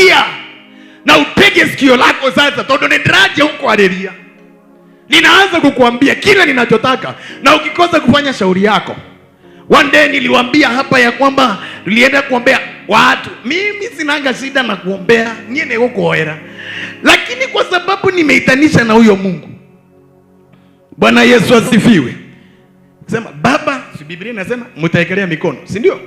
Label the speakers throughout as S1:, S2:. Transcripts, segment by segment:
S1: Sikia na utege sikio lako sasa, tondu nindiraje hukwariria. Ninaanza kukuambia kile ninachotaka, na ukikosa kufanya shauri yako. One day niliwaambia hapa ya kwamba tulienda kuombea watu. Mimi sinanga shida na kuombea, nie nigukuoera, lakini kwa sababu nimeitanisha na huyo Mungu. Bwana Yesu asifiwe. Sema baba, si Biblia inasema mtaekelea mikono, si ndio?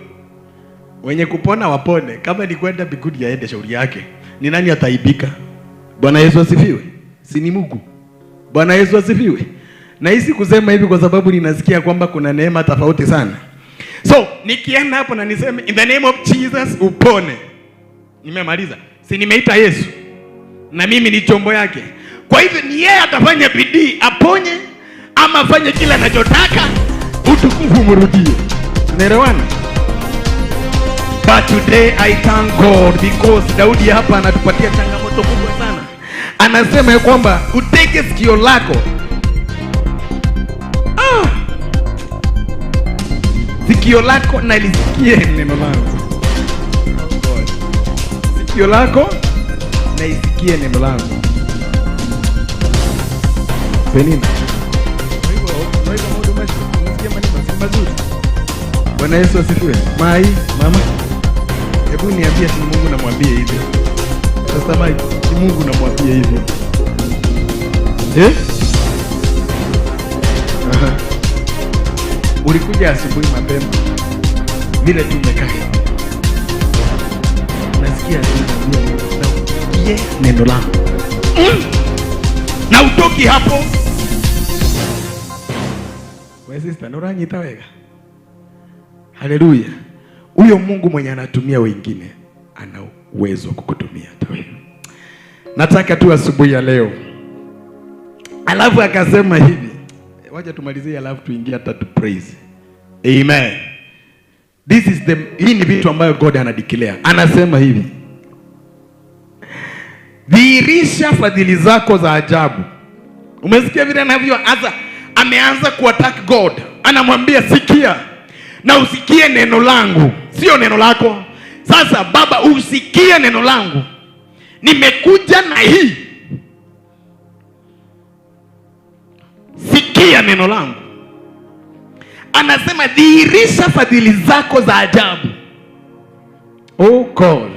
S1: Wenye kupona wapone, kama ni kwenda mbinguni aende shauri yake. Ni nani ataibika? Bwana Yesu asifiwe. Si ni Mungu? Bwana Yesu asifiwe. Na hisi kusema hivi kwa sababu ninasikia kwamba kuna neema tofauti sana. So nikienda hapo na niseme in the name of Jesus upone, nimemaliza. Si nimeita Yesu na mimi ni chombo yake. Kwa hivyo ni yeye atafanya bidii aponye ama afanye kila anachotaka, utukufu umrudie. Tunaelewana? But today I thank God because Daudi hapa anatupatia changamoto kubwa sana. Anasema ya kwamba utege sikio lako. Ah! Sikio lako na lisikie neno langu. Oh God. Sikio lako na isikie neno langu. Penina. Kwa hivyo, unaweza maodo macho, unasikia maneno si mazuri. Bwana Yesu asifiwe. Mai, mama. Hebu niambie si Mungu namwambie hivi. Sasa Mike, si Mungu namwambie hivi. Eh? Aha. Ulikuja asubuhi mapema. Vile tu umekaa hivi. Nasikia tu naambia Mungu, na usikie neno langu. Na utoki hapo. We sister, nuranyita wega. Haleluya. Huyo Mungu mwenye anatumia wengine ana uwezo wa kukutumia hata wewe. Nataka tu asubuhi ya leo. Alafu akasema hivi, wacha tumalizie, alafu tuingie hata tu praise. Amen. This is the, hii ni vitu ambayo God anadeclare. Anasema hivi, dhihirisha fadhili zako za ajabu. Umesikia vile anavyoanza? Ameanza kuattack God, anamwambia sikia na usikie neno langu, sio neno lako. Sasa Baba, usikie neno langu, nimekuja na hii, sikia neno langu. Anasema dhihirisha fadhili zako za ajabu. Oh God,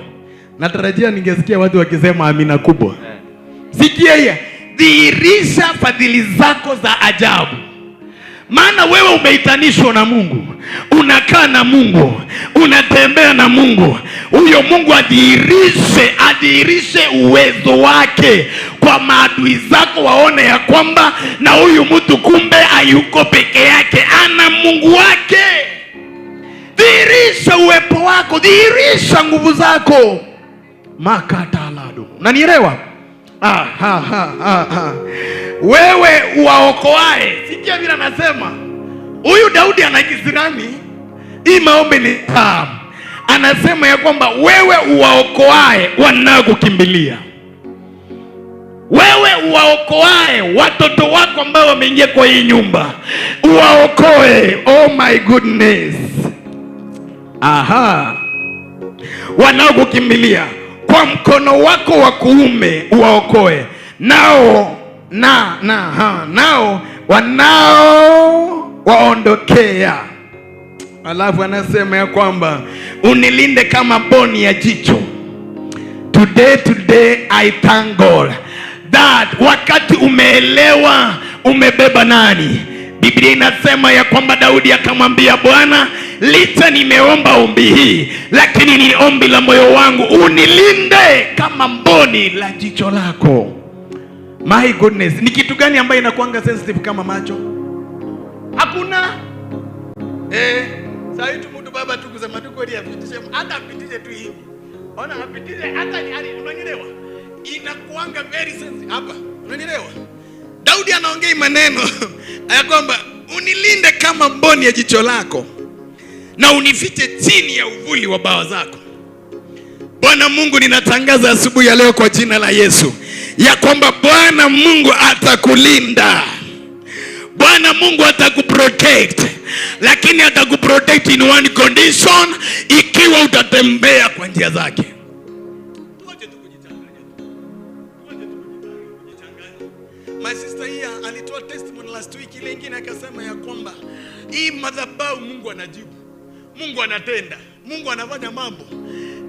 S1: natarajia ningesikia watu wakisema amina kubwa. Sikia hii, dhihirisha fadhili zako za ajabu. Maana wewe umeitanishwa na Mungu, unakaa na Mungu, unatembea na Mungu. Huyo Mungu adhihirishe, adhihirishe uwezo wake kwa maadui zako, waone ya kwamba na huyu mtu kumbe hayuko peke yake, ana Mungu wake. Dhihirisha uwepo wako, dhihirisha nguvu zako. Makatalado, unanielewa? Ah, ha, ha, ha, ha. Wewe uwaokoae, sikia vile anasema huyu Daudi ana kisirani. Hii maombi ni tamu. Anasema ya kwamba wewe uwaokoae wanaokukimbilia, wewe uwaokoae watoto wako ambao wameingia kwa hii nyumba, uwaokoe. Oh my goodness, aha, wanaokukimbilia kwa mkono wako wa kuume uwaokoe, nao na na ha, nao wanao waondokea. Alafu anasema ya kwamba unilinde kama boni ya jicho. Today, today I thank God that wakati umeelewa umebeba nani. Biblia inasema ya kwamba Daudi akamwambia Bwana, licha nimeomba ombi hii, lakini ni ombi la moyo wangu, unilinde kama mboni la jicho lako. My goodness, ni kitu gani ambayo inakuanga sensitive kama macho? Hakuna. Saa hii tu mtu baba tu kusema tu kweli apitishe, hata apitishe tu hivi. Ona apitishe hata ni unanielewa? Inakuanga very sensitive hapa. Unanielewa? Daudi anaongea maneno ya kwamba unilinde kama mboni ya jicho lako na unifiche chini ya uvuli wa bawa zako. Bwana Mungu, ninatangaza asubuhi ya leo kwa jina la Yesu ya kwamba Bwana Mungu atakulinda. Bwana Mungu atakuprotect, lakini atakuprotect in one condition, ikiwa utatembea kwa njia zake. Tuache tu kujichanganya. Tuache tu kujichanganya. My sister here alitoa testimony last week, ile ingine akasema ya kwamba hii madhabahu Mungu anajibu, Mungu anatenda, Mungu anafanya mambo.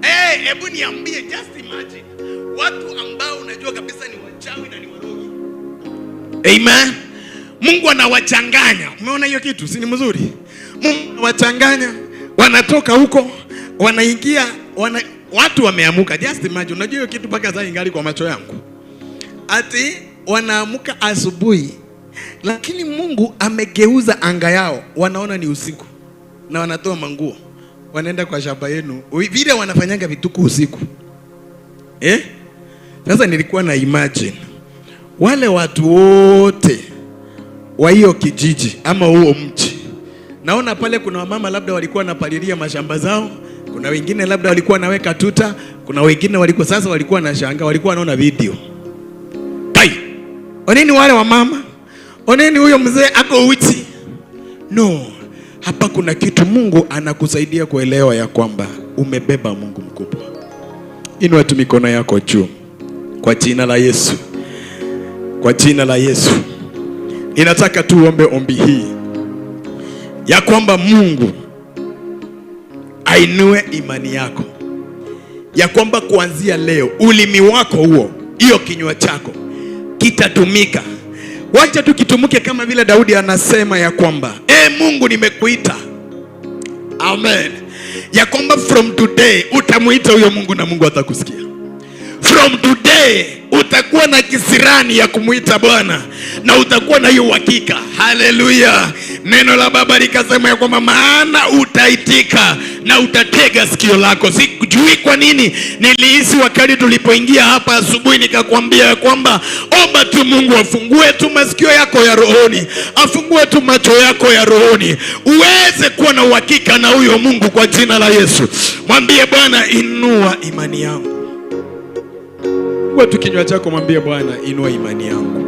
S1: Eh, hebu niambie, just imagine watu ambao unajua kabisa ni wachawi na ni warogi. Amen. Mungu anawachanganya. Umeona hiyo kitu, si ni mzuri? Mungu anawachanganya, wanatoka huko, wanaingia, watu wameamuka. Just imagine, unajua hiyo kitu mpaka sasa ingali kwa macho yangu. Ati wanaamuka asubuhi, lakini Mungu amegeuza anga yao, wanaona ni usiku na wanatoa manguo, wanaenda kwa shamba yenu, vile wanafanyanga vituko usiku. Eh? Sasa nilikuwa na imagine wale watu wote wa hiyo kijiji ama huo mji, naona pale kuna wamama labda walikuwa wanapalilia mashamba zao, kuna wengine labda walikuwa wanaweka tuta, kuna wengine walikuwa sasa walikuwa na shanga, walikuwa wanaona video. Kai, oneni wale wamama, oneni huyo mzee ako uchi. No, hapa kuna kitu Mungu anakusaidia kuelewa ya kwamba umebeba Mungu mkubwa. Inua tu mikono yako juu kwa jina la Yesu. Kwa jina la Yesu. Ninataka tuombe ombi hii ya kwamba Mungu ainue imani yako, ya kwamba kuanzia leo ulimi wako huo, hiyo kinywa chako kitatumika. Wacha tu kitumike kama vile Daudi anasema ya kwamba Mungu nimekuita. Amen. Ya kwamba from today utamuita huyo Mungu na Mungu atakusikia. From today utakuwa na kisirani ya kumuita Bwana na utakuwa na hiyo uhakika. Haleluya. Neno la Baba likasema ya kwamba maana utaitika na utatega sikio lako. Sijui kwa nini nilihisi wakati tulipoingia hapa asubuhi nikakwambia ya kwamba omba tu Mungu afungue tu masikio yako ya rohoni, afungue tu macho yako ya rohoni, uweze kuwa na uhakika na huyo Mungu kwa jina la Yesu. Mwambie Bwana, inua imani yangu. Fungua tu kinywa chako, mwambie Bwana, inua imani yangu.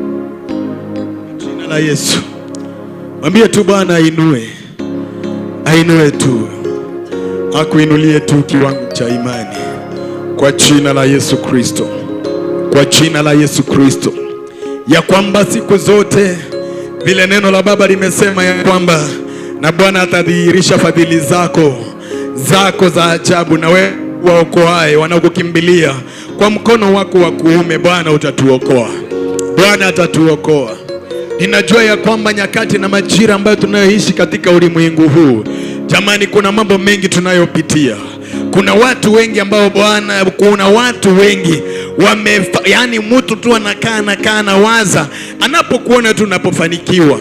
S1: Jina la Yesu. Mwambie tu Bwana ainue. Ainue tu. Akuinulie tu kiwango cha imani. Kwa jina la Yesu Kristo. Kwa jina la Yesu Kristo. Ya kwamba siku zote vile neno la Baba limesema ya kwamba na Bwana atadhihirisha fadhili zako za ajabu, na wewe waokoae wanaokukimbilia kwa mkono wako wa kuume, Bwana utatuokoa. Bwana atatuokoa. Ninajua ya kwamba nyakati na majira ambayo tunayoishi katika ulimwengu huu, jamani, kuna mambo mengi tunayopitia. Kuna watu wengi ambao Bwana, kuna watu wengi yani mtu tu anakaa na waza anapokuona tu unapofanikiwa.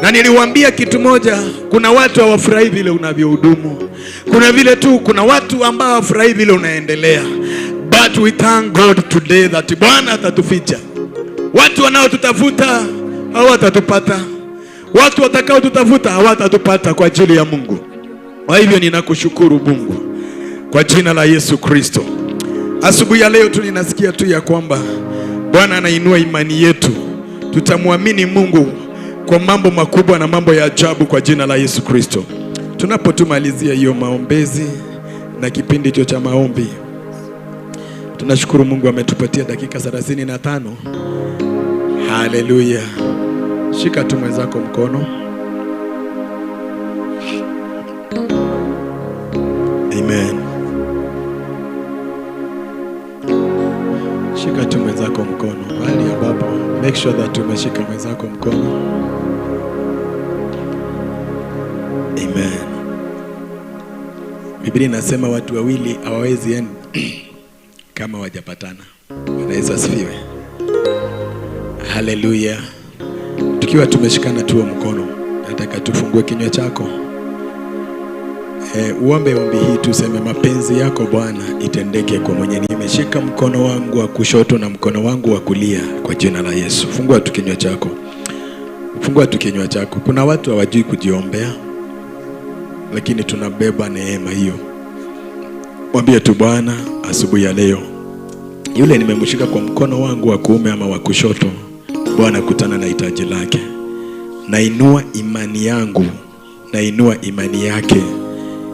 S1: Na niliwaambia kitu moja, kuna watu hawafurahi vile unavyohudumu. Kuna vile tu kuna watu ambao hawafurahi vile unaendelea. But we thank God today that Bwana atatuficha. Watu wanaotutafuta hawatatupata. Watu watakao tutafuta hawatatupata kwa ajili ya Mungu. Kwa hivyo ninakushukuru Mungu kwa jina la Yesu Kristo. Asubuhi ya leo tu ninasikia tu ya kwamba Bwana anainua imani yetu. Tutamwamini Mungu kwa mambo makubwa na mambo ya ajabu kwa jina la Yesu Kristo. Tunapotumalizia hiyo maombezi na kipindi hicho cha maombi, tunashukuru Mungu ametupatia dakika 35. Haleluya. Shika tu mwenzako mkono. Amen. Shika tu mwenzako mkono. Mahali ambapo, make sure that umeshika mwenzako mkono. Amen. Biblia inasema watu wawili hawawezi enda kama wajapatana. Bwana Yesu asifiwe. Haleluya. Tukiwa tumeshikana tu mkono, nataka tufungue kinywa chako. Uombe ombi hii, tuseme mapenzi yako Bwana itendeke kwa mwenye. Nimeshika mkono wangu wa kushoto na mkono wangu wa kulia kwa jina la Yesu. Fungua tu kinywa chako. Fungua tu kinywa chako. Kuna watu hawajui kujiombea, lakini tunabeba neema hiyo. Mwambie tu Bwana asubuhi ya leo, yule nimemshika kwa mkono wangu wa kuume ama wa kushoto, Bwana kutana na hitaji lake. Nainua imani yangu, nainua imani yake,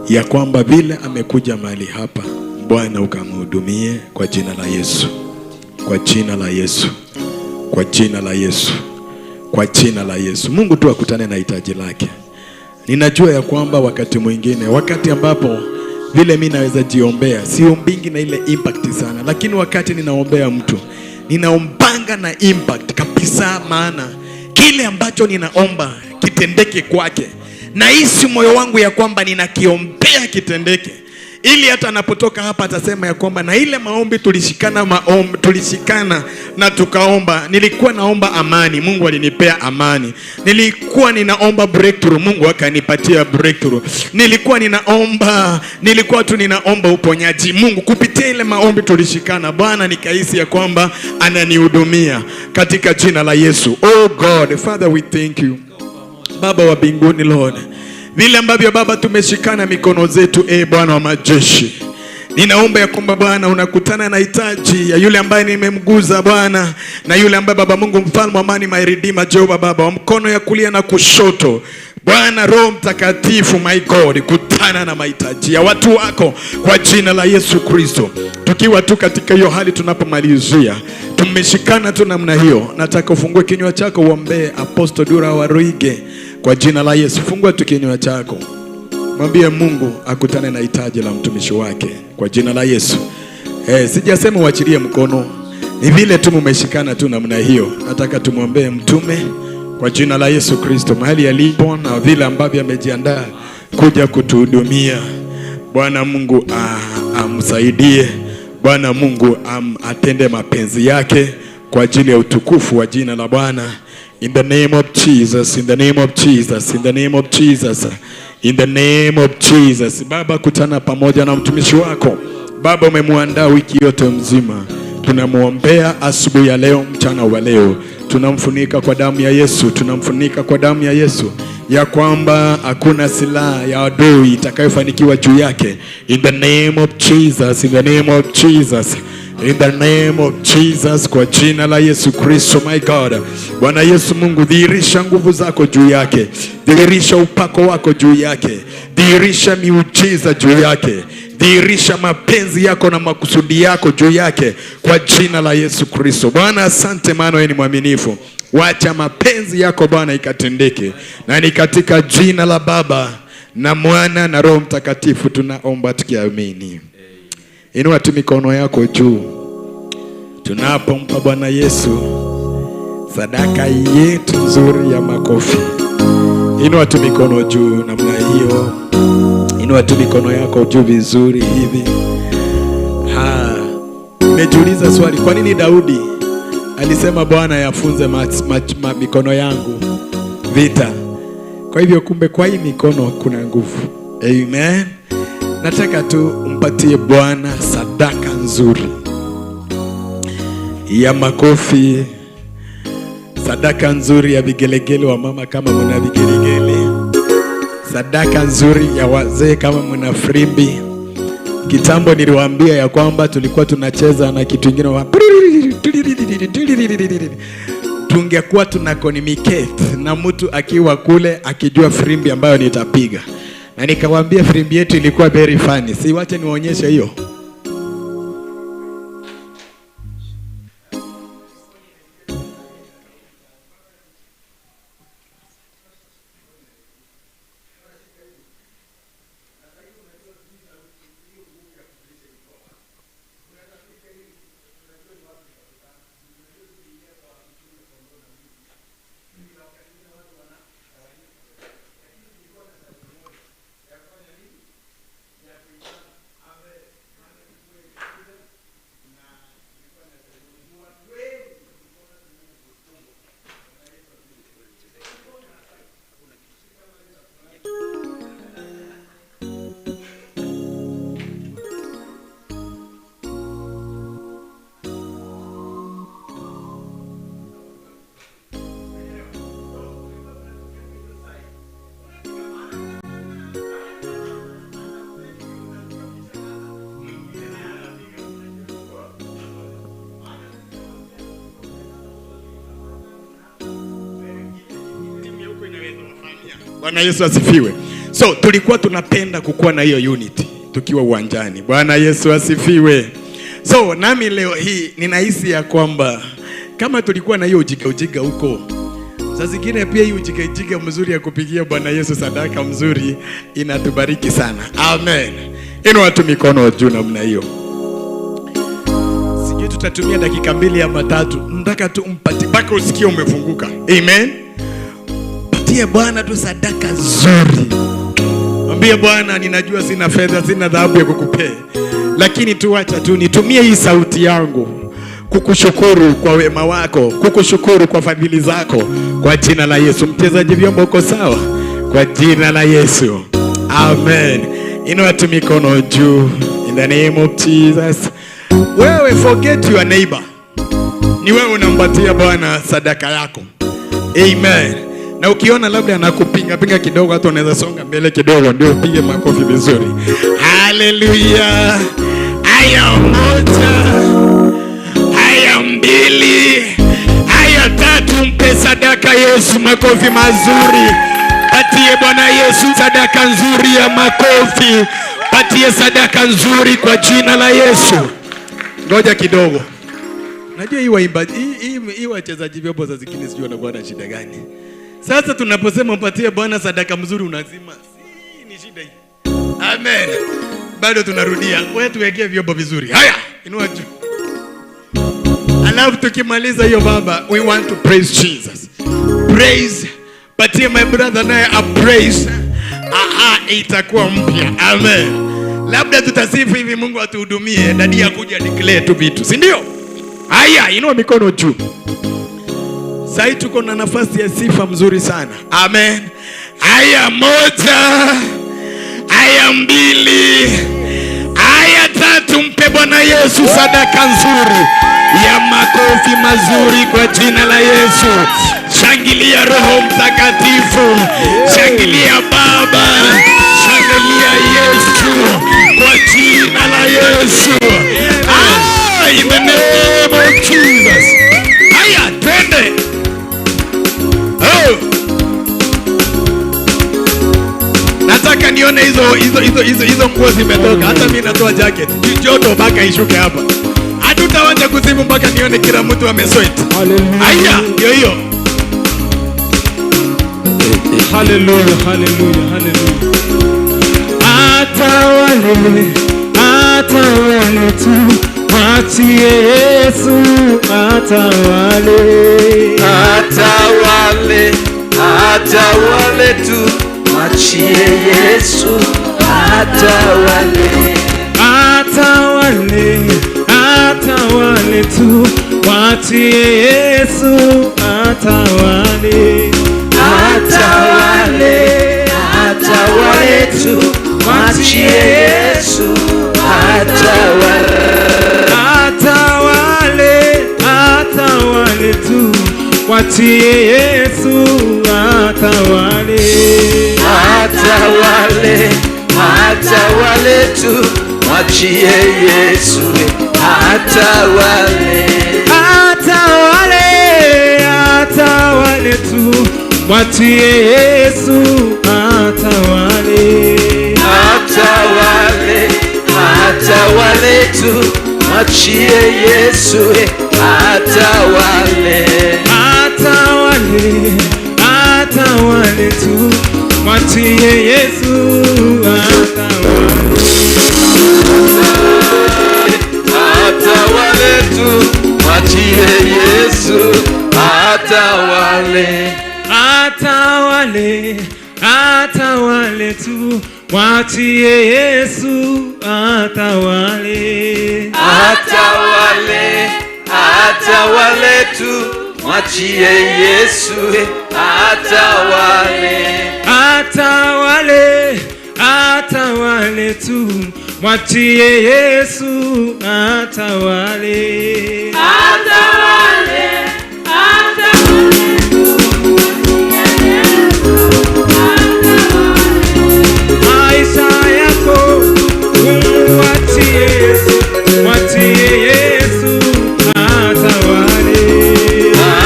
S1: ya kwamba vile amekuja mahali hapa, Bwana ukamhudumie kwa jina la Yesu, kwa jina la Yesu, kwa jina la Yesu, kwa jina la Yesu. Mungu tu akutane na hitaji lake. Ninajua ya kwamba wakati mwingine, wakati ambapo vile mimi naweza jiombea, siombingi na ile impact sana, lakini wakati ninaombea mtu, ninaombanga na impact kabisa, maana kile ambacho ninaomba kitendeke kwake. Nahisi moyo wangu ya kwamba ninakiombea kitendeke, ili hata anapotoka hapa atasema ya kwamba na ile maombi tulishikana, maombi tulishikana na tukaomba. Nilikuwa naomba amani, Mungu alinipea amani. Nilikuwa ninaomba breakthrough, Mungu akanipatia breakthrough. Nilikuwa ninaomba, nilikuwa tu ninaomba uponyaji, Mungu kupitia ile maombi tulishikana, Bwana nikahisi ya kwamba ananihudumia katika jina la Yesu. Oh God, Father we thank you. Baba wa mbinguni Lord, vile ambavyo Baba tumeshikana mikono zetu, e Bwana wa majeshi, ninaomba ya kwamba Bwana unakutana na hitaji ya yule ambaye nimemguza Bwana, na yule ambaye Baba Mungu mfalme wa amani, my Redeemer Jehovah Baba wa mkono ya kulia na kushoto Bwana Roho Mtakatifu, my God, kutana na mahitaji ya watu wako kwa jina la Yesu Kristo. Tukiwa tu katika hiyo hali tunapomalizia, tumeshikana tu namna hiyo, nataka ufungue kinywa chako uombee Apostle Dura Waruinge kwa jina la Yesu. Fungua tu kinywa chako, mwambie Mungu akutane na hitaji la mtumishi wake kwa jina la Yesu. Sijasema uachilie mkono, ni vile tu mumeshikana tu namna hiyo. Nataka tumwombee mtume kwa jina la Yesu Kristo mahali alipo na vile ambavyo amejiandaa kuja kutuhudumia. Bwana Mungu amsaidie. Bwana Mungu atende mapenzi yake kwa ajili ya utukufu wa jina la Bwana. In the name of Jesus, in the name of Jesus, in the name of Jesus, in the name of Jesus. Baba, kutana pamoja na mtumishi wako. Baba, umemwandaa wiki yote mzima. Tunamwombea asubuhi ya leo, mchana wa leo. Tunamfunika kwa damu ya Yesu, tunamfunika kwa damu ya Yesu, ya kwamba hakuna silaha ya adui itakayofanikiwa juu yake. In the name of Jesus, in the name of Jesus, in the name of Jesus, kwa jina la Yesu Kristo, my God. Bwana Yesu Mungu, dhihirisha nguvu zako juu yake, dhihirisha upako wako juu yake, dhihirisha miujiza juu yake, dhihirisha mapenzi yako na makusudi yako juu yake kwa jina la Yesu Kristo. Bwana asante, maana wewe ni mwaminifu. Wacha mapenzi yako Bwana ikatendeke, na ni katika jina la Baba na Mwana na Roho Mtakatifu tunaomba tukiamini. Inua tu mikono yako juu tunapompa Bwana Yesu sadaka yetu nzuri ya makofi. Inua tu mikono juu namna hiyo. Inua tu mikono yako juu vizuri hivi. Nimejiuliza swali, kwa nini Daudi alisema Bwana yafunze mikono yangu vita? Kwa hivyo kumbe kwa hii mikono kuna nguvu. Amen. Nataka tu umpatie Bwana sadaka nzuri ya makofi, sadaka nzuri ya vigelegele wa mama kama mna vigelegele, sadaka nzuri ya wazee kama mna frimbi. Kitambo niliwaambia ya kwamba tulikuwa tunacheza na kitu kingine wa tungekuwa tuna communicate na mtu akiwa kule akijua frimbi ambayo nitapiga. Na nikawaambia frimbi yetu ilikuwa very funny. Si wache niwaonyeshe hiyo. Bwana Yesu asifiwe. So tulikuwa tunapenda kukuwa na hiyo unity. tukiwa uwanjani. Bwana Yesu asifiwe. So nami leo hii ninahisi ya kwamba kama tulikuwa na hiyo ujika ujika huko, saa zingine pia hii ujika ujika mzuri ya kupigia Bwana Yesu sadaka mzuri inatubariki sana. Amen. Inua tu mikono juu namna hiyo. Sijui tutatumia dakika 2 ama 3. Nataka tu mpatie mpaka usikie umefunguka. Amen. Patie Bwana tu sadaka nzuri. Mwambie Bwana, ninajua sina fedha, sina dhahabu ya kukupea, lakini tu acha tu nitumie hii sauti yangu kukushukuru kwa wema wako, kukushukuru kwa fadhili zako, kwa jina la Yesu. Mchezaji vyombo uko sawa? Kwa jina la Yesu. Amen. Inua tu mikono juu in the name of Jesus. Wewe forget your neighbor. Ni wewe unampatia Bwana sadaka yako. Amen. Na ukiona labda anakupinga pinga kidogo, hata unaweza songa mbele kidogo ndio upige makofi vizuri. Hallelujah. Haya 1, haya 2, haya 3, mpe sadaka Yesu makofi mazuri. Patie Bwana Yesu sadaka nzuri ya makofi. Patie sadaka nzuri kwa jina la Yesu. Ngoja kidogo. Najua hii waimbaji, hii wachezaji vyombo za zingine sijui wanakuwa na shida gani. Sasa tunaposema mpatie Bwana sadaka mzuri unazima. Si ni shida hii. Amen. Bado tunarudia. Wewe tuwekee vyombo vizuri. Haya, inua juu. Alafu tukimaliza hiyo baba, we want to praise Jesus. Praise. Patie my brother naye a praise. Aha, itakuwa mpya. Amen. Labda tutasifu hivi Mungu atuhudumie, dadi akuja declare tu vitu, si ndio? Haya, inua mikono juu. Sasa tuko na nafasi ya sifa mzuri sana. Amen. Haya 1, haya 2, haya 3, mpe Bwana Yesu sadaka nzuri ya makofi mazuri kwa jina la Yesu. Shangilia Roho Mtakatifu, shangilia Baba, shangilia Yesu kwa jina la Yesu. In the name of Jesus. Haya, twende. Oh. Nataka nione hizo nguo zimetoka. Hata mimi natoa jacket. Joto mpaka ishuke hapa. Hatutaanza kusifu mpaka nione kila mtu amesweat. Haya, ndio hiyo.
S2: Hallelujah, hallelujah, hallelujah. Atawale, atawale tu, mwachie Yesu, atawale.
S3: Atawale, atawale tu, mwachie Yesu, atawale.
S2: Atawale, atawale tu, mwachie Yesu, atawale.
S3: Atawale, atawale tu, mwachie Yesu, atawale.
S2: Atawale, atawale tu, mwachie Yesu, atawale.
S3: Atawale, atawale tu, mwachie Yesu, atawale.
S2: Atawale, atawale tu, mwachie Yesu, atawale.
S3: Atawale, atawale tu, mwachie Yesu, atawale.
S2: Atawale, atawale tu, mwachie Yesu, atawale.
S3: Atawale tu, mwachie Yesu, atawale.
S2: Atawale, atawale tu, mwachie Yesu, atawale.
S3: Atawale, atawale tu, mwachie Yesu, atawale.
S2: Atawale, atawale tu, mwachie Yesu, atawale.
S4: Atawale, atawale tu, mwachie Yesu, atawale.
S2: Maisha yako umwachie Yesu, mwachie Yesu, atawale.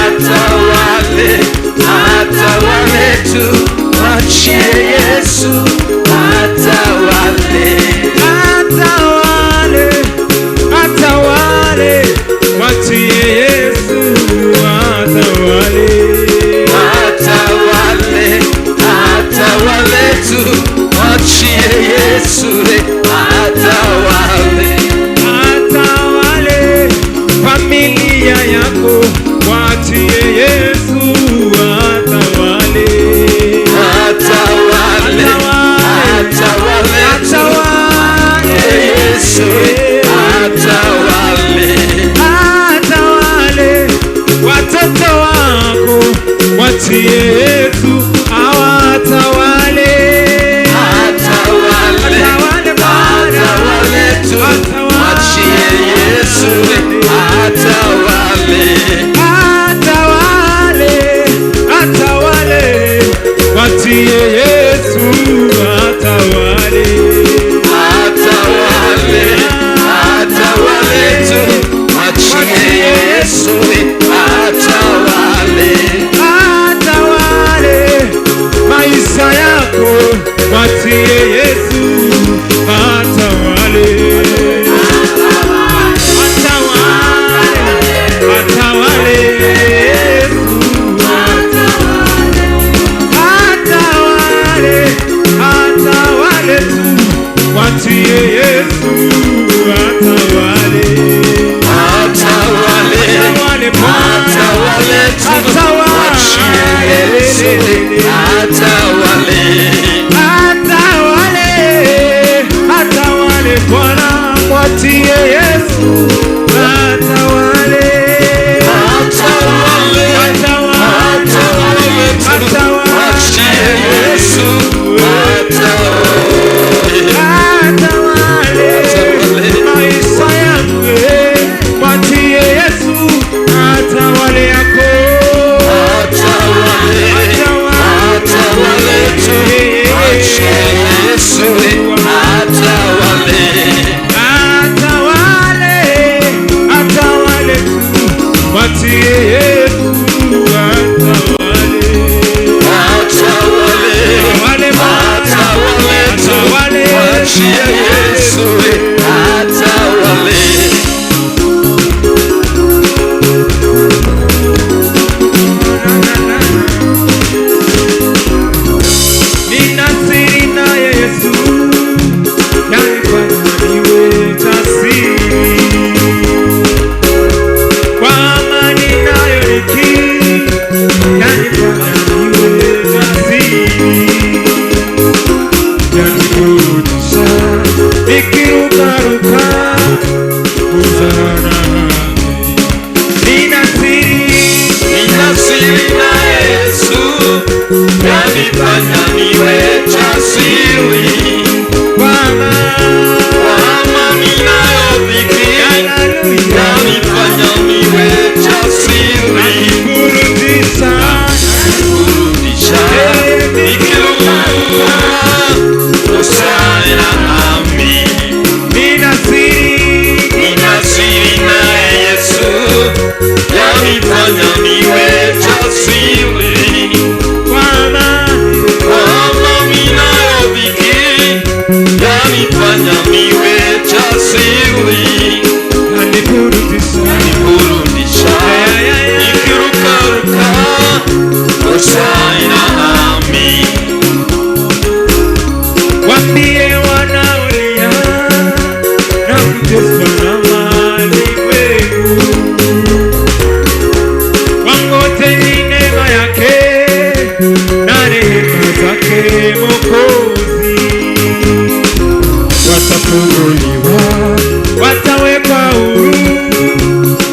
S3: Atawale, atawale tu, mwachie Yesu, atawale. Yanifanya niwe jasiri
S2: kwa amani,
S3: kwa amani nayo dhiki. Yanifanya niwe jasiri,
S2: yaniburudisha,
S3: yaniburudisha nikirukaruka. Hosana amin.
S2: Waambie wanaolia na kuteswa na malimwengu, wangoje ni neema yake na rehema zake Mwokozi. Watafunguliwa, watawekwa huru,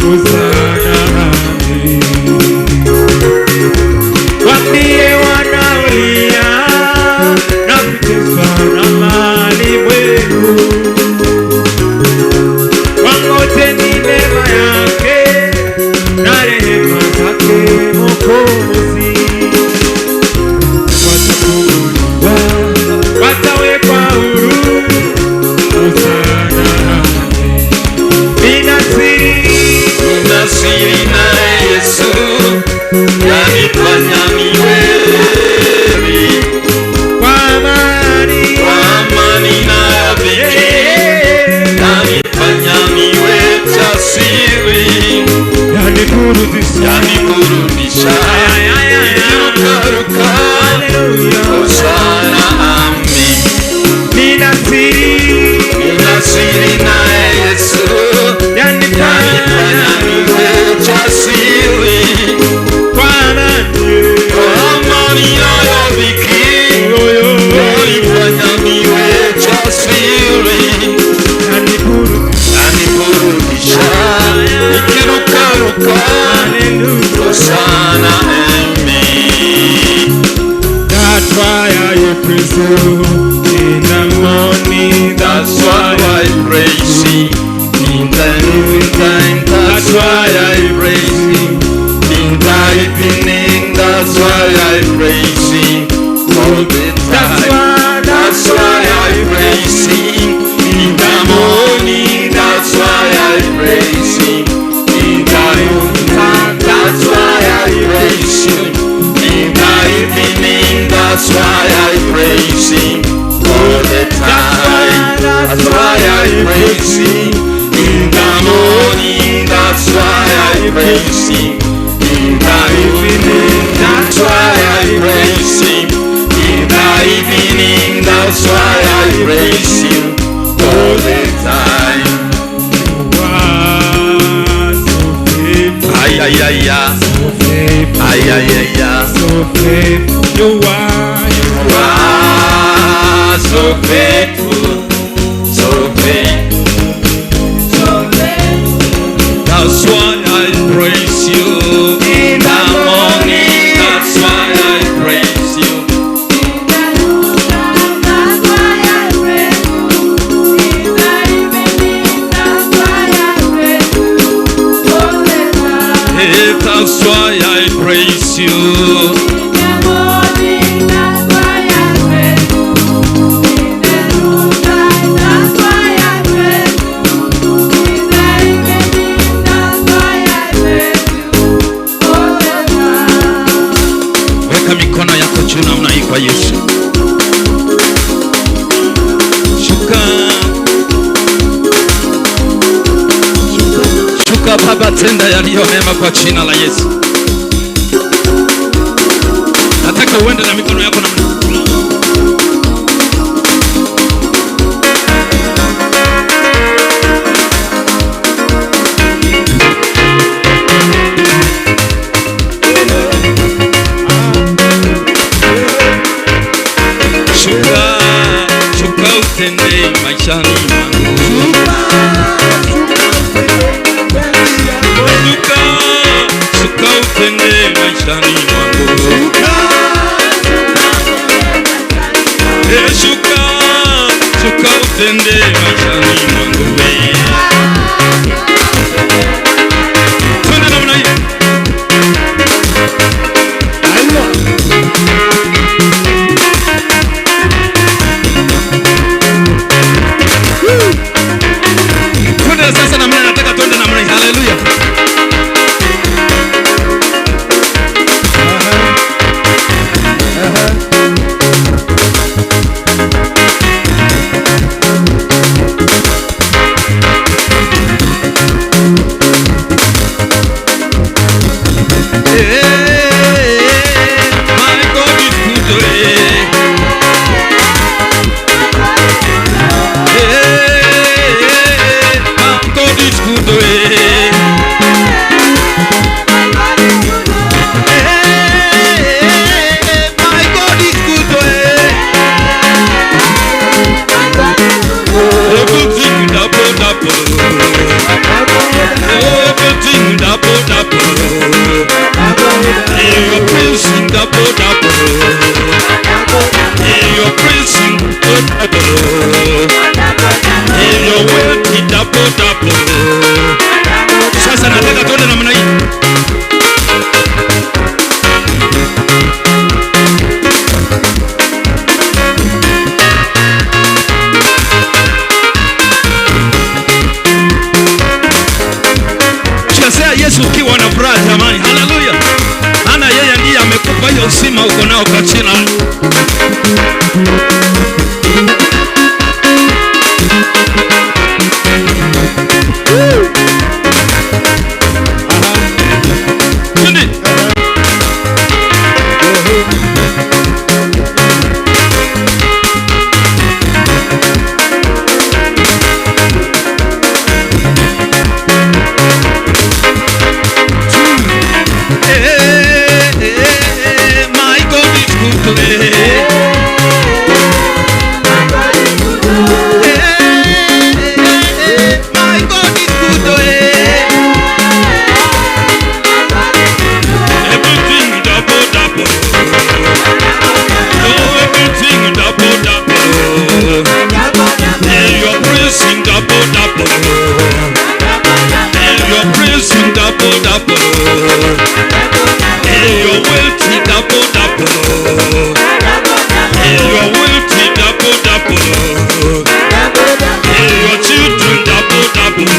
S2: hosana amen. Waambie wanaolia na kuteswa na malimwengu, wangoje ni neema yake na rehema zake Mwokozi. Watafunguliwa, watawekwa huru, hosana amen. Nina siri,
S3: Nina siri na Yesu, yanifanya niwe
S2: kwa amani,
S3: kwa amani na dhiki. Yanifanya niwe jasiri,
S2: yaniburudisha,
S3: yaniburudisha nikirukaruka.
S2: Haleluya.
S3: Hosana amin.
S2: Nina siri,
S3: Nina siri na Yesu,
S2: yanifanya
S3: yanifanya niwe jasiri
S2: kwa amani,
S3: kwa amani na dhiki.
S2: oyo,
S3: Yanifanya niwe jasiri,
S2: yaniburudisha,
S3: yaniburudisha nikirukaruka.
S2: haleluya.
S3: Hosana amen.
S2: That's why I praise you in the morning.
S3: That's why I praise Him in the noontime. That's why I praise Him in the evening. That's why I praise Him all the
S2: That's
S3: time.
S2: why,
S3: That's why I praise Him in the morning. That's why I praise Him in the noontime. That's why I praise Him in the evening. That's why I praise Him all the time. That's why I praise Him in the morning. That's why I praise Him in the evening. That's why I praise Him in the evening. That's why I praise Him all the time.
S2: Wow, so faithful,
S3: Ay ay ay ay
S2: so faithful,
S3: ay ay ay ay.
S2: so faithful. You are, you
S3: You are so faithful, so faithful. That's why I praise you in the morning. That's why I praise you. Hey, that's why I praise you. Weka mikono yako juu namna hii kwa Yesu. Shuka, shuka Baba, tenda yaliyo mema kwa jina la Yesu. Nataka uende na mikono yako namna hii. Shuka, shuka utende maishani mwangu. Shuka, shuka utende maishani mwangu.
S5: Yesu ukiwa na furaha jamani. Haleluya. Maana yeye ndiye amekupa hiyo uzima uko nao kwa jina. My God is good. My God is good. Everything double double. Oh, everything double double. Yeah, you're praising double double. Yeah, you're praising double double. Yeah, you're wealthy double double. Yeah, you're wealthy double double. Yeah, your children double double.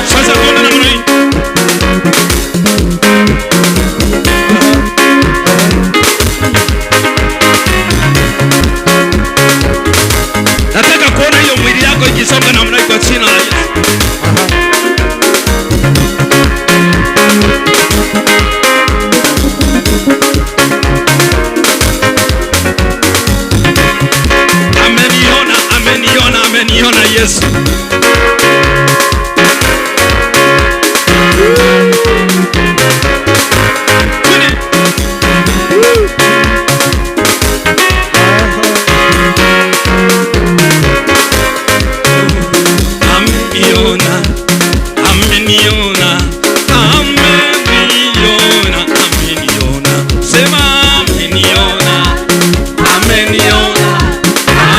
S5: Sasa tuone namna hii. Nataka kuona hiyo mwili yako ikisonga namna hii kwa jina la Yesu. Ameniona, ameniona, ameniona Yesu. Twende. Ameniona, ameniona, ameniona, ameniona. Sema ameniona, ameniona,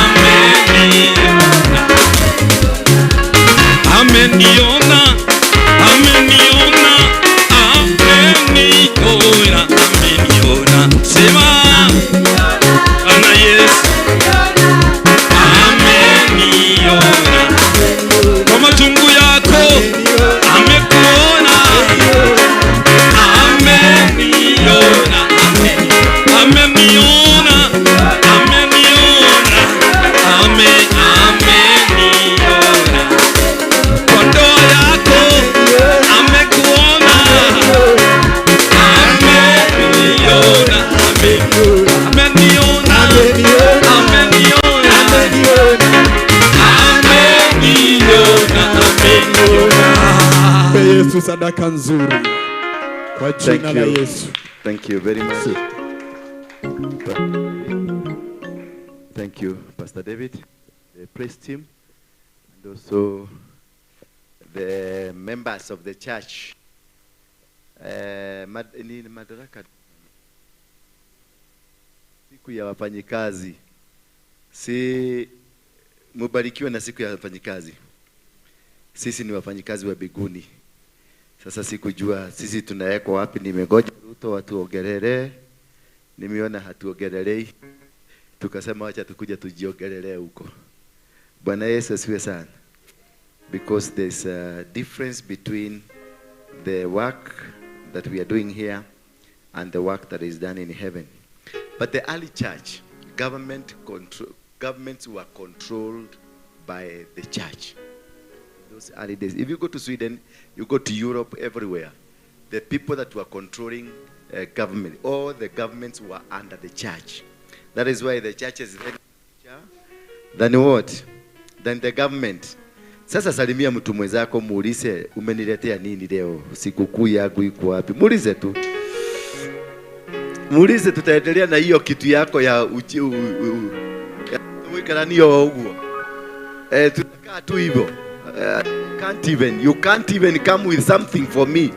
S5: ameniona. Ameniona, ameniona, ameniona, ameniona. Sema Bwana Yesu ameniona. Kwa machungu yako amekuona, ameniona, ameniona, ameniona, ameniona. Kwa ndoa yako amekuona, ameniona, ameniona, ameniona, ameniona, ameniona.
S2: Mpe Yesu sadaka nzuri kwa jina
S3: Thank
S2: la
S3: you.
S2: Yesu.
S3: Thank you very much. Thank you, Pastor David, the praise team, and also the members of the church. Ni Madaraka, siku ya wafanyikazi. Si mubarikiwe na siku ya wafanyikazi. Sisi ni wafanyikazi wa mbinguni. Sasa sikujua sisi tunawekwa wapi. Nimengoja Ruto watuongelee, nimeona hatuongelelei, tukasema wacha tukuja tujiongelee huko. Bwana Yesu asifiwe sana. Because there's a difference between the work that we are doing here and the work that is done in heaven. But the early church, governments were controlled by the church. Those early days. If you go to Sweden, you go to Europe, everywhere, the people that were controlling government, all the governments were under the church. That is why the church is then than what? Than the government. Sasa salimia mtu mwenzako, muulize umeniletea nini leo? Sikukuu yangu iko wapi? Muulize tu. Muulize, tutaendelea na hiyo kitu yako ya uchi wikaranio uguo. Tutakaa tu hivyo. Can't even, you can't even come with something for me.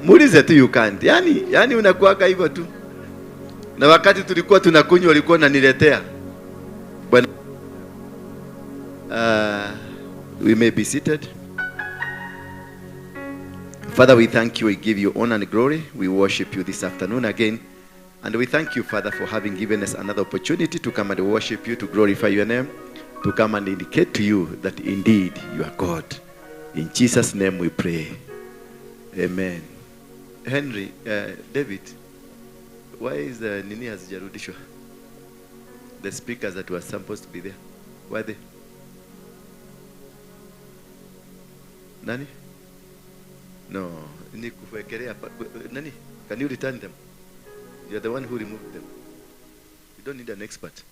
S3: Muulize tu, you can't. Yani unakuwaga hivyo tu. Na wakati tulikuwa tunakunywa ulikuwa unaniletea. Bwana, we may be seated. Father, we thank you. We give you honor and glory. We worship you this afternoon again. And we thank you, Father, for having given us another opportunity to come and worship you, to glorify your name, to come and indicate to you that indeed you are God.
S6: In Jesus name we pray. Amen. Henry, David, why is the nini hazijarudishwa? The speakers that were supposed to be there, why are they? Nani? No, ni kuwekelea nani? Can you return them? You are the one who removed them. You don't need an expert.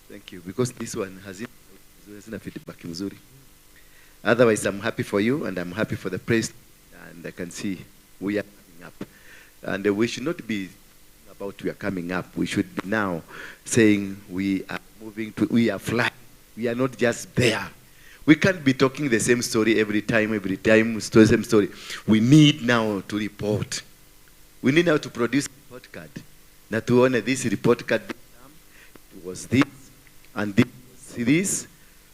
S6: Thank you, because this one has a feedback mzuri. Otherwise, I'm happy for you and I'm happy for the praise, and I can see we are coming up. And we should not be about we are coming up. We should be now saying we are moving to, we are flying. We are not just there. We can't be talking the same story every time, same story. We need now to report. We need now to produce a report card. Now to honor this report card, it was this, and this, this,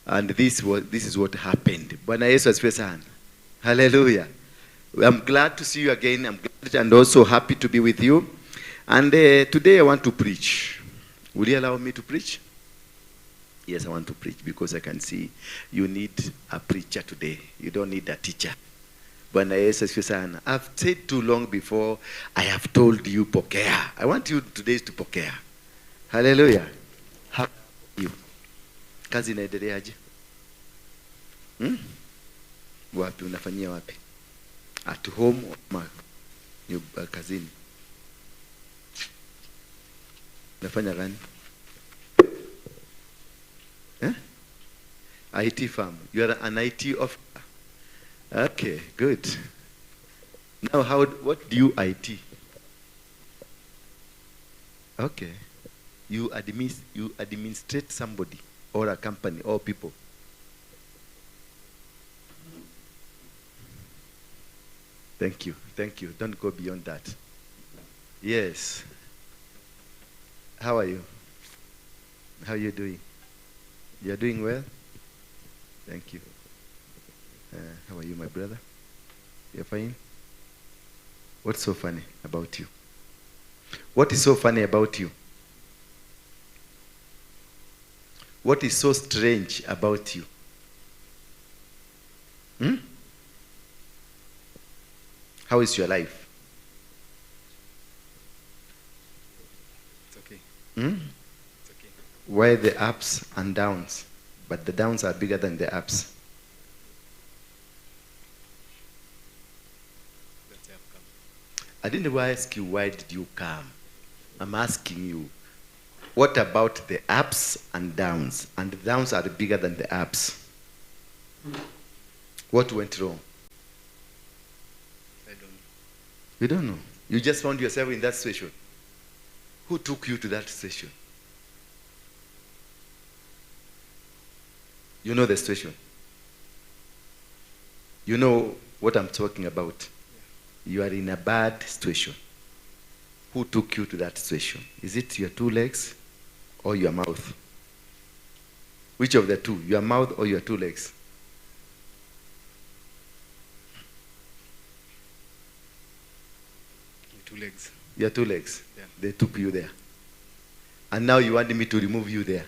S6: and this was, this is what happened. Bwana Yesu asifiwe sana. Hallelujah. I'm glad to see you again. I'm glad and also happy to be with you. And today I want to preach. Will you allow me to preach? Yes, I want to preach because I can see you need a preacher today. You don't need a teacher. Bwana Yesu asifiwe sana. I've stayed too long before I have told you pokea. I want you today to pokea. Hallelujah. How are you? Kazi inaendeleaje? Hmm? Wapi unafanyia wapi? At home or kazini? Unafanya gani? Eh? IT firm. You are an IT officer. Okay, good. Now, what do you IT? Okay. You administrate somebody or a company or people. Thank you. Thank you. Don't go beyond that. Yes. How are you? How are you doing? You are doing well? Thank you. How are you, my brother? You're fine? What's so funny about you? What is so funny about you? What is so strange about you? Hmm? How is your life?
S2: It's okay.
S6: Hmm?
S2: It's okay.
S6: Why the ups and downs? But the downs are bigger than the ups.
S2: That's why I've come.
S6: I didn't ask you why did you come. I'm asking you, what about the ups and downs? And the downs are bigger than the ups. What went wrong?
S2: I don't know.
S6: You don't know. You just found yourself in that situation. Who took you to that situation? You know the situation. You know what I'm talking about.
S2: Yeah.
S6: You are in a bad situation. Who took you to that situation? Is it your two legs or your mouth? Which of the two? Your mouth or your two legs?
S2: Your two legs.
S6: Your two legs.
S2: Yeah.
S6: They took you there. And now you want me to remove you there.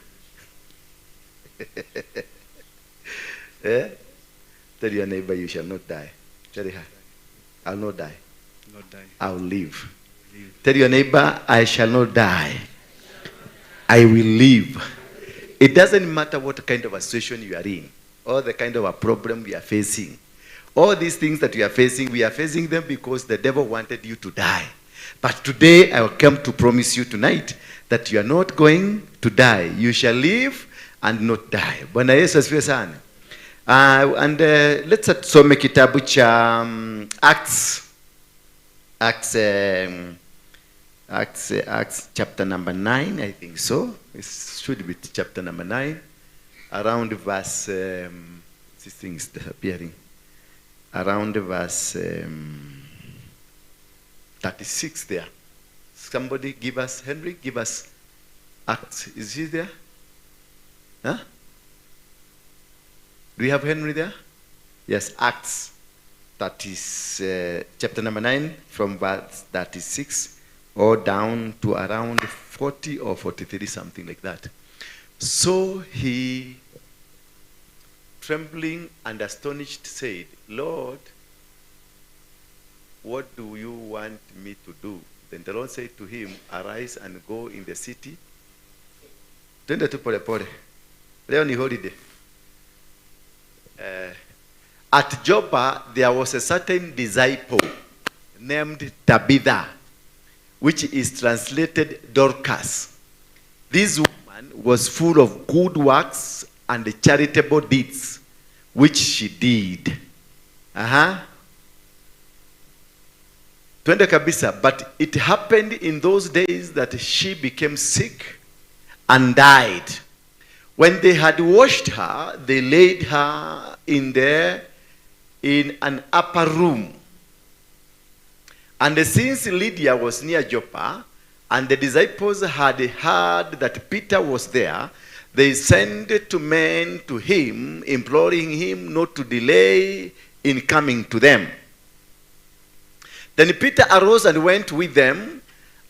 S6: Eh? Tell your neighbor, you shall not die. Tell her, I'll not die.
S2: Not die.
S6: I'll live.
S2: Live.
S6: Tell your neighbor, I shall not die. I will live. It doesn't matter what kind of a situation you are in or the kind of a problem you are facing. All these things that we are facing them because the devil wanted you to die. But today I will come to promise you tonight that you are not going to die. You shall live and not die. Bwana Yesu asifiwe sana. And let's tusome kitabu cha Acts. Acts chapter number 9, I think so. It should be chapter number 9. Around verse, this thing is disappearing. Around verse 36 there. Somebody give us, Henry, give us Acts. Is he there? Huh? Do we have Henry there? Yes, Acts 30, chapter number 9 from verse 36 or down to around 40 or 43, something like that. So he trembling and astonished, said, Lord, what do you want me to do? Then the Lord said to him, arise and go in the city. Twende tu pole pole. Leo ni holiday. At Joppa, there was a certain disciple named Tabitha, which is translated Dorcas. This woman was full of good works and charitable deeds, which she did. Twende kabisa. But it happened in those days that she became sick and died. When they had washed her, they laid her in an upper room. And since Lydia was near Joppa, and the disciples had heard that Peter was there, they sent two men to him, imploring him not to delay in coming to them. Then Peter arose and went with them,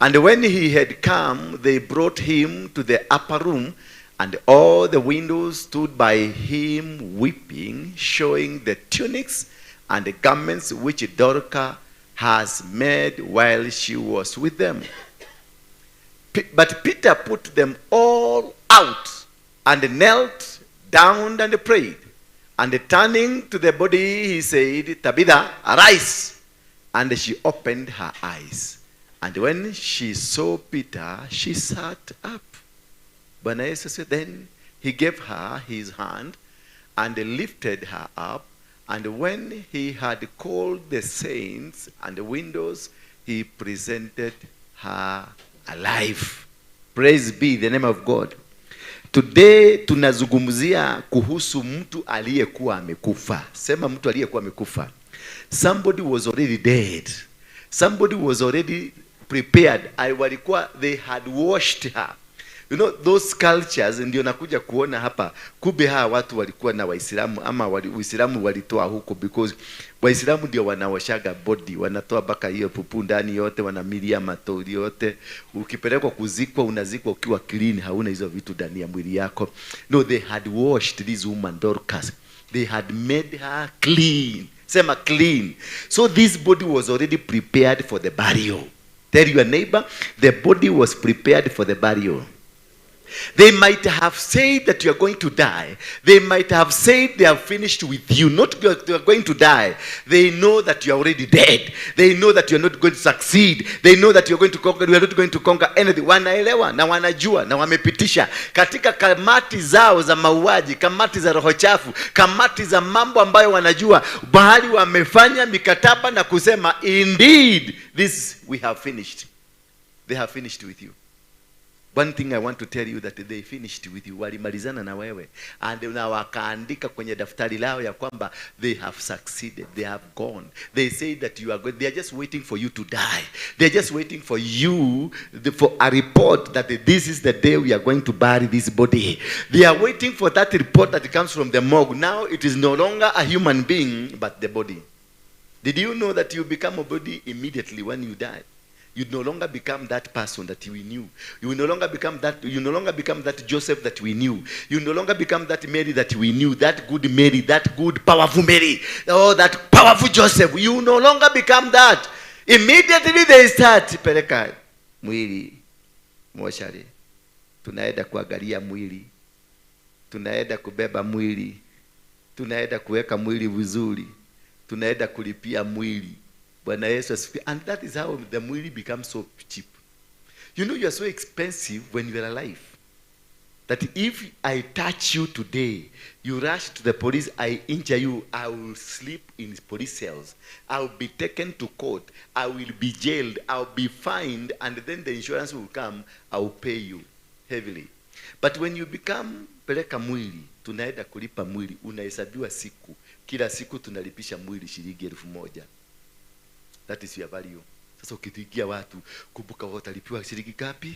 S6: and when he had come, they brought him to the upper room, and all the windows stood by him weeping, showing the tunics and the garments which Dorcas has made while she was with them. But Peter put them all out and knelt down and prayed. And turning to the body, he said, Tabitha, arise. And she opened her eyes. And when she saw Peter, she sat up. Bwana Yesu said, then he gave her his hand and lifted her up. And when he had called the saints and the windows, he presented her alive. Praise be the name of God. Today tunazungumzia kuhusu mtu aliyekuwa amekufa. Sema mtu aliyekuwa amekufa. Somebody was already dead. Somebody was already prepared. They had washed her. You know, those cultures, ndio nakuja kuona hapa, kumbe hawa watu walikuwa na Waislamu, ama Uislamu walitoa huko, because Waislamu ndio wanaoshaga body, wanatoa baka hiyo pupu ndani yote, wanamilia matori yote. Ukipelekwa kuzikwa, unazikwa ukiwa clean, hauna hizo vitu ndani ya mwili yako. No, they had washed this woman Dorcas. They had made her clean. Sema clean. So this body was already prepared for the burial. Tell your neighbor, the body was prepared for the burial. They might have said that you are going to die. They might have said they are finished with you. Not you are going to die. They know that you are already dead. They know that you are not going to succeed. They know that you are going to conquer. You are not going to conquer anything. Wanaelewa na wanajua na wamepitisha katika kamati zao za mauaji, kamati za roho chafu, kamati za mambo ambayo wanajua, bahali wamefanya mikataba na kusema indeed this we have finished. They have finished with you. One thing I want to tell you that they finished with you. Walimalizana na wewe. And na wakaandika kwenye daftari lao ya kwamba they have succeeded. They have gone. They say that you are going. They are just waiting for you to die. They are just waiting for you for a report that this is the day we are going to bury this body. They are waiting for that report that comes from the morgue. Now it is no longer a human being but the body. Did you know that you become a body immediately when you die? You no longer become that person that we knew. You no longer become that. You no longer become that Joseph that we knew. You no longer become that Mary that we knew. That good Mary, that good powerful Mary, oh, that powerful Joseph. You no longer become that. Immediately they start peleka mwili moshari. Tunaenda kuangalia mwili. Tunaenda kubeba mwili. Tunaenda kuweka mwili vizuri. Tunaenda kulipia mwili. Bwana Yesu asifiwe. And that is how the mwili becomes so cheap. You know you are so expensive when you are alive. That if I touch you today, you rush to the police, I injure you, I will sleep in police cells. I will be taken to court. I will be jailed. I will be fined. And then the insurance will come. I will pay you heavily. But when you become peleka mwili, tunaenda kulipa mwili, unahesabiwa siku. Kila siku tunalipisha mwili shilingi 1000. That is your value. Sasa ukitigia watu, kumbuka watalipiwa shilingi ngapi?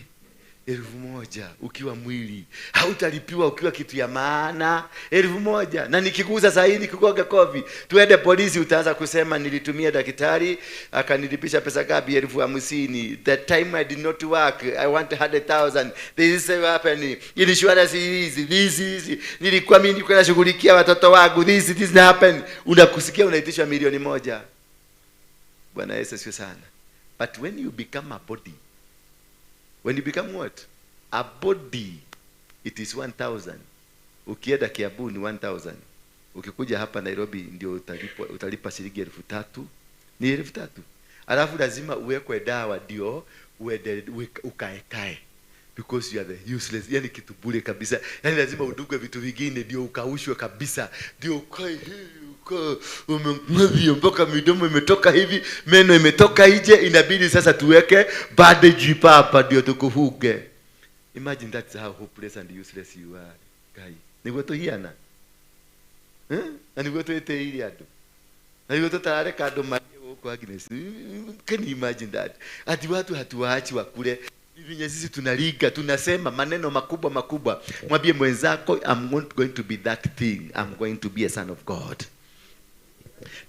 S6: 1,000 ukiwa mwili. Hautalipiwa ukiwa kitu ya maana. 1,000. Na nikikuuza saa hii nikikuaga kofi, tuende polisi, utaanza kusema nilitumia daktari akanilipisha pesa gapi? 50,000. The time I did not work, I want 100,000. This is happening. Insurance is this is. Nilikuwa mimi nilikuwa nashughulikia watoto wangu. This happened. Unakusikia unaitishwa 1,000,000. Bwana Yesu asifiwe sana. But when you become a body, when you become what? A body, it is 1,000. Ukienda Kiambu ni 1,000. Ukikuja hapa Nairobi ndio utalipa shilingi 3,000. Ni 3,000. Alafu lazima uwekwe dawa ndio uende ukaekae. Because you are the useless. Yani kitu bure kabisa. Yani lazima udugwe vitu vingine ndio ukaushwe kabisa. Ndio ukae hivi, ukae umeng'avia mpaka midomo imetoka hivi, meno imetoka nje, inabidi sasa tuweke bandage hapa ndio tukufuge. Imagine that's how hopeless and useless you are. Guy. Niguo tuhiana. Na niguo twĩtĩire andũ. Na niguo tũtarareka andũ marĩe gũkũ Agnes. Can you imagine that? Ati watu hatuwaachi wakule. Hivi sisi tunaliga, tunasema maneno makubwa makubwa. Mwambie mwenzako, I'm not going to be that thing. I'm going to be a son of God.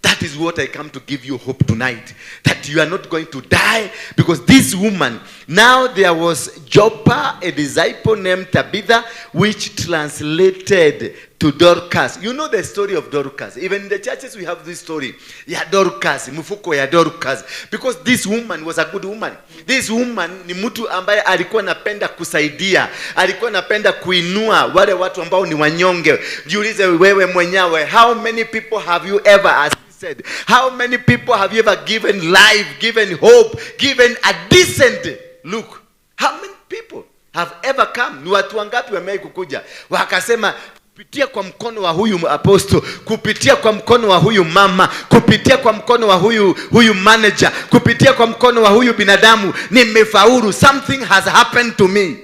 S6: That is what I come to give you hope tonight. That you are not going to die. Because this woman, now there was Joppa, a disciple named Tabitha, which translated to Dorcas. You know the story of Dorcas. Even in the churches we have this story. Ya Dorcas, mfuko ya Dorcas. Because this woman was a good woman. This woman ni mtu ambaye alikuwa anapenda kusaidia. Alikuwa anapenda kuinua wale watu ambao ni wanyonge. Jiulize wewe mwenyewe, how many people have you ever assisted? How many people have you ever given life, given hope, given a decent look? How many people have ever come? Ni watu wangapi wamewahi kukuja wakasema kupitia kwa mkono wa huyu apostle, kupitia kwa mkono wa huyu mama, kupitia kwa mkono wa huyu manager, kupitia kwa mkono wa huyu binadamu nimefaulu, something has happened to me.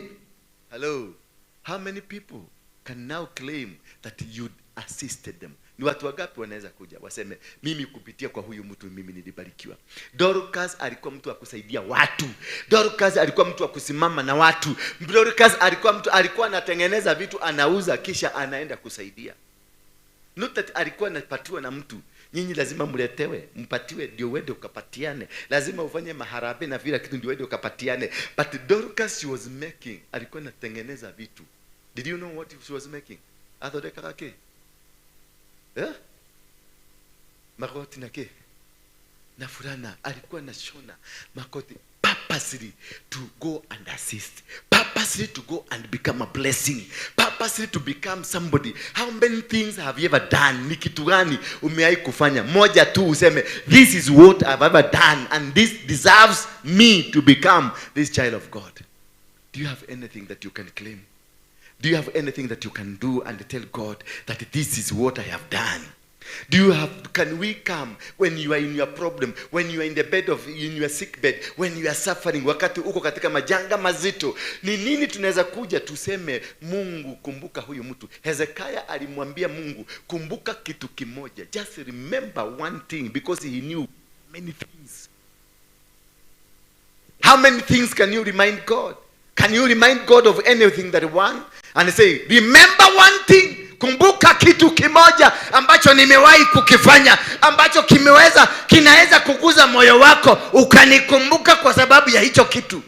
S6: Hello, how many people can now claim that you assisted them? Ni watu wangapi wanaweza kuja waseme mimi kupitia kwa huyu mtu mimi nilibarikiwa? Dorcas alikuwa mtu wa kusaidia watu. Dorcas alikuwa mtu wa kusimama na watu. Dorcas alikuwa mtu, alikuwa anatengeneza vitu, anauza kisha anaenda kusaidia. Not that alikuwa anapatiwa na mtu. Nyinyi lazima mletewe, mpatiwe ndio uende ukapatiane. Lazima ufanye maharabe na vile kitu ndio uende ukapatiane. But Dorcas, she was making, alikuwa anatengeneza vitu. Did you know what she was making? Athondekaga kĩ? Makoti na kĩ? Na furana. Alikuwa anashona makoti purposely to go and assist, purposely to go and become a blessing, purposely to become somebody. How many things have you ever done? Ni kitu gani umewahi kufanya? Moja tu useme this is what I've ever done and this deserves me to become this child of God. Do you have anything that you can claim? Do you have anything that you can do and tell God that this is what I have done? Can we come when you are in your problem, when you are in the bed of, in your sick bed, when you are suffering, wakati uko katika majanga mazito, ni nini tunaweza kuja tuseme Mungu kumbuka huyu mtu? Hezekiah alimwambia Mungu kumbuka kitu kimoja, just remember one thing, because he knew many things. How many things can you remind God? Can you remind God of anything that one? And say, remember one thing. Kumbuka kitu kimoja ambacho nimewahi kukifanya, ambacho kinaweza kuguza moyo wako, ukanikumbuka kwa sababu ya hicho kitu.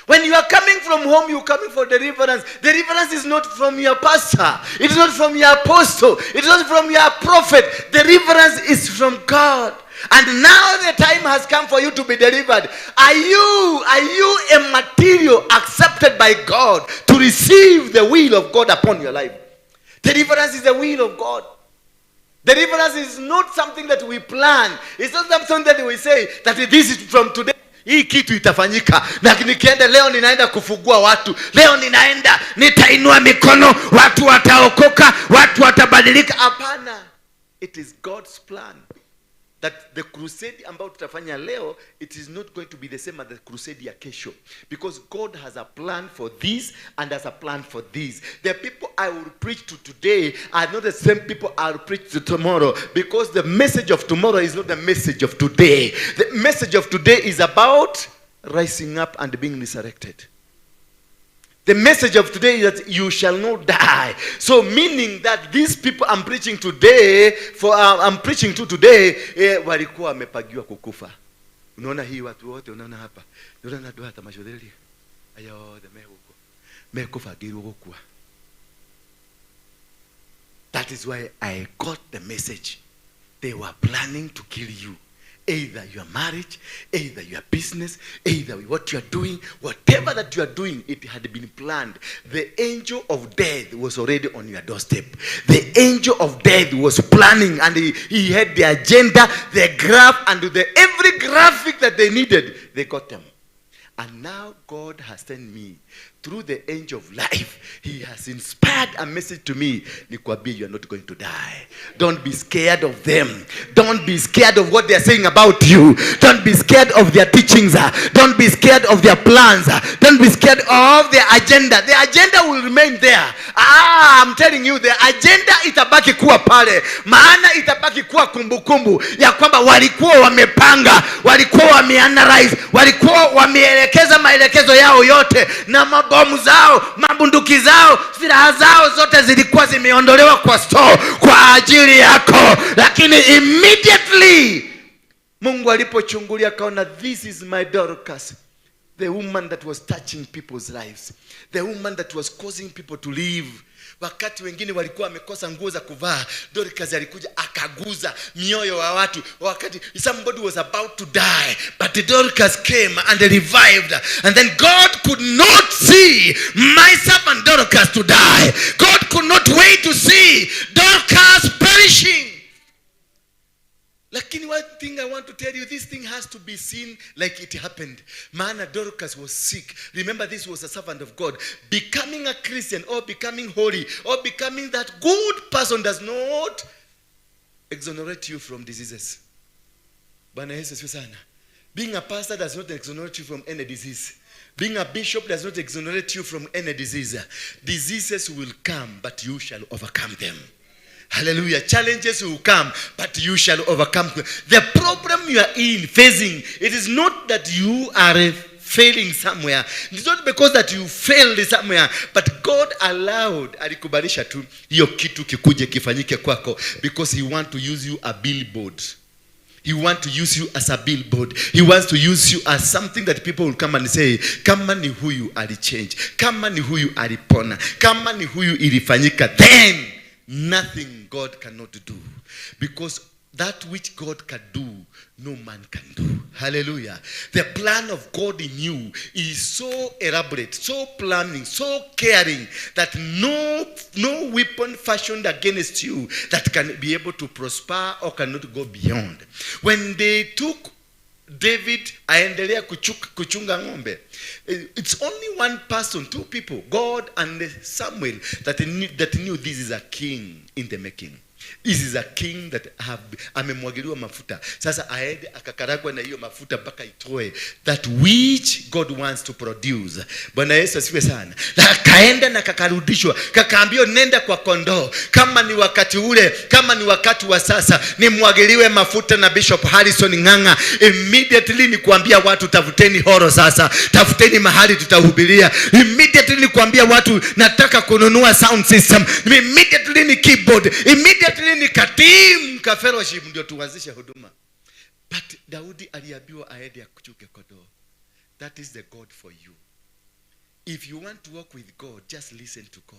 S6: When you are coming from home, you are coming for deliverance. Deliverance is not from your pastor. It is not from your apostle. It is not from your prophet. Deliverance is from God. And now the time has come for you to be delivered. Are you a material accepted by God to receive the will of God upon your life? Deliverance is the will of God. Deliverance is not something that we plan. It's not something that we say that this is from today. Hii kitu itafanyika. Na nikienda leo ninaenda kufungua watu. Leo ninaenda nitainua mikono, watu wataokoka, watu watabadilika. Hapana. It is God's plan. That the crusade ambayo tutafanya leo, it is not going to be the same as the crusade ya kesho. Because God has a plan for this and has a plan for this. The people I will preach to today are not the same people I will preach to tomorrow. Because the message of tomorrow is not the message of today. The message of today is about rising up and being resurrected. The message of today is that you shall not die. So meaning that these people I'm preaching today, for I'm preaching to today, walikuwa wamepagiwa kukufa. Unaona hii watu wote, unaona hapa. Unaona andũ aya macothĩrĩria. Aya othe me gũkũ. Mekũbangĩirwo gũkua. That is why I got the message. They were planning to kill you. Either your marriage, either your business, either what you are doing, whatever that you are doing, it had been planned. The angel of death was already on your doorstep. The angel of death was planning, and he had the agenda, the graph, and the every graphic that they needed, they got them. And now God has sent me through the angel of life. He has inspired a message to me. Nikwambie, you are not going to die. Don't be scared of them. Don't be scared of what they are saying about you. Don't be scared of their teachings. Don't be scared of their plans. Don't be scared of their agenda. The agenda will remain there. Ah, I'm telling you, the agenda itabaki kuwa pale. Maana itabaki kuwa kumbukumbu ya kwamba walikuwa wamepanga, walikuwa wameanalyze, walikuwa wameelekeza maelekezo yao yote, na mabomu zao, mabunduki zao, silaha zao zote zilikuwa zimeondolewa kwa store kwa ajili yako. Lakini immediately Mungu alipochungulia akaona, this is my Dorcas, the woman that was touching people's lives, the woman that was causing people to live. Wakati wengine walikuwa wamekosa nguo za kuvaa, Dorcas alikuja akaguza mioyo wa watu. Wakati somebody was about to die, but Dorcas came and revived. And then God could not see my servant Dorcas to die. God could not wait to see Dorcas perishing. Lakini one thing I want to tell you, this thing has to be seen like it happened. Maana Dorcas was sick. Remember, this was a servant of God. Becoming a Christian or becoming holy or becoming that good person does not exonerate you from diseases. Bwana Yesu asifiwe sana. Being a pastor does not exonerate you from any disease. Being a bishop does not exonerate you from any disease. Diseases will come, but you shall overcome them. Hallelujah. Challenges will come, but you shall overcome them. The problem you are in, facing, it is not that you are failing somewhere. It's not because that you failed somewhere, but God allowed, alikubalisha tu hiyo kitu kikuje kifanyike kwako, because he want to use you a billboard. He wants to use you as a billboard. He wants to use you as something that people will come and say, kama ni huyu alichange, kama ni huyu alipona, kama ni huyu ilifanyika, then nothing God cannot do. Because that which God can do, no man can do. Hallelujah. The plan of God in you is so elaborate, so planning, so caring, that no weapon fashioned against you that can be able to prosper or cannot go beyond. When they took David aendelea kuchunga ng'ombe, it's only one person, two people, God and Samuel, that knew this is a king in the making. This is a king that have amemwagiliwa mafuta. Sasa aende akakaragwa na hiyo mafuta mpaka itoe that which God wants to produce. Bwana Yesu asifiwe sana. Na akaenda na kakarudishwa, kakaambiwa nenda kwa kondoo. Kama ni wakati ule, kama ni wakati wa sasa, nimwagiliwe mafuta na Bishop Harrison Ng'ang'a. Immediately ni kuambia watu tafuteni horo sasa, tafuteni mahali tutahubiria. Immediately ni kuambia watu nataka kununua sound system. Immediately ni keyboard. Immediately ni kateam ka fellowship ndio tuanzishe huduma. But Daudi aliambiwa aende akuchunge kondoo. That is the God for you. If you want to walk with God, just listen to God.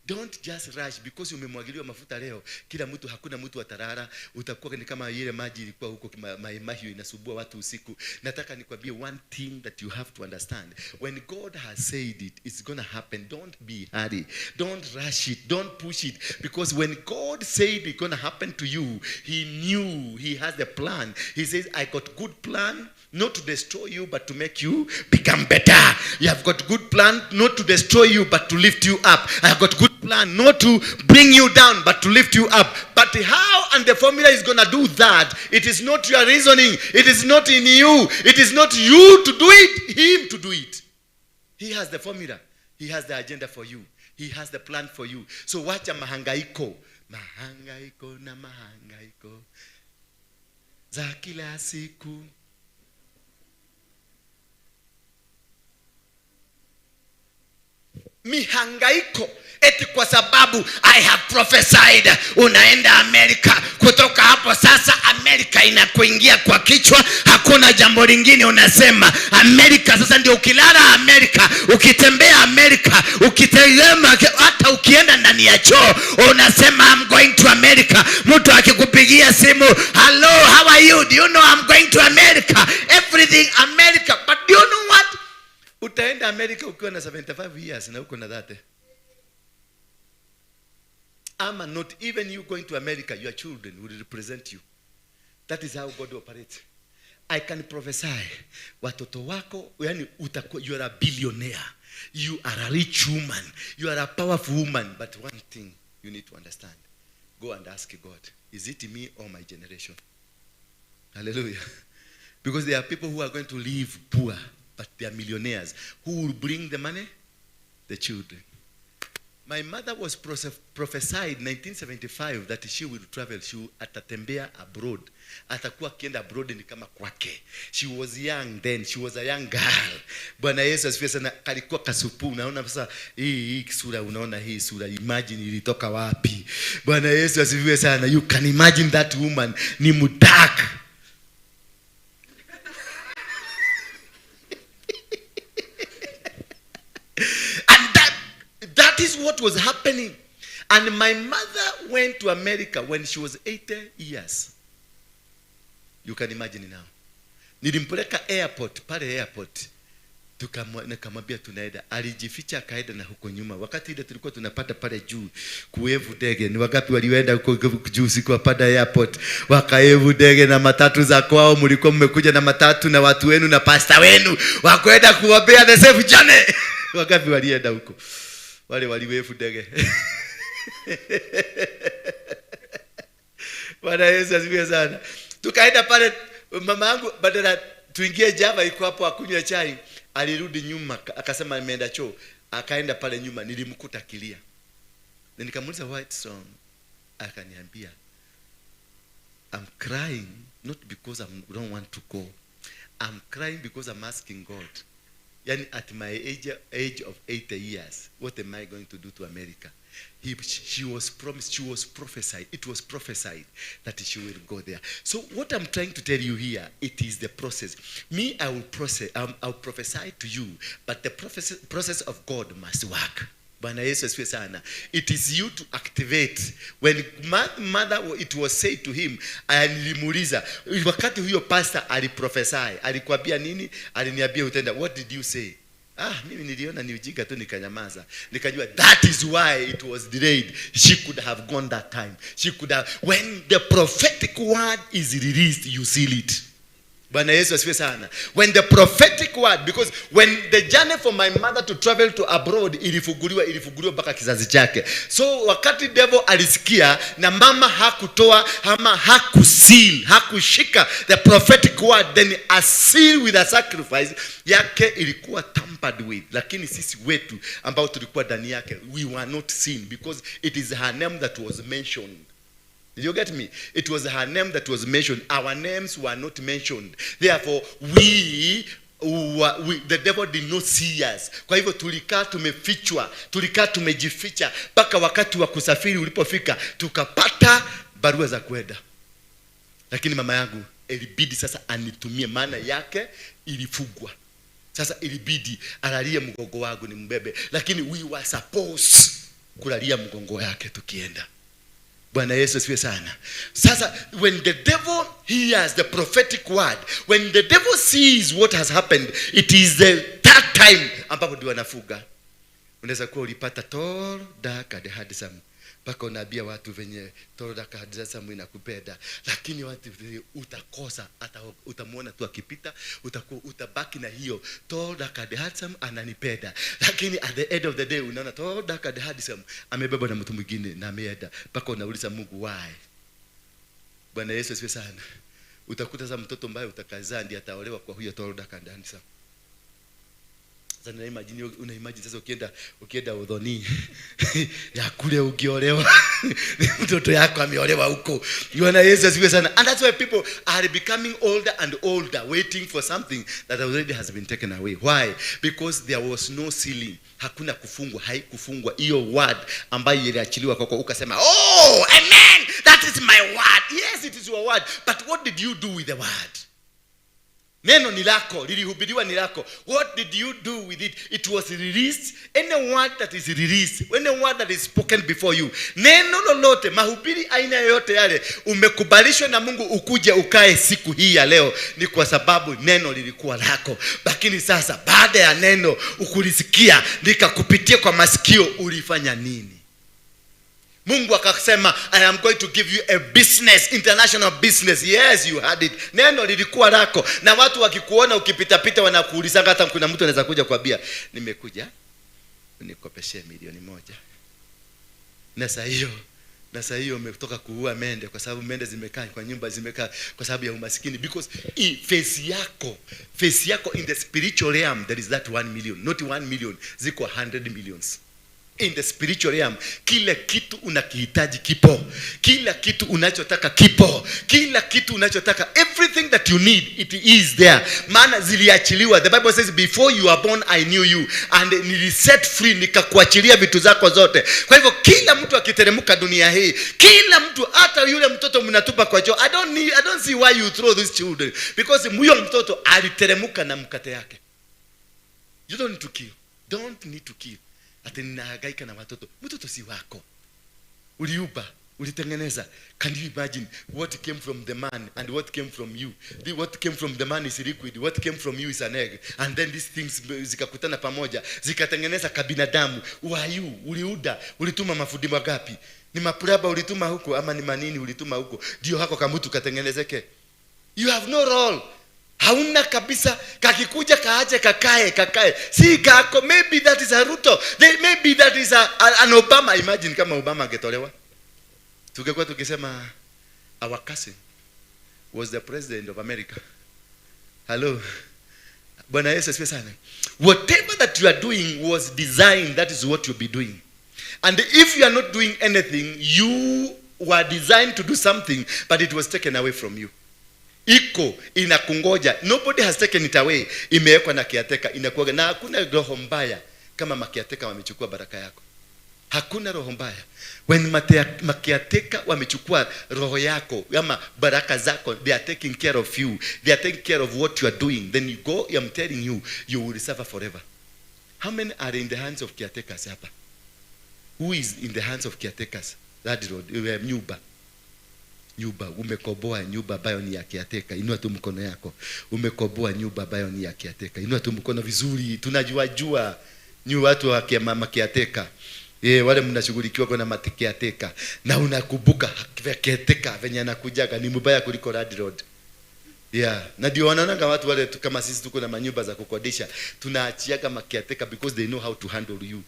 S6: Don't just rush because umemwagiliwa mafuta leo. Kila mtu, hakuna mtu atalala. Utakuwa ni kama ile maji ilikuwa huko Mai inasumbua watu usiku. Nataka nikwambie one thing that you have to understand. When God has said it, it's gonna happen. Don't be hurry. Don't rush it. Don't push it. Because when God said it's gonna happen to you, he knew, he has the plan. He says, I got good plan, not to destroy you, but to make you become better. You have got good plan, not to destroy you, but to lift you up. I have got good plan, not to bring you down, but to lift you up. But how and the formula is going to do that, it is not your reasoning. It is not in you. It is not you to do it, him to do it. He has the formula. He has the agenda for you. He has the plan for you. So wacha mahangaiko. Mahangaiko na mahangaiko za kila siku.
S7: Mihangaiko eti kwa sababu I have prophesied unaenda Amerika. Kutoka hapo sasa Amerika inakuingia kwa kichwa, hakuna jambo lingine unasema Amerika. Sasa ndio ukilala Amerika, ukitembea Amerika, ukitazama, hata ukienda ndani ya choo unasema I'm going to America. Mtu akikupigia simu, hello, how are you, do you know I'm going to America? Everything America. But do you know what?
S6: Utaenda America ukiwa na 75 years na uko na 30. Ama not even you going to America, your children will represent you. That is how God operates. I can prophesy, watoto wako, yani utakuwa, you are a billionaire, you are a rich woman, you are a powerful woman. But one thing you need to understand, go and ask God, is it me or my generation? Hallelujah. Because there are people who are going to live poor, but they are millionaires. Who will bring the money? The children. My mother was prophesied 1975 that she will travel, she will atatembea abroad. Atakuwa akienda abroad ni kama kwake. She was young then, she was a young girl. Bwana Yesu asifiwe sana. Kalikuwa kasupu, unaona sasa hii sura, unaona hii sura, imagine ilitoka wapi? Bwana Yesu asifiwe sana. You can imagine that woman ni mdark. And that is what was happening. And my mother went to America when she was 80 years. You can imagine now. Nilimpeleka airport, pale airport. Nikamwambia tunaenda. Alijificha akaenda na huko nyuma. Wakati ile tulikuwa tunapata pale juu kuevu ndege. Ni wangapi walienda huko juu siku wapanda airport? Wakaevu ndege na matatu za kwao. Mlikuwa mmekuja na matatu na watu wenu na pastor wenu. Wakwenda kuombea the safe journey. Wangapi walienda huko? Wale waliwevu ndege. Bwana Yesu asifiwe sana. Tukaenda pale, mama yangu badala tuingie Java iko hapo akunywe chai, alirudi nyuma akasema ameenda choo, akaenda pale nyuma, nilimkuta akilia. Na nikamuuliza what song, akaniambia I'm crying not because I don't want to go. I'm crying because I'm asking God. Yani at my age of 80 years, what am I going to do to America? She was promised, she was prophesied, it was prophesied that she will go there. So what I'm trying to tell you here, it is the process. Me, I will process, I'll prophesy to you, but the process of God must work. Bwana Yesu asifiwe sana. It is you to activate. When mother, it was said to him, alimuuliza, wakati huyo pastor aliprophesy, alikwambia nini? Aliniambia utenda. What did you say? Ah, mimi niliona ni ujinga tu nikanyamaza. Nikajua that is why it was delayed. She could have gone that time. She could have. When the prophetic word is released, you seal it. Bwana Yesu asifiwe sana. When the prophetic word, because when the journey for my mother to travel to abroad ilifunguliwa mpaka kizazi chake. So wakati devil alisikia na mama hakutoa ama hakuseal, hakushika the prophetic word, then a seal with a sacrifice yake ilikuwa tampered with. Lakini sisi wetu ambao tulikuwa ndani yake, we were not seen because it is her name that was mentioned. Did you get me? It was her name that was mentioned. Our names were not mentioned. Therefore, we the devil did not see us. Kwa hivyo tulikaa tumefichwa, tulikaa tumejificha mpaka wakati wa kusafiri ulipofika tukapata barua za kwenda. Lakini mama yangu ilibidi sasa anitumie, maana yake ilifugwa. Sasa ilibidi alalie mgongo wangu nimbebe, lakini we were supposed kulalia mgongo yake tukienda. Bwana Yesu asifiwe sana. Sasa when the devil hears the prophetic word, when the devil sees what has happened, it is the third time ambapo ndio anafuga. Unaweza kuwa ulipata tall, dark and handsome, mpaka unaambia watu venye tall, dark and handsome inakupenda, lakini watu utakosa, hata utamuona tu akipita, utabaki na hiyo tall, dark and handsome ananipenda, lakini at the end of the day unaona tall, dark and handsome amebebwa na mtu mwingine na ameenda, mpaka unauliza Mungu why. Bwana Yesu asifiwe sana. Utakuta sasa mtoto ambaye utakazaa ndiye ataolewa kwa huyo tall, dark and handsome. Sasa nina imagine, una imagine sasa ukienda udhoni ya kule ukiolewa, mtoto yako ameolewa huko. Bwana Yesu asifiwe sana. And that's why people are becoming older and older, waiting for something that already has been taken away. Why? Because there was no sealing. Hakuna kufungwa, haikufungwa hiyo word ambayo iliachiliwa kwako ukasema, "Oh, amen, that is my word." Yes, it is your word, but what did you do with the word? Neno ni lako, lilihubiriwa, ni lako. What did you do with it? It was released. Any word that is released, any word that is spoken before you, neno lolote, mahubiri aina yoyote yale, umekubalishwa na Mungu ukuje ukae siku hii ya leo, ni kwa sababu neno lilikuwa lako. Lakini sasa baada ya neno ukulisikia, likakupitia kwa masikio, ulifanya nini? Mungu akasema, "I am going to give you a business, international business." Yes, you had it. Neno lilikuwa lako, na watu wakikuona ukipitapita wanakuulizanga. Hata kuna mtu anaweza kuja kuambia, "Nimekuja unikopeshe 1 milioni." Na saa hiyo umetoka kuua mende, kwa sababu mende zimekaa kwa nyumba, zimekaa kwa sababu ya umasikini, because face yako in the spiritual realm, there is that 1 million. Not 1 million, ziko 100 millions in the spiritual realm. Kila kitu unakihitaji kipo, kila kitu unachotaka kipo, kila kitu unachotaka, everything that you need, it is there, maana ziliachiliwa. The Bible says, "Before you are born, I knew you," and niliset free, nikakuachilia vitu zako zote. Kwa hivyo kila mtu akiteremka dunia hii, kila mtu, hata yule mtoto mnatupa kwa choo, I don't see why you throw these children, because huyo mtoto aliteremka na mkate yake. You don't need to kill, don't need to kill. Ati ninahangaika na watoto. Mtoto si wako, uliuba, ulitengeneza. Can you imagine what came from the man and what came from you? What came from the man is liquid, what came from you is an egg, and then these things zikakutana pamoja, zikatengeneza kabinadamu. Who are you? Uliuda, ulituma mafundi magapi? Ni maplumber ulituma huko, ama ni manini ulituma huko ndio hako kamutu katengenezeke? You have no role, hauna kabisa. Kakikuja kaache kakae, kakae, si kako. Maybe that is a Ruto. Maybe that is an Obama. Imagine kama Obama angetolewa, tungekuwa tukisema our cousin was the president of America. Hello, Bwana Yesu asifiwe sana. Whatever that you are doing was designed, that is what you'll be doing. And if you are not doing anything, you were designed to do something, but it was taken away from you. Iko inakungoja. Nobody has taken it away, imewekwa na caretaker, inakuwaga. Na hakuna roho mbaya kama macaretaker wamechukua baraka yako. Hakuna roho mbaya when macaretaker wamechukua roho yako ama baraka zako. They are taking care of you, they are taking care of what you are doing. Then you go, I'm telling you, you will suffer forever. How many are in the hands of caretakers hapa? Who is in the hands of caretakers? That road, nyumba umekoboa, nyumba ambayo ni ya caretaker, inua tu mkono yako. Umekoboa nyumba ambayo ni ya caretaker, inua tu mkono vizuri. Tunajua jua ni watu wa macaretaker. Wale mnashughulikiwa kwa na macaretaker, na unakumbuka caretaker venye anakujaga ni mbaya kuliko landlord. Yeah, na ndio wanaonaga watu wale tu, kama sisi tuko na manyumba za kukodisha, tunaachiaga macaretaker because they know how to handle you.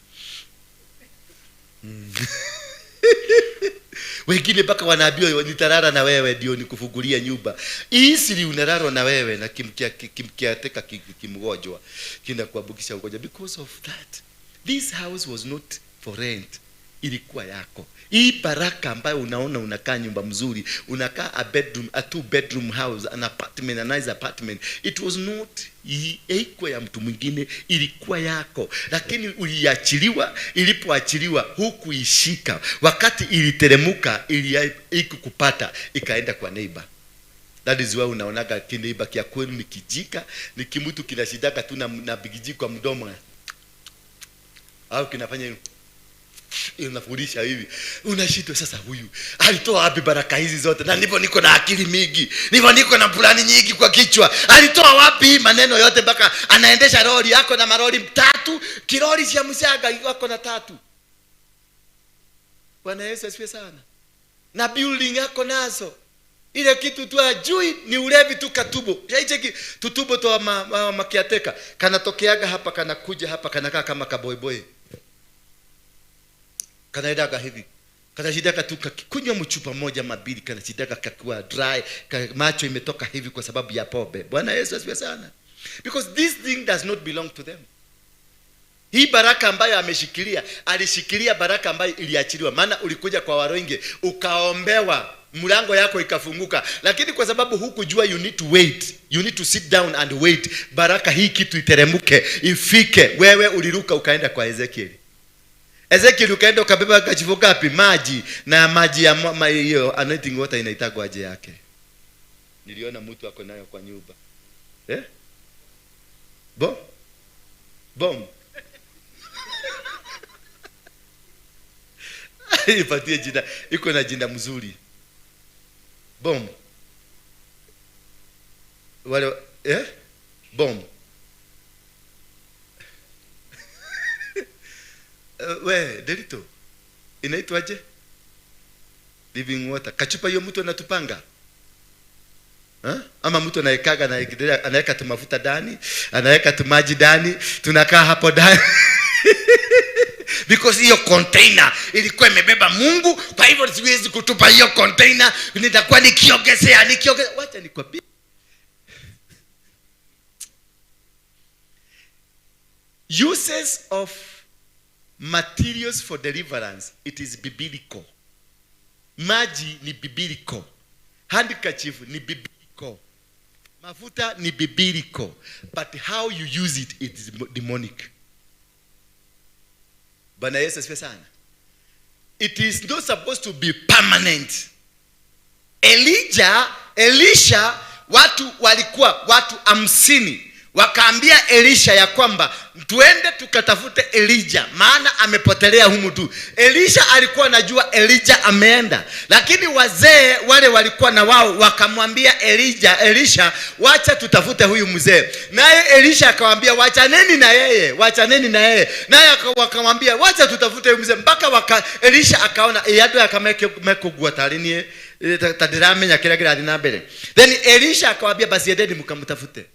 S6: Wengine mpaka wanaambiwa, "Nitalala na wewe ndio nikufungulia nyumba." Easily unalala na wewe na kimcaretaker kimgonjwa kinakuambukisha ugonjwa because of that. This house was not for rent, ilikuwa yako. Hii baraka ambayo unaona unakaa nyumba mzuri, unakaa a bedroom, a two bedroom house, an apartment, a nice apartment, it was not, haikuwa ya mtu mwingine, ilikuwa yako, lakini uliachiliwa. Ilipoachiliwa hukuishika. Wakati iliteremuka, ili ikukupata, ikaenda kwa neighbor. That is why unaonaga kineighbor kia kwenu ni kijika, ni kimutu kinashidaka tu na bigiji kwa mdomo, au kinafanya hivi, unafurisha hivi, unashindwa sasa, huyu alitoa wapi baraka hizi zote? Na ndivyo niko na akili mingi, ndivyo niko na plani nyingi kwa kichwa. Alitoa wapi hii maneno yote mpaka anaendesha lori yako na marori tatu, kirori cha mshaga wako na tatu? Bwana Yesu asifiwe sana. Na building yako nazo, ile kitu tu ajui ni ulevi tu, katubo cheki tutubo twa macaretaker kanatokeaga hapa, kanakuja hapa, kanakaa kama kaboyboy, kanaendaga hivi, kanashidaka tu kakikunywa mchupa moja mabili, kanashidaka kakiwa dry ka, macho imetoka hivi kwa sababu ya pombe. Bwana Yesu asifiwe sana. Because this thing does not belong to them. Hii baraka ambayo ameshikilia, alishikilia baraka ambayo iliachiliwa. Maana ulikuja kwa Waroinge ukaombewa, mlango yako ikafunguka, lakini kwa sababu hukujua you need to wait, you need to sit down and wait, baraka hii kitu iteremuke ifike. Wewe uliruka ukaenda kwa Ezekiel. Ezekiel ukaenda ukabeba kachifu gapi? Maji na maji ya hiyo anointing water inaitagwa aje yake? Niliona mtu ako nayo kwa nyumba. Eh? Bo? Bom. Ipatie jina, iko na jina mzuri. Bom. Wale eh? Bom. We, Delito. Inaitwaje? Living water. Kachupa hiyo mtu anatupanga. Ha? Ama mtu anaekaga na anaweka tu mafuta ndani, anaweka tu maji ndani, tunakaa hapo ndani.
S7: Because hiyo container ilikuwa imebeba Mungu, kwa hivyo siwezi kutupa hiyo container, nitakuwa nikiongezea.
S6: Wacha nikwambie. Uses of materials for deliverance, it is biblical. Maji ni biblical. Handkerchief ni biblical. Mafuta ni biblical. But how you use it, it is demonic. Bwana Yesu asifiwe sana. It is not supposed to be permanent.
S7: Elisha, watu walikuwa watu 50. Wakaambia Elisha ya kwamba tuende tukatafute Elijah, maana amepotelea humu tu. Elisha alikuwa anajua Elijah ameenda, lakini wazee wale walikuwa na wao wakamwambia Elisha, wacha tutafute huyu mzee. Naye Elisha akamwambia wachaneni na yeye, wachaneni na yeye. Naye wakamwambia wacha tutafute huyu mzee, mpaka Elisha akaona yado akamekugua tarini tadiramenya kila kila na mbele. Then Elisha akamwambia basi endeni mkamtafute.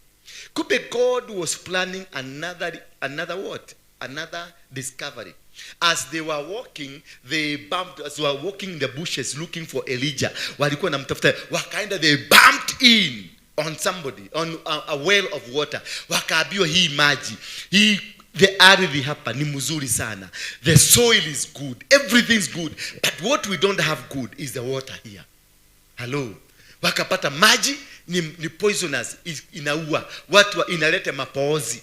S6: Kumbe God was planning another what? Another discovery. As they were walking, they bumped, as they were walking in the bushes looking for Elijah. Walikuwa wanamtafuta, wakaenda, they bumped in on somebody, on a well of water. Wakaambiwa hii maji, hii the ardhi hapa ni mzuri sana. The soil is good, everything's good. But what we don't have good is the water here. Hello. Wakapata maji ni poisonous, inaua watu, inaleta mapoozi,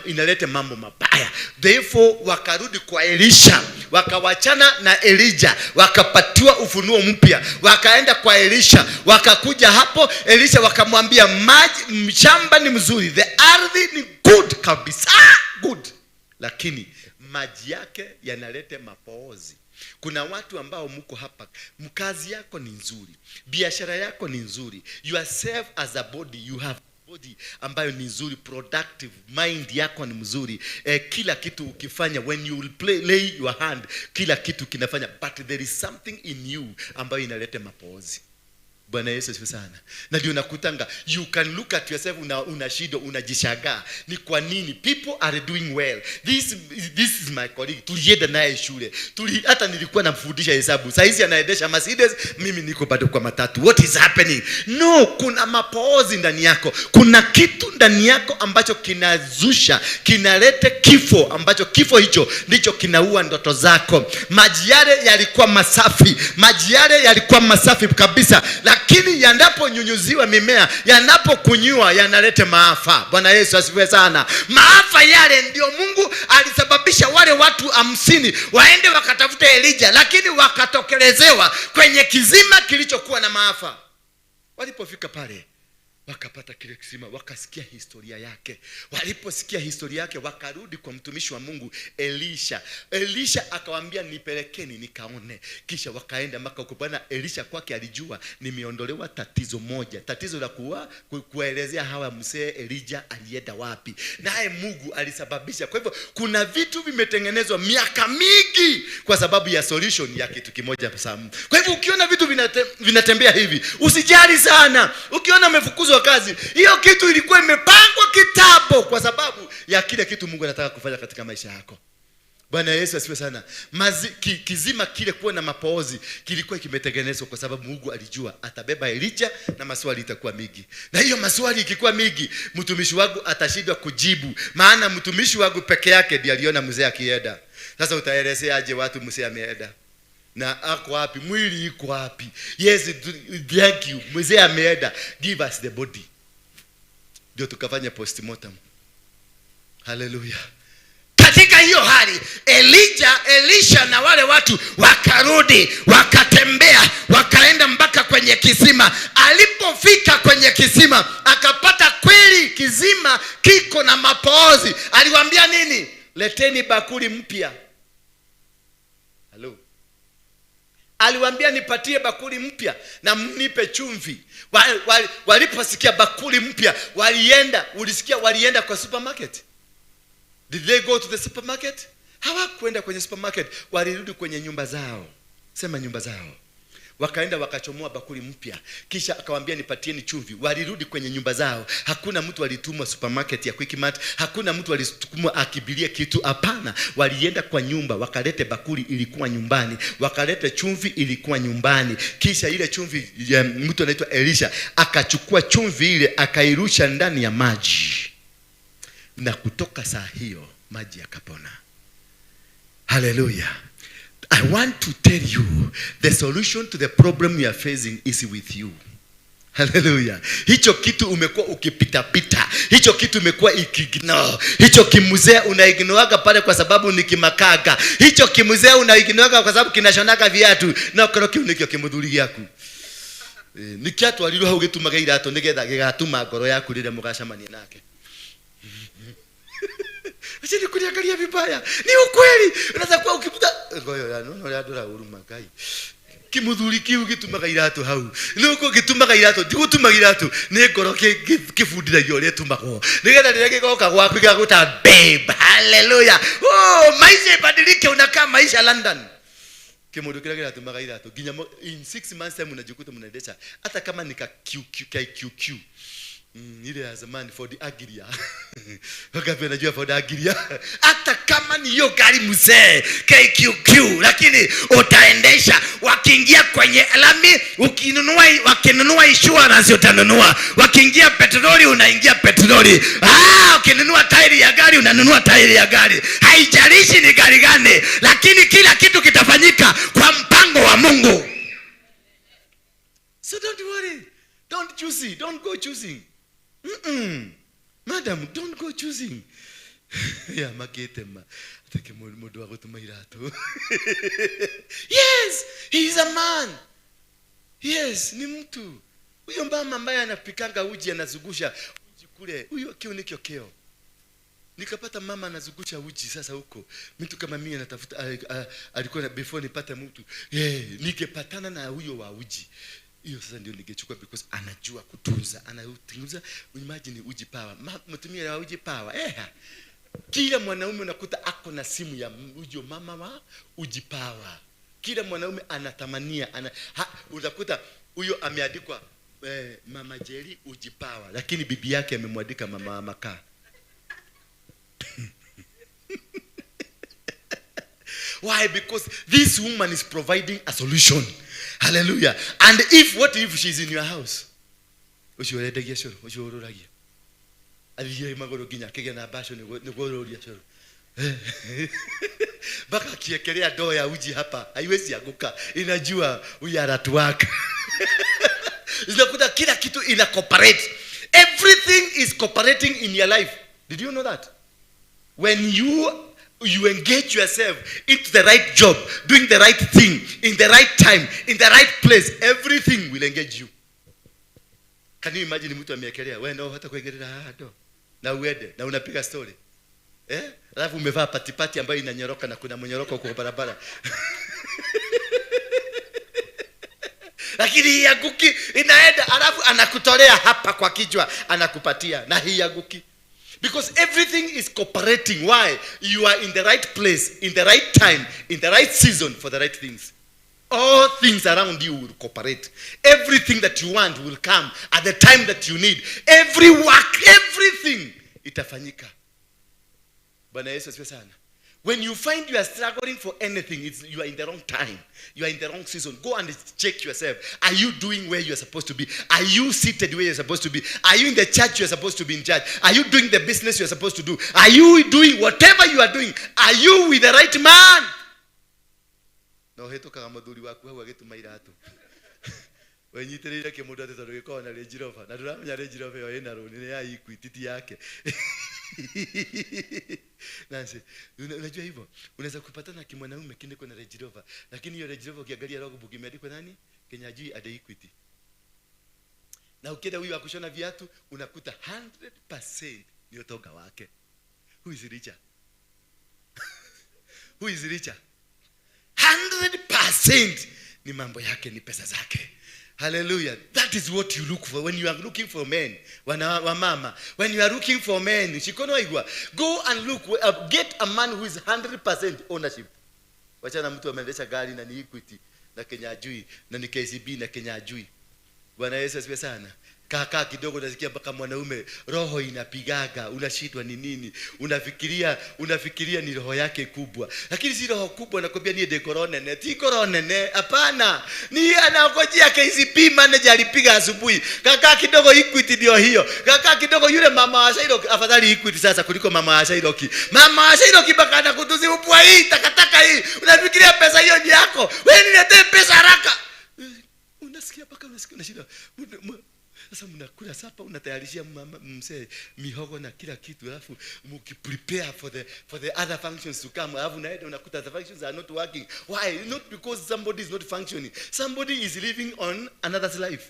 S6: inaleta mambo mabaya. Therefore wakarudi kwa Elisha, wakawachana na Elijah, wakapatiwa ufunuo mpya, wakaenda kwa Elisha, wakakuja hapo Elisha wakamwambia maji, shamba ni mzuri, the ardhi ni good kabisa, good, lakini maji yake yanaleta mapoozi. Kuna watu ambao mko hapa, mkazi yako ni nzuri, biashara yako ni nzuri, yourself as a body, you have body ambayo ni nzuri, productive mind yako ni mzuri, kila kitu ukifanya, when you will play, lay your hand, kila kitu kinafanya, but there is something in you ambayo inaleta mapoozi. Bwana Yesu asifiwe sana. Na ndio nakutanga, you can look at yourself, una shida, unajishangaa ni kwa nini people are doing well. This is my colleague, tulienda naye shule, hata nilikuwa namfundisha hesabu, saa hizi anaendesha Mercedes, mimi niko bado kwa matatu. What is happening? No, kuna mapoozi ndani yako, kuna kitu ndani yako ambacho kinazusha, kinaleta kifo, ambacho kifo hicho ndicho kinaua ndoto zako. Maji yale yalikuwa masafi, maji yale yalikuwa masafi kabisa, lakini yanaponyunyuziwa mimea, yanapokunywa, yanaleta maafa. Bwana Yesu asifiwe sana. Maafa yale ndio Mungu alisababisha wale watu 50 waende wakatafute Elijah, lakini wakatokelezewa kwenye kizima kilichokuwa na maafa. Walipofika pale wakapata kile kisima, wakasikia historia yake. Waliposikia historia yake wakarudi kwa mtumishi wa Mungu Elisha. Elisha akawaambia nipelekeni nikaone. Kisha wakaenda mpaka huko. Bwana Elisha kwake alijua nimeondolewa tatizo moja, tatizo la kuelezea hawa mzee Elijah alienda wapi. Naye Mungu alisababisha. Kwa hivyo kuna vitu vimetengenezwa miaka mingi kwa sababu ya solution ya kitu kimoja. Kwa hivyo ukiona vitu vinatembea hivi, usijali sana. Ukiona umefukuzwa kazi, hiyo kitu ilikuwa imepangwa kitambo kwa sababu ya kile kitu Mungu anataka kufanya katika maisha yako. Bwana Yesu asifiwe sana. Kizima kile kuwa na mapoozi kilikuwa kimetengenezwa kwa sababu Mungu alijua atabeba Elijah na maswali itakuwa mingi. Na hiyo maswali ikikuwa mingi, mtumishi wangu atashindwa kujibu, maana mtumishi wangu peke yake ndiye aliona mzee akienda. Sasa utaelezea aje watu mzee ameenda? Na ako wapi? Mwili iko wapi? Yes, thank you. Mzee ameenda. Give us the body. Ndio tukafanya postmortem. Hallelujah.
S7: Katika hiyo hali Elijah, Elisha na wale watu wakarudi, wakatembea, wakaenda mpaka kwenye kisima. Alipofika kwenye kisima akapata kweli kisima kiko na mapoozi. Aliwaambia nini? Leteni bakuli mpya.
S6: Hello. Aliwaambia nipatie bakuli mpya na mnipe chumvi. Waliposikia bakuli mpya walienda, ulisikia walienda kwa supermarket? Did they go to the supermarket? Hawakwenda kwenye supermarket, walirudi kwenye nyumba zao. Sema nyumba zao. Wakaenda wakachomoa bakuli mpya, kisha akawaambia nipatieni chumvi. Walirudi kwenye nyumba zao. Hakuna mtu alitumwa supermarket ya Quickmart, hakuna mtu alitumwa akibirie kitu, hapana. Walienda kwa nyumba, wakalete bakuli ilikuwa nyumbani, wakalete chumvi ilikuwa nyumbani. Kisha ile chumvi ya mtu anaitwa Elisha akachukua chumvi ile akairusha ndani ya maji, na kutoka saa hiyo maji yakapona. Hallelujah. I want to tell you the solution to the problem you are facing is with you. Hallelujah. Hicho kitu umekuwa ukipita-pita, hicho kitu umekuwa ikiignore, hicho kimuzee unaignoaga pale kwa sababu ni kimakaga, hicho kimuzee unaignoaga kwa sababu kinashonaga viatu, na koro kiu nikio kimuthuri giaku. Nikiatwarirwo hau gitumaga iratu nigetha gigatuma ngoro yaku riria mugacemania nake. Acha nikuliangalia vibaya. Ni ukweli. Unaweza kuwa ukiputa ngoyo ya no ya ndora huruma Ngai. Kimuthuri kiu gitumaga iratu hau. Nuko gitumaga iratu, ndigutumaga iratu. Ni ngoro kibundithagia uria tumagwo. Nigetha rĩrĩa gĩgoka gwaku gĩgaguta babe. Hallelujah. Oh, maisha ibadilike, unakaa maisha London. Kimundu kĩrĩa kĩratumaga iratu nginya in 6 months time unajikuta mnaendesha hata kama ni ka QQ KQQ. Ile ya zamani Ford Agria. Wangapi wanajua Ford Agria?
S7: Hata kama ni hiyo gari mzee KQQ, lakini utaendesha. Wakiingia kwenye lami, wakinunua insurance utanunua, wakiingia petroli unaingia petroli. Ukinunua tairi ya gari unanunua tairi ya gari. Haijalishi ni gari gani, lakini kila kitu kitafanyika kwa mpango wa Mungu.
S6: So don't worry. Don't choose. Don't go choosing. Madam, don't go choosing. Ya makete ma. Atake mundu wa gutuma iratu. Yes, he is a man. Yes, ni mtu. Huyo mama ambaye anapikanga uji anazungusha uji kule. Huyo kio nikio keo. Nikapata mama anazungusha uji sasa huko. Mtu kama mimi anatafuta, alikuwa na before nipate mtu. Nikepatana na huyo wa uji. Hiyo sasa ndio ningechukua because anajua kutunza, anatunza. Imagine uji power. Mtumie wa uji power. Kila mwanaume unakuta ako na simu ya uji mama wa uji power. Kila mwanaume anatamania, utakuta huyo ameandikwa Mama Jerry uji power, lakini bibi yake amemwandika mama wa makaa. Why? Because this woman is providing a solution. Hallelujah. And what if she's in your house? Ucio urendagia cũrũ, ucio ũrũragia. Athiĩ magũrũ nginya akĩgĩa na mbacũ nĩguo ũrũria cũrũ. Mpaka akiekelea ndoo ya uji hapa, haiwezi anguka. Inajua we are at work. Zinakuta kila kitu ina cooperate. Everything is cooperating in your life. Did you know that? When you engage yourself into the right job, doing the right thing, in the right time, in the right place, everything will engage you. Can you imagine mtu ameekelea, wewe ndio hata kuegelea hado na uende na unapiga story. Alafu umevaa patipati ambayo inanyoroka na kuna mnyoroko kwa barabara. Lakini hii anguki inaenda, alafu anakutolea hapa kwa kichwa, anakupatia na hii anguki. Because everything is cooperating. Why? You are in the right place, in the right time, in the right season for the right things. All things around you will cooperate. Everything that you want will come at the time that you need. Every work, everything itafanyika. Bwana Yesu asifiwe sana. When you find you are struggling for anything, you are in the wrong time. You are in the wrong season. Go and check yourself. Are you doing where you are supposed to be? Are you seated where you are supposed to be? Are you in the church you are supposed to be in church? Are you doing the business you are supposed to do? Are you doing whatever you are doing? Are you with the right man? No hĩtũkaga mũthuri waku hau agĩtuma iratũ. Wenyitĩrĩire kĩmũndũ atĩ tondũ gĩkoragwo na Range Rover na ndũramenya Range Rover ĩyo ĩna rũni nĩ ya Equity ti yake. Nancy, unajua hivyo unaweza kupatana kimwanaume kiniko na Range Rover, lakini hiyo Range Rover ukiangalia logbook imeandikwa nani? Kinyanjui at Equity. Na ukienda huyu akushona viatu unakuta 100% ni utonga wake. Who is richer? Who is richer? 100% ni mambo yake, ni pesa zake. Hallelujah. That is what you look for when you are looking for men. Wamama, when you are looking for men, shikono igwa, go and look, get a man who is 100% ownership. Wachana mtu ameendesha gari na ni Equity na Kinyanjui na ni KCB na Kinyanjui. Bwana Yesu asifiwe sana. Kaka kidogo unasikia mpaka mwanaume roho inapigaga, unashindwa ni nini? Unafikiria ni roho yake kubwa. Lakini si roho kubwa, nakwambia ni dekorone ne, ti korone ne, hapana. Ni anangojea KCB manager alipiga asubuhi. Kaka kidogo Equity ndio hiyo. Kaka kidogo yule mama wa Shairoki, afadhali Equity sasa kuliko mama wa Shairoki. Mama wa Shairoki mpaka anakutusi upwa hii takataka hii. Unafikiria pesa hiyo ni yako. Wewe niletee pesa haraka. Unasikia mpaka unasikia unashindwa. Sasa mnakula sapa, unatayarishia mama mzee mihogo na kila kitu, alafu mkiprepare for the other functions to come, alafu unaenda unakuta the functions are not working. Why? Not because somebody is not functioning. Somebody is living on another's life.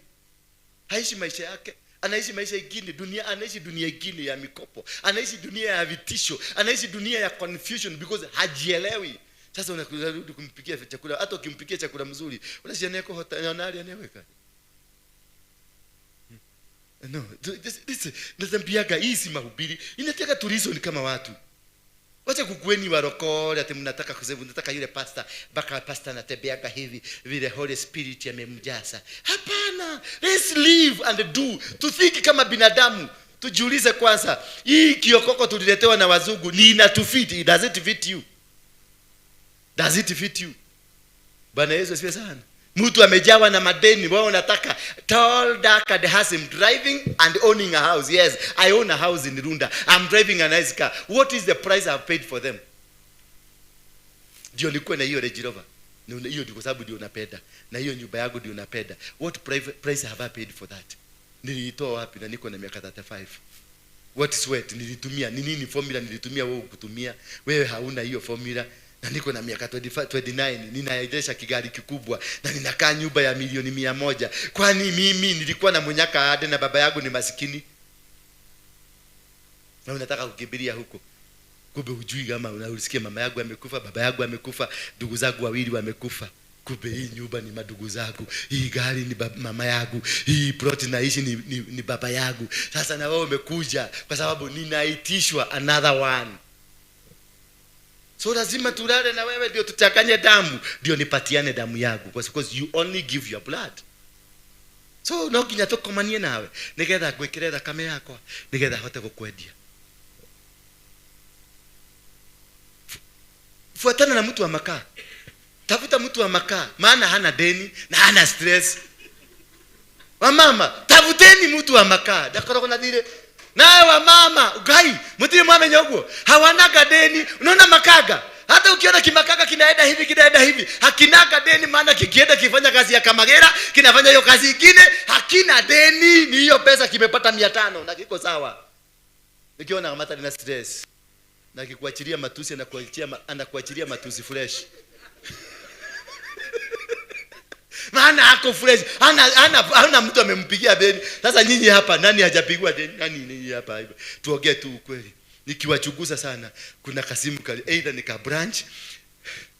S6: Haishi maisha yake, anaishi maisha ingine, dunia, anaishi dunia ingine ya mikopo, anaishi dunia ya vitisho, anaishi dunia ya confusion because hajielewi. Sasa unarudi kumpikia chakula, hata ukimpikia chakula mzuri, unashiania kwa hotel anaweka. No, this nasambiaga hii si mahubiri. Inataka tu reason kama watu. Wacha kukueni warokole ati mnataka kusema mnataka yule pastor, mpaka pastor anatembeaga hivi vile Holy Spirit amemjaza. Hapana, let's live and do. To think kama binadamu. Tujiulize kwanza, hii kiokoko tuliletewa na wazungu ni inatufit? Does it fit you? Does it fit you? Bwana Yesu asifiwe sana. Mtu amejawa na madeni, wewe unataka tall, dark and handsome, driving and owning a house. Yes, I own a house in Runda. I'm driving a nice car. What is the price I've paid for them? Ndio nilikuwa na hiyo Range Rover. Hiyo ndio kwa sababu ndio napenda. Na hiyo nyumba yangu ndio napenda. What price have I paid for that? Nilitoa wapi na niko na miaka 35? What sweat nilitumia? Ni nini formula nilitumia wewe kutumia? Wewe hauna hiyo formula. Na niko na miaka 29, ninaendesha kigari kikubwa na ninakaa nyumba ya milioni 100. Kwani mimi nilikuwa na munyaka ade na baba yangu ni masikini? Na unataka kukimbilia huko. Kumbe hujui kama unasikia mama yangu amekufa, baba yangu amekufa, ndugu zangu wawili wamekufa. Kumbe hii nyumba ni madugu zangu, hii gari ni mama yangu, hii plot naishi ni baba yangu. Sasa na wewe umekuja kwa sababu ninaitishwa another one. So lazima tulale na wewe ndio tuchanganye damu, ndio nipatiane damu yangu, because you only give your blood. So no nginya tukomanie nawe nigetha ngwikire thakame yakwa nigetha hote gukwendia. Fuatana na mtu wa makaa. Tafuta mtu wa makaa, maana hana deni na hana stress. Wamama, tafuteni mtu wa makaa. Ndakoragwo na thire. Nawe wamama, ugai, mutire mwamenya uguo. Hawanaga deni, unaona makaga. Hata ukiona kimakaga kinaenda hivi, kinaenda hivi, hakinaga deni, maana kikienda kifanya kazi ya kamagera, kinafanya hiyo kazi nyingine, hakina deni, ni hiyo pesa kimepata 500 na kiko sawa. Nikiona mata nina stress. Na kikuachilia matusi, anakuachilia matusi fresh. Maana ako fresh, hana mtu amempigia deni. Sasa nyinyi hapa nani hajapigwa deni? Nani nyinyi hapa? Tuongee tu ukweli. Nikiwachunguza sana, kuna kasimu kali, either ni ka branch.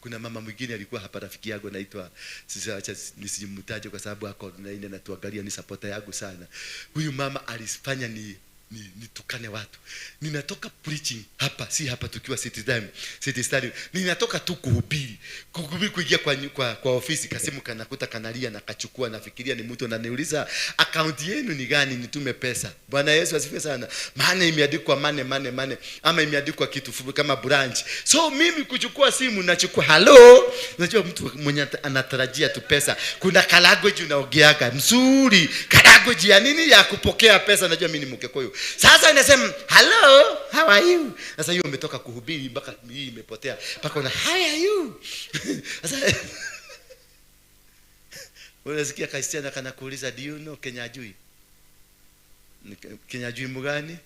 S6: Kuna mama mwingine alikuwa hapa, rafiki yangu anaitwa, sasa nisimtaje kwa sababu ako online na tuangalia, ni supporter yangu sana. Huyu mama alifanya ni Nitukane watu. Ninatoka preaching hapa, si hapa tukiwa City Stadium. Ninatoka tu kuhubiri. Kuhubiri kuingia kwa ofisi, kasimu kanakuta kanalia na kachukua, nafikiria ni mtu ananiuliza account yenu ni gani nitume pesa. Bwana Yesu asifiwe sana. Maana imeandikwa mane ama imeandikwa kitu kama branch. So mimi kuchukua simu nachukua hello. Unajua mtu mwenye anatarajia tu pesa. Kuna language unaongeaga mzuri. Language ya nini ya kupokea pesa, najua mimi ni Mkikuyu. Sasa inasema hello, how are you? Sasa hiyo umetoka kuhubiri mpaka hii imepotea. Mpaka una how are you? Sasa unasikia Kristiana kana kuuliza do you know Kenyajui? Kenyajui mgani?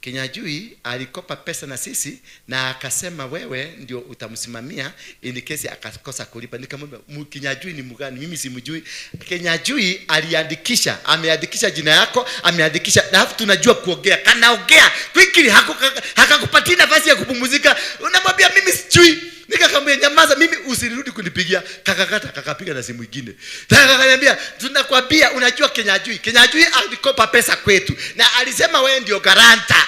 S6: Kenyajui alikopa pesa na sisi na akasema wewe ndio utamsimamia in case akakosa kulipa. Nikamwambia Kenyajui ni mgani? Mimi simjui. Kenyajui aliandikisha, ameandikisha jina yako, ameandikisha na alafu tunajua kuongea. Kanaongea quickly, hakakupatia nafasi ya kupumzika. Unamwambia mimi sijui. Nikakamwambia nyamaza, mimi usirudi kunipigia. Kakakata kakapiga na simu nyingine. Akaniambia tunakwambia unajua Kenyajui. Kenyajui alikopa pesa kwetu na alisema wewe ndio garanta.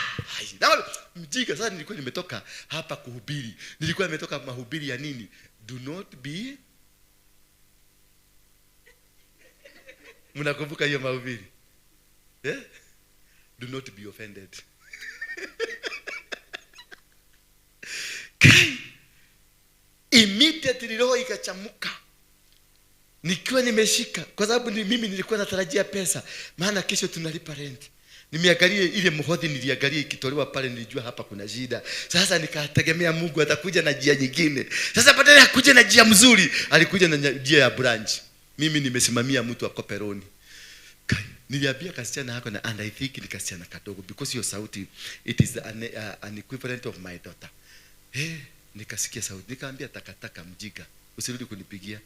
S6: Na mjinga. Sasa nilikuwa nimetoka hapa kuhubiri. Nilikuwa nimetoka mahubiri ya nini? Do not be. Mnakumbuka hiyo mahubiri? Eh? Do not be offended. Kai. Immediately roho ikachamuka. Nikiwa nimeshika, kwa sababu mimi nilikuwa natarajia pesa, maana kesho tunalipa rent. Nimeangalia ile mhodhi, niliangalia ikitolewa pale, nilijua hapa kuna shida. Sasa nikategemea Mungu atakuja na njia nyingine. Sasa badala ya kuja na njia mzuri, alikuja na njia ya branch. Mimi nimesimamia mtu akope loan. Niliambia kasichana hako na and I think ni kasichana kadogo because your sauti it is an equivalent of my daughter. Nikasikia sauti, nikaambia takataka mjinga, usirudi kunipigia.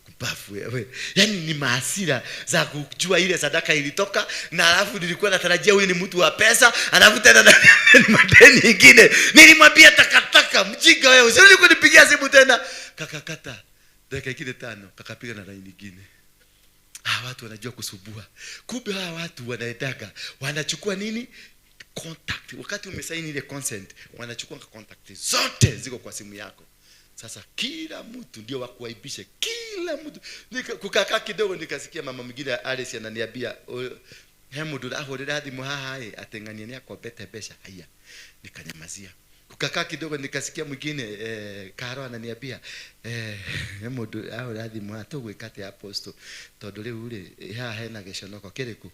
S6: Kubafu wewe. Yaani ni maasira za kujua ile sadaka ilitoka, na alafu nilikuwa natarajia huyu ni mtu wa pesa, alafu tena ni madeni nyingine. Nilimwambia takataka mjinga wewe, usirudi kunipigia simu tena. Kakakata dakika nyingine 5, kakapiga na line nyingine. Watu wanajua kusubua. Kumbe hawa watu wanaendaga, wanachukua nini? Contact. Wakati umesaini ile consent, wanachukua contact zote ziko kwa simu yako. Sasa kila mtu ndio wakuaibishe, kila mtu. Kukakaa kidogo nikasikia mama mwingine Alice ananiambia, "Hemudu ahorera thimu haha eh atengania ni akombete mbeca." Haya. Nikanyamazia. Kukakaa kidogo nikasikia mwingine Karo ananiambia, "Hemudu ahorera thimu haha tugwika atia apostle tondu riu ri haha hena giconoko kiriku."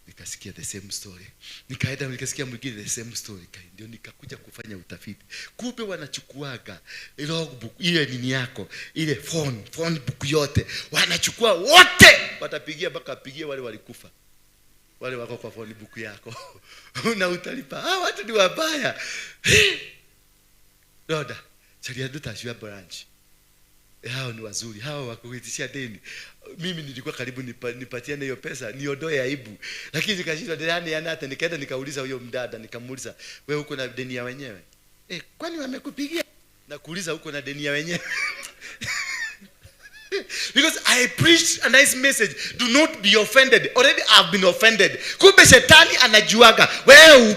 S6: Nikasikia the same story. Nikaenda nikasikia mwingine the same story. Ndio nikakuja kufanya utafiti. Kumbe wanachukuaga logbook ile nini yako, ile phone book yote. Wanachukua wote. Watapigia mpaka wapigie wale walikufa. Wale wako kwa phone book yako. Na utalipa. Watu ni wabaya. Roda, charia nduta branch. Hao ni wazuri, hao wakuitishia deni. Mimi nilikuwa karibu nipatiane hiyo pesa, niondoe aibu. Lakini nikashindwa deni yana hata nikaenda nikauliza huyo mdada, nikamuuliza, "Wewe uko na deni ya wenyewe?" Kwani wamekupigia? Na kuuliza uko na deni ya wenyewe. Because I preach a nice message. Do not be offended. Already I've been offended. Kumbe shetani anajuaga. Wewe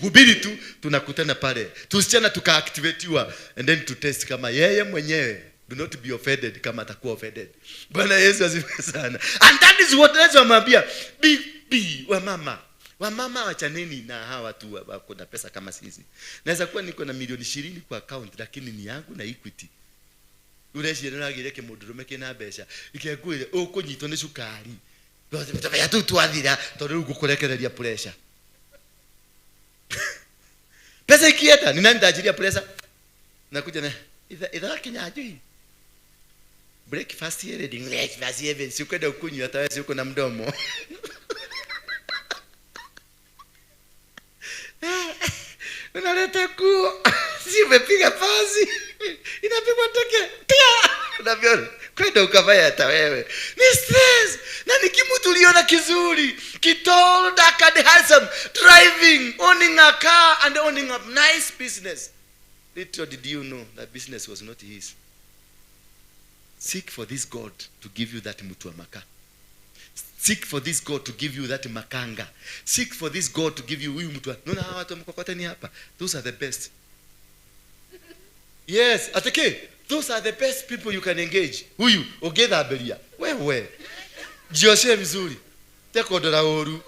S6: hubiri tu. Tunakutana pale. Tusichana tukaactivatiwa and then to test kama yeye mwenyewe. Do not be offended kama atakuwa offended. Bwana Yesu asifiwe sana. And that is what Yesu amwambia. Be wamama. Wamama wachaneni na hawa watu wako na pesa kama sisi. Naweza kuwa niko na milioni 20 kwa account lakini ni yangu na Equity. Ureshi ndiragire kimundurume kina mbeca. Ikekuire ukunyitwo ni cukari. Tubea tu twathira tondu riu ngukurekereria pressure. Pesa ikieta ni nani ndajiria pressure? Nakuja na itha Kinyanjui. Breakfast here, breakfast here, si ukwenda ukunywa hata wewe uko na mdomo. Unaleta kuo. Si umepiga pasi. Inapigwa teke. Tia. Unaviona? Kwenda ukavaya hata wewe. Ni stress. Na ni kimutu uliona kizuri. Kitall, dark and handsome, driving, owning a car and owning a nice business. Little did you know that business was not his. Seek for this God to give you that mtu wa maka. Seek for this God to give you that makanga. Seek for this God to give you huyu mtu. Unaona hawa watu wa mkokoteni hapa? Those are the best. Yes, ateke. Those are the best people you can engage. Huyu ũngĩthambĩria. Wewe. Jioshe vizuri. Tekondora ũru.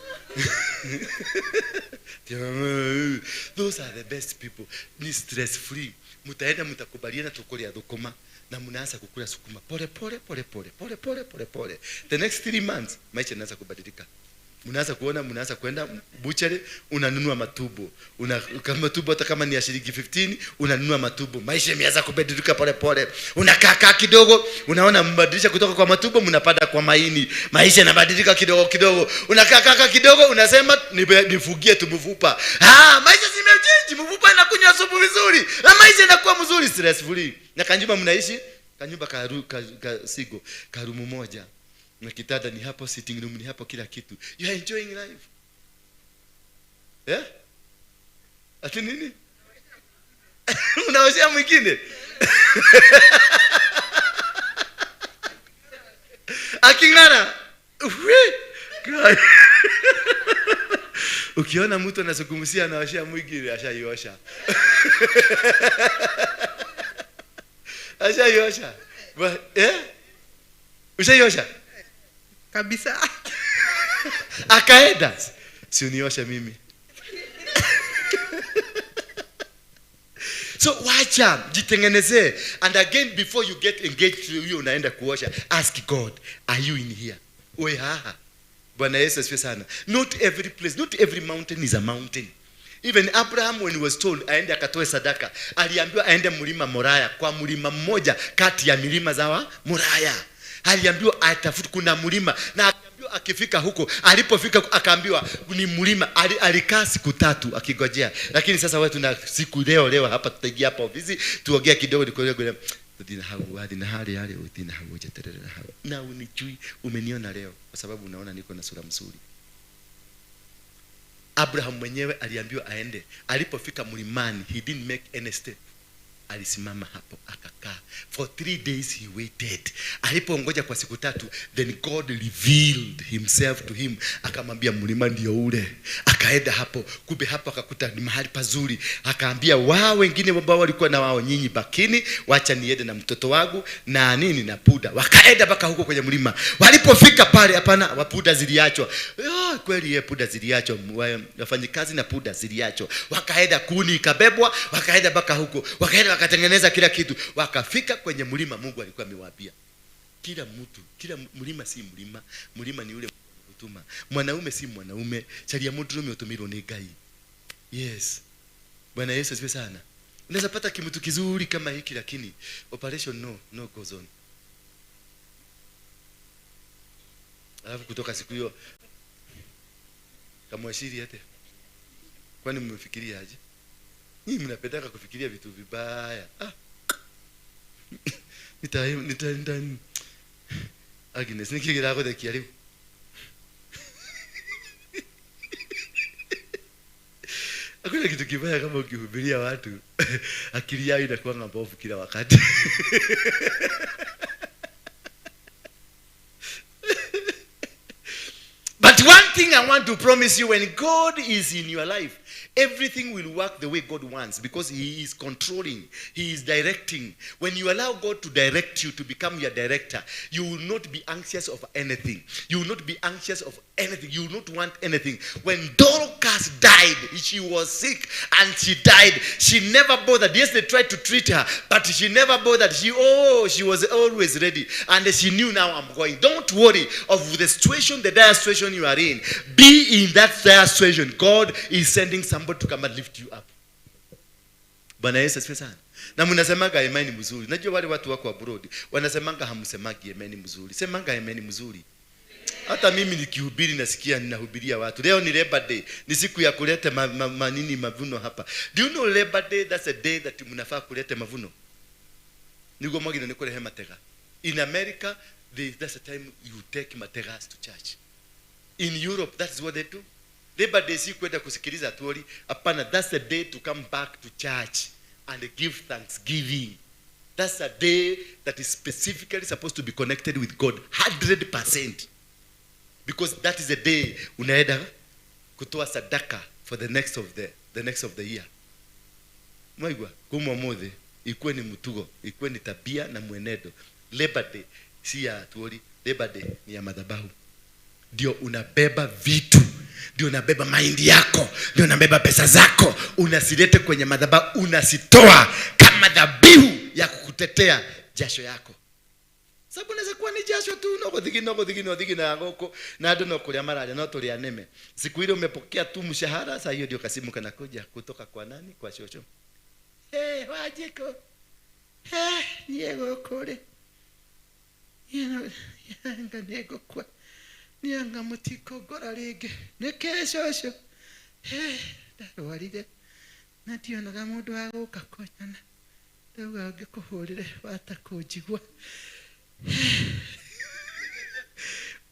S6: Those are the best people. Ni stress free. Mtaenda mtakubaliana tukulia thukuma na mnaanza kukula sukuma pole pole pole pole pole pole pole pole. The next 3 months maisha yanaanza kubadilika. Mnaanza kuona, mnaanza kwenda butchery, unanunua matubo. Una kama tubo hata kama ni ya shilingi 15, unanunua matubo. Maisha yameanza kubadilika pole pole. Unakaa kaa kidogo, unaona mbadilisha kutoka kwa matubo mnapanda kwa maini. Maisha yanabadilika kidogo kidogo. Unakaa kaa kidogo, unasema nifugie tu mfupa. Ah, maisha zimechange, mfupa inakunywa supu vizuri. Na maisha yanakuwa mzuri, stress free. Na kanyumba mnaishi, kanyumba ka sigo, karumu moja. Na kitanda ni hapo, sitting room ni hapo, kila kitu. You are enjoying life. Yeah? Ati nini? Unaoshea mwingine? Aking'ara. Ukiona mtu anazungumzia anaoshea mwingine, ashaiosha. Ashaiosha. Eh? Ushaiosha?
S8: Kabisa.
S6: Akaenda. Si unioshe mimi. So wacha, jitengenezee. And again, before you get engaged to you, unaenda kuosha, ask God, are you in here? Oe haha. Bwana Yesu asifiwe sana. Not every place, not every mountain is a mountain. Even Abraham, when he was told aende akatoe sadaka, aliambiwa aende mlima Moraya, kwa mlima mmoja kati ya milima za Moraya. Aliambiwa atafute kuna mlima, na akaambiwa akifika huko, alipofika akaambiwa ni mlima. Alikaa siku 3 akigojea. Lakini sasa wewe tuna siku leo hapa tutaingia hapa ofisi tuongea kidogo nikuongea tudina hau hadi na hali hali udina hau jeterere na hau. Na unijui, umeniona leo kwa sababu unaona niko na sura mzuri. Abraham mwenyewe aliambiwa aende. Alipofika mlimani, he didn't make any step. Alisimama hapo akakaa. For 3 days he waited. Alipongoja kwa siku 3, then God revealed himself to him. Akamwambia mlima ndio ule. Akaenda hapo, kumbe hapo akakuta ni mahali pazuri. Akaambia wao wengine ambao walikuwa na wao, nyinyi bakini, wacha niende na mtoto wangu na nini na puda. Wakaenda mpaka huko kwenye mlima. Walipofika pale, hapana, wapuda ziliachwa. Oh, kweli ye puda ziliachwa, wafanyikazi na puda ziliachwa. Wakaenda kuni ikabebwa, wakaenda mpaka huko. Wakaenda wakatengeneza kila kitu. Wakafika kwenye mlima Mungu alikuwa amewaambia. Kila mtu, kila mlima si mlima, mlima ni ule kutuma. Mwanaume si mwanaume, charia mtu umetumirwa ni Ngai. Yes. Bwana Yesu asifiwe sana. Unaweza pata kimtu kizuri kama hiki lakini operation no goes on. Alafu kutoka siku hiyo kamwashiri hata. Kwani mmefikiria aje? Nyinyi mnapendaka kufikiria vitu vibaya. Ah. Nita Agnes nikigira guthekia riu. Hakuna kitu kibaya kama ukihubiria watu akili yao inakuwa mbovu kila wakati. But one thing I want to promise you, when God is in your life, everything will work the way God wants, because he is controlling, he is directing. When you allow God to direct you, to become your director, you will not be anxious of anything. You will not be anxious of anything. You will not want anything. When Dorcas died, she was sick and she died. She never bothered. Yes, they tried to treat her, but she never bothered. She was always ready. And she knew, now I'm going. Don't worry of the situation, the dire situation you are in. Be in that dire situation. God is sending somebody to come and lift you up. Bwana Yesu asifiwe sana. Na mnasemanga amen mzuri. Najua wale watu wako abroad wanasemanga hamsemagi amen mzuri. Semanga amen mzuri. Hata mimi nikihubiri nasikia ninahubiria watu. Leo ni Labor Day. Ni siku ya kuleta manini mavuno hapa. Do you know Labor Day, that's a day that mnafaa kuleta mavuno. Niko mwagine niko rehema matega. In America, that's the time you take mategas to church. In Europe, that's what they do. Labor Day si kwenda kusikiliza tuoli. Hapana, that's the day to come back to church and give thanksgiving. That's a day that is specifically supposed to be connected with God 100%. Because that is the day unaenda kutoa sadaka for the next of the year. Mwaigua? Kuma umuthi ikuwe ni mtugo, ikuwe ni tabia na mwenendo. Labor Day si ya tuori, Labor Day ni ya madhabahu. Ndio unabeba vitu, ndio unabeba mahindi yako, ndio unabeba pesa zako, unasilete kwenye madhabahu, unasitoa kama dhabihu ya kukutetea jasho yako, sababu unaweza kuwa ni jasho tu no guthigi no guthigi no thigi na guku na andu no kuria mararia no turia neme. Siku ile umepokea tu mshahara, saa hiyo ndio kasimu kanakuja kutoka kwa nani? Kwa shosho. "Hey, Wajiko, hey, niĩ gũkũ rĩ, niĩ anga nĩngũkua, niĩ anga mũtikũngora rĩngĩ nĩkĩ? Cũcũ, hey, ndarwarire na ndionaga mũndũ wa gũka kũnyona, ndauga ngĩkũhũrĩre wata kũnjigua."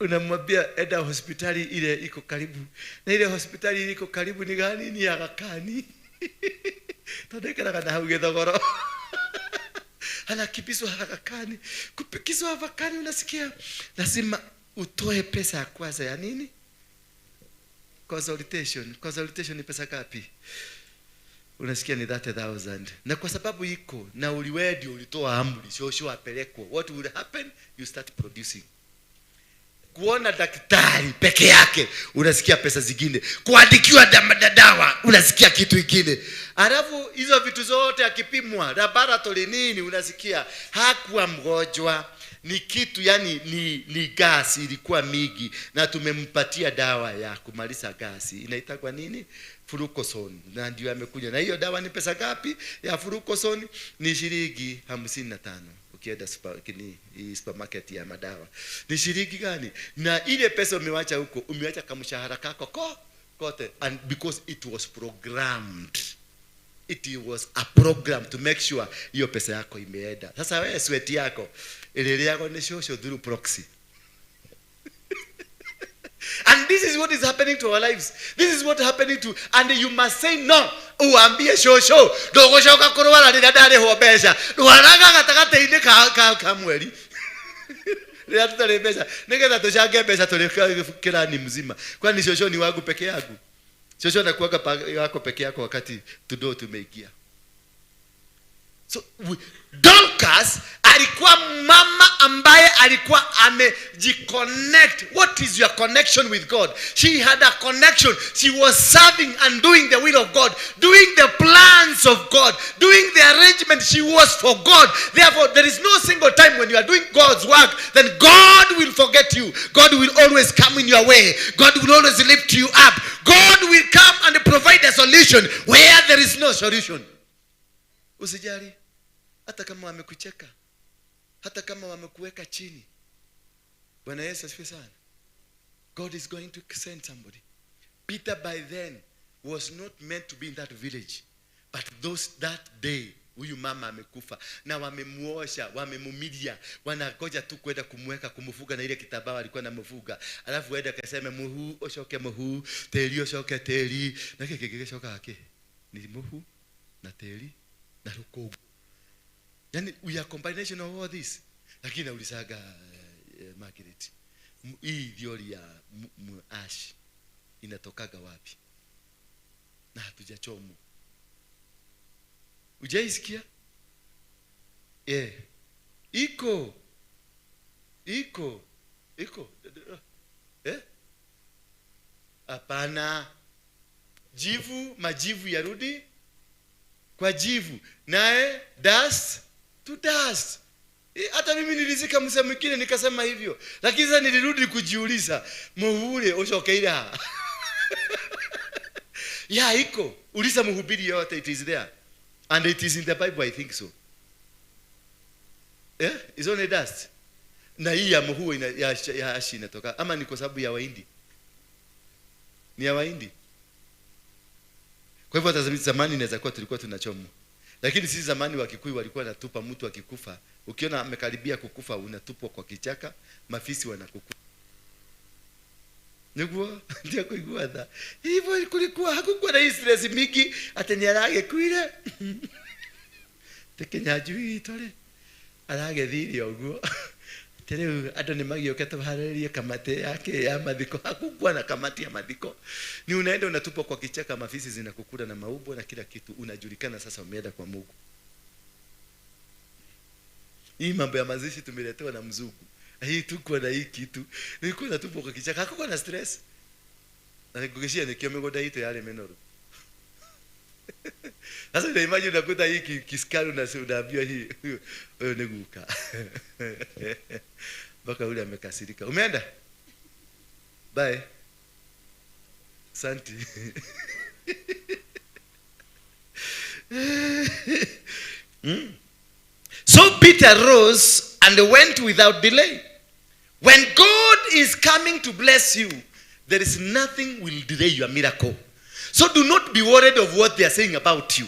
S6: Unamwambia enda hospitali ile iko karibu, na ile hospitali ile iko karibu ni gani? Ni Aga Khan, tondu ikaraga na hau Githogoro. Anakimbizwa Aga Khan. Kupikizwa Aga Khan, unasikia lazima utoe pesa ya kwanza ya nini? Consultation. Consultation ni pesa ngapi? Unasikia ni 30,000. Na kwa sababu iko na uliwe ndio ulitoa amri shosho apelekwa, what will happen? You start producing. Kuona daktari peke yake, unasikia pesa zingine. Kuandikiwa dawa, unasikia kitu ingine. Alafu hizo vitu zote akipimwa laboratory nini, unasikia hakuwa mgonjwa, ni kitu yani ni gasi ilikuwa mingi na tumempatia dawa ya kumaliza gasi, inaitwa nini? Flucoson, na ndio amekuja na hiyo dawa. Ni pesa ngapi ya Flucoson? Ni shilingi 55. Ukienda hii supermarket ya madawa ni shilingi gani? Na ile pesa umewacha huko, umewacha kamshahara kako ko kote. And because it was programmed, it was a program to make sure hiyo pesa yako imeenda. Sasa wewe sweat yako ililiago ni shosho through proxy. And this is what is happening to our lives. This is what happening to, and you must say no. Uambie shosho, ndũgũcoka kũrwara rĩrĩa ndarĩhwo mbeca. Rwaraga gatagatĩ-inĩ ka mweri. Rĩrĩa tũtarĩ mbeca, nĩgetha tũcange mbeca tũrĩ kĩrani mzima. Kwani shosho ni wangu peke yangu? Shosho anakuwaga wako peke yako wakati tudoo tumeingia. So Dorcas alikuwa mama ambaye alikuwa amejiconnect. What is your connection with God? She had a connection. She was serving and doing the will of God, doing the plans of God, doing the arrangement. She was for God. Therefore, there is no single time when you are doing God's work, then God will forget you. God will always come in your way. God will always lift you up. God will come and provide a solution where there is no solution. Usijali hata kama wamekucheka, hata kama wamekuweka chini. Bwana Yesu asifiwe sana. God is going to send somebody. Peter by then was not meant to be in that village, but those that day huyu mama amekufa na wamemuosha, wamemumilia, wanangoja tu kwenda kumweka, kumfuga na ile kitambaa alikuwa anamfuga, alafu aende akaseme muhu ucoke muhu, tĩri ucoke tĩri, na kĩngĩ gĩgĩcoka kĩ ni muhu na tĩri na rũkũngũ. Yani we are combination of all this. Lakini naulizaga Margaret, hii theory ya ash inatokaga wapi na hatujachomwa? Ujaisikia? Eh, iko iko iko, eh? Hapana, jivu, majivu yarudi kwa jivu, naye dust to dust. Hata mimi nilizika msemo mwingine nikasema hivyo, lakini sasa nilirudi kujiuliza, muhure ucokeira ya iko. Uliza mhubiri yote, it is there and it is in the Bible, I think so. Yeah, it's only dust. Na hii ya muhu ya ashi inatoka ama ni kwa sababu ya Wahindi? Ni ya Wahindi. Kwa hivyo hata zamani inaweza kuwa tulikuwa tunachomwa, lakini sisi zamani Wakikuyu walikuwa wanatupa mtu akikufa. Ukiona amekaribia kukufa, unatupwa kwa kichaka, mafisi wanakukufa. Niguo ndio kuigua tha hivyo kulikuwa hakukuwa na hii stress mingi ati ni aragĩkuire te Kinyanjui witũ rĩ aragethire ũguo. Atĩ rĩu andũ nĩ magĩũke tũharĩrĩrie kamati yake ya mathiko. Hakukuwa na kamati ya mathiko. Ni unaenda unatupwa kwa kichaka, mafisi zinakukula na maubwa na kila kitu. Unajulikana sasa umeenda kwa Mungu. Hii mambo ya mazishi tumeletewa na mzungu. Hii tuko na hii kitu. Nilikuwa natupwa kwa kichaka, hakukuwa na stress. Na nikugeshia nikio mĩgũnda itũ yarĩ mĩnoru. Sasa una imagine unakuta hii kiskari unaambiwa hii huyo ni guka. Mpaka yule amekasirika. Umeenda? Bye. Santi.
S7: So Peter rose and went without delay. When God is coming to bless you, there is nothing will delay your miracle. So do not be worried of what they are saying about you.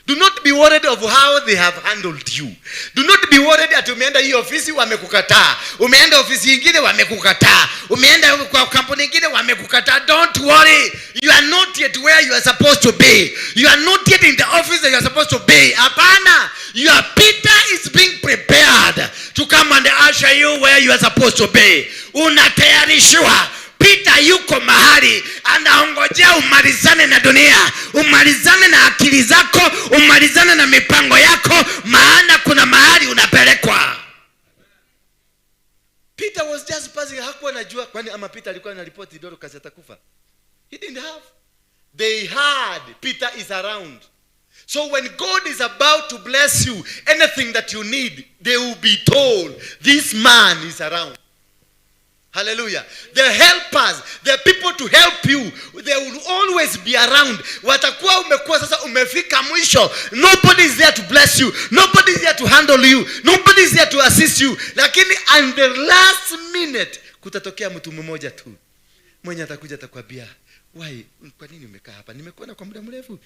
S7: Do not be worried of how they have handled you. Do not be worried ati umeenda hii ofisi wamekukataa. Umeenda ofisi nyingine wamekukataa. Umeenda kwa kampuni nyingine wamekukataa. Don't worry. You are not yet where you are supposed to be. You are not yet in the office that you are supposed to be. Hapana. Your Peter is being prepared to come and usher you where you are supposed to be. Unatayarishwa. Peter yuko mahali anaongojea umalizane na dunia, umalizane na akili zako, umalizane na mipango yako, maana kuna mahali unapelekwa.
S6: Peter was just passing, hakuwa anajua kwani ama Peter alikuwa anaripoti Dorcas atakufa. He didn't have. They heard Peter is around. So when God is about to bless you, anything that you need, they will be told this man is around. Hallelujah. The helpers, the people to help you, they will always be around. Watakuwa umekuwa sasa umefika mwisho. Nobody is there to bless you. Nobody is there to handle you. Nobody is there to assist you. Lakini and the last minute kutatokea mtu mmoja tu mwenye atakuja atakwambia, why, kwa nini umekaa hapa? Nimekuona kwa muda mrefu.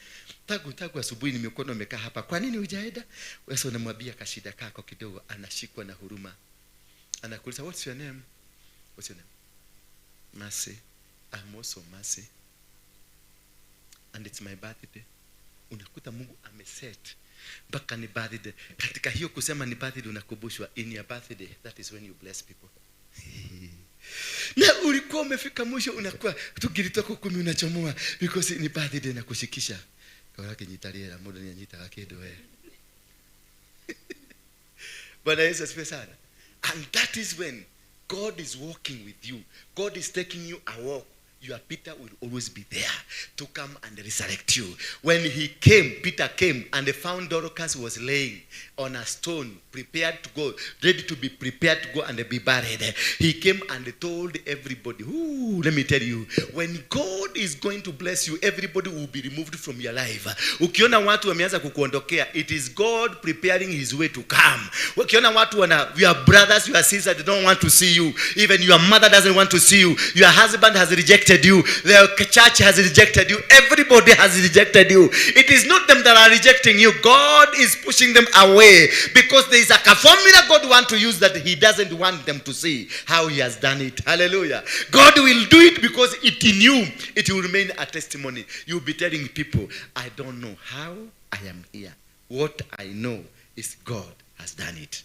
S6: Tangu asubuhi nimekuona umekaa hapa. Kwa nini hujaenda? Wewe unamwambia kashida kako kidogo, anashikwa na huruma. Anakuuliza, what's your name? What's your name? Mercy. I'm also Mercy. And it's my birthday. Unakuta Mungu ameset mpaka ni birthday. Katika hiyo kusema ni birthday unakumbushwa in your birthday, that is when you bless people. Na ulikuwa umefika mwisho, unakuwa tugiri twako 10 unachomoa because ni birthday na kushikisha. Kwa kinyitaliera mundu ni anyitaga kindu we. Bwana Yesu asifiwe sana. And that is when God is walking with you. God is taking you a walk. Your Peter will always be there to come and resurrect you. When he came, Peter came and found Dorcas was laying on a stone, prepared to go, ready to be prepared to go and be buried. He came and told everybody, ooh, let me tell you, when God is going to bless you, everybody will be removed from your life. Ukiona watu wameanza kukuondokea, it is God preparing his way to come. Ukiona watu wana, your brothers, your sisters, they don't want to see you. Even your mother doesn't want to see you. Your husband has rejected you. The church has rejected you. Everybody has rejected you. It is not them that are rejecting you. God is pushing them away because there is a formula God wants to use that he doesn't want them to see how he has done it. Hallelujah. God will do it because it in you, it will remain a testimony. You'll be telling people, I don't know how I am here. What I know is God has done it.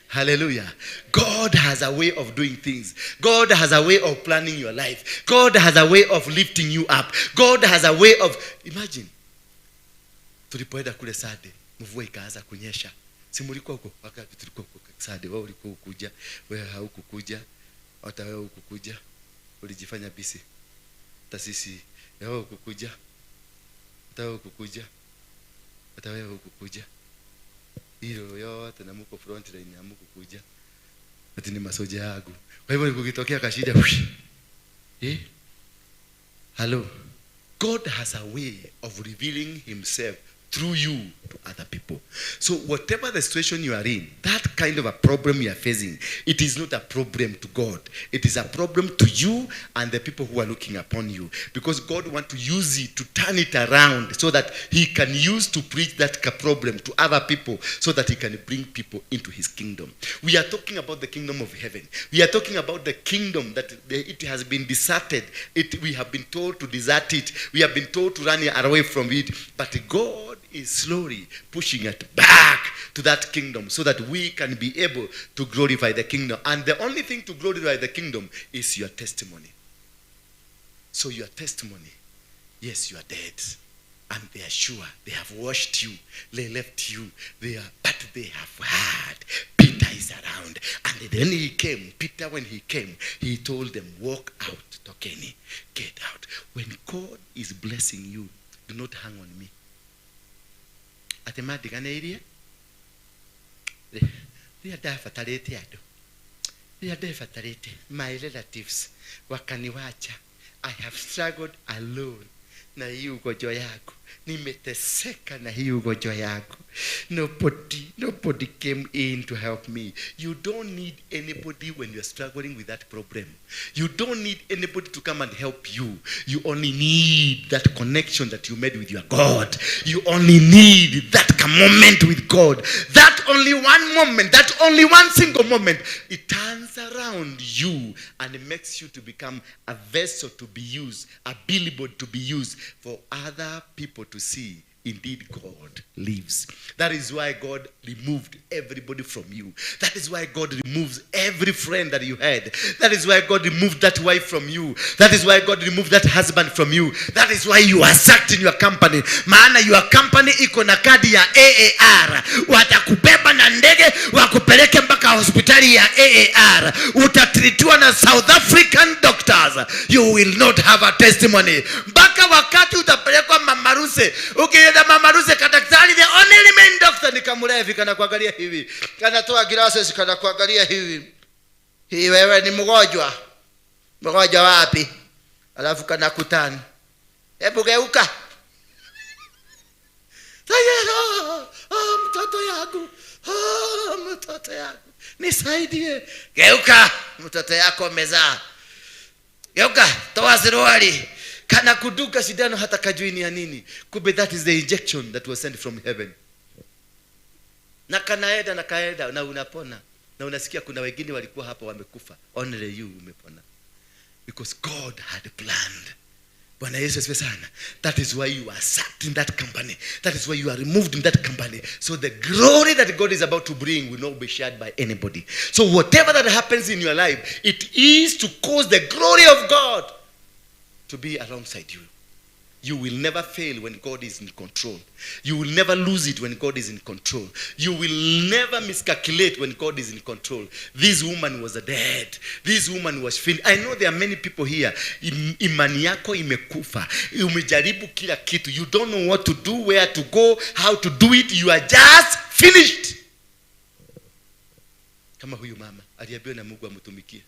S6: Hallelujah. God has a way of doing things. God has a way of planning your life. God has a way of lifting you up. God has a way of... Imagine, tulipoenda kule Sade, mvua ikaanza kunyesha. Si mlikuwa huko? Wakati tulikuwa huko Sade, wewe ulikuwa hukuja, wewe haukukuja, hata wewe hukukuja, ulijifanya busy. Hata sisi, wewe hukukuja, hata wewe hukukuja, hata wewe hukukuja. Hilo yote na muko front line na muko kuja. Ati ni masoja yangu. Kwa hivyo kukitokea kashida. Hello. God has a way of revealing himself through you to other people. So whatever the situation you are in, that kind of a problem you are facing, it is not a problem to God. It is a problem to you and the people who are looking upon you. Because God wants to use it to turn it around so that he can use to preach that problem to other people so that he can bring people into his kingdom. We are talking about the kingdom of heaven. We are talking about the kingdom that it has been deserted. We have been told to desert it. We have been told to run away from it. But God is slowly pushing it back to that kingdom so that we can be able to glorify the kingdom. And the only thing to glorify the kingdom is your testimony. So your testimony, yes, you are dead. And they are sure they have washed you, they left you, they are, but they have heard Peter is around. And then he came, Peter, when he came, he told them, walk out, Tokeni, get out. When God is blessing you, do not hang on me. Atemadiganeirie rĩrĩa ndabatarĩte andũ, rĩrĩa ndebatarĩte, my relatives wakaniwacha. I have struggled alone na hii ugonjwa yangu, nimeteseka na hii ugonjwa yangu. Nobody came in to help me. You don't need anybody when you're struggling with that problem. You don't need anybody to come and help you. You only need that connection that you made with your God. You only need that moment with God. That only one moment, that only one single moment, it turns around you and it makes you to become a vessel to be used, a billboard to be used for other people to see. Indeed, God lives. That is why God removed everybody from you. That is why God removes every friend that you had. That is why God removed that wife from you. That is why God removed that husband from you. That is why you are sacked in your company. Maana your company iko na kadi ya AAR.
S7: Watakubeba na ndege wakupeleke mpaka hospitali ya AAR. Utatreatiwa na South African doctors. You will not have a testimony mpaka wakati utapelekwa Mama Lucy. Ukienda Mama Lucy, kadaktari, the only main doctor ni kamulevi, kana kuangalia hivi, kanatoa glasses, kana kuangalia hivi, hii wewe ni mgonjwa, mgonjwa wapi? Alafu kana kutani, hebu geuka. Tayari, oh, mtoto yangu, oh, mtoto yangu, nisaidie. Geuka, mtoto yako amezaa. Geuka, toa suruali.
S6: Kana kuduka shindano hata kajui ni ya nini. Kumbe that is the injection that was sent from heaven. Na kanaenda na kaenda na unapona. Na unasikia kuna wengine walikuwa hapa wamekufa. Only you umepona. Because God had planned. Bwana Yesu asifiwe sana. That is why you are sacked in that company. That is why you are removed in that company. So the glory that God is about to bring will not be shared by anybody. So whatever that happens in your life, it is to cause the glory of God to be alongside you. You will never fail when God is in control. You will never lose it when God is in control. You will never miscalculate when God is in control. This woman was dead. This woman was finished. I know there are many people here. Imani yako imekufa. Umejaribu kila kitu. You don't know what to do, where to go, how to do it. You are just finished. Kama huyu mama aliambiwa na Mungu amtumikie.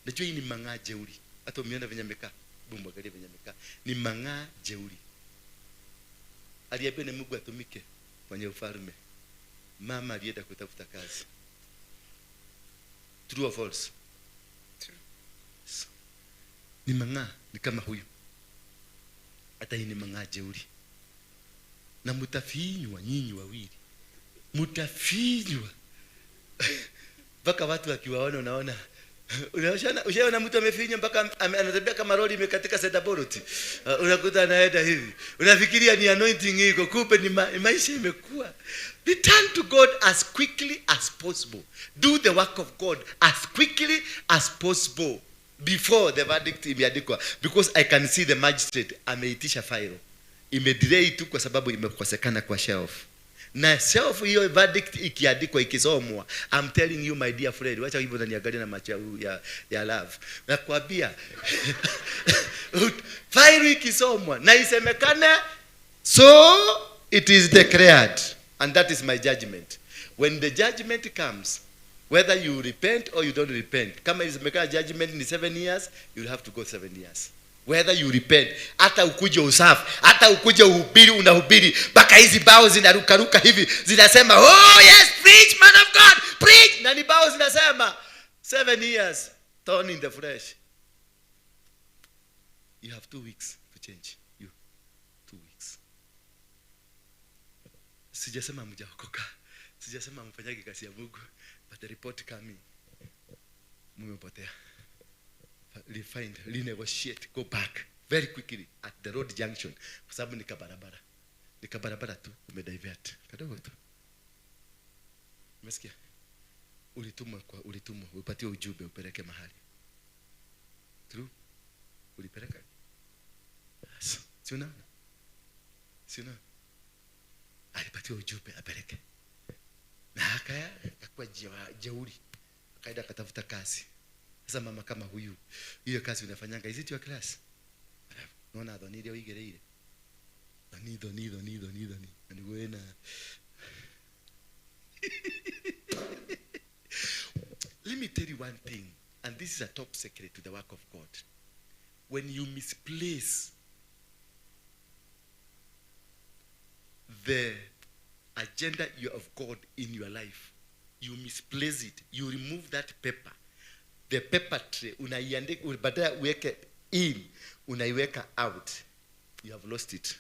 S6: Najua hii ni mang'aa jeuri. Hata umeona venye amekaa. Mwangalie venye amekaa. Ni mang'aa jeuri. Aliambiwa na Mungu atumike kwenye ufalme. Mama alienda kutafuta kazi. True or false?
S8: True.
S6: So, ni mang'aa, ni kama huyu. Hata hii ni mang'aa jeuri. Na mtafinywa nyinyi wawili. Mtafinywa. Mpaka watu wakiwaona unaona. Ushaona mtu amefinya mpaka anatembea kama lori imekatika sedaboroti. Unakuta anaenda hivi. Unafikiria ni anointing iko, kumbe ni maisha imekuwa. Return to God as quickly as possible. Do the work of God as quickly as possible before the verdict imeandikwa. Because I can see the magistrate ameitisha file. Imedelay tu kwa sababu imekosekana kwa shelf. Na shelf hiyo verdict ikiandikwa ikisomwa, I'm telling you my dear friend, wacha hivyo unaniangalia na macho ya love. Nakwambia file ikisomwa na isemekane, so it is declared, and that is my judgment. When the judgment comes, whether you repent or you don't repent, kama isemekana judgment ni 7 years, you'll have to go 7 years. Whether you repent, hata ukuje usafi, hata ukuje uhubiri, unahubiri mpaka hizi bao zinarukaruka hivi, zinasema oh yes, preach man of God, preach, na ni bao zinasema 7 years, thorn in the flesh. You have 2 weeks to change. You 2 weeks. Sijasema mjaokoka, sijasema mfanyage kazi ya Mungu, but the report coming, mmepotea. Refind, renegotiate, go back very quickly at the road junction, kwa sababu ni kabarabara. Ni kabarabara tu umedivert kadogo tu. Umesikia? Ulitumwa upatie ujumbe upeleke mahali. True? Ulipeleka? Si unaona? Si unaona? Alipatia ujumbe apeleke. Na akakuwa jeuri. Akaenda akatafuta kazi. Sasa mama kama huyu, hiyo kazi unafanyanga, is it your class? Unaona thoni ile uigereire. Thoni thoni thoni thoni thoni. Na niguo na Let me tell you one thing, and this is a top secret to the work of God. When you misplace the agenda of God in your life, you misplace it. You remove that paper. The paper tray, unaiandika, badala uweke in, unaiweka out. You have lost it.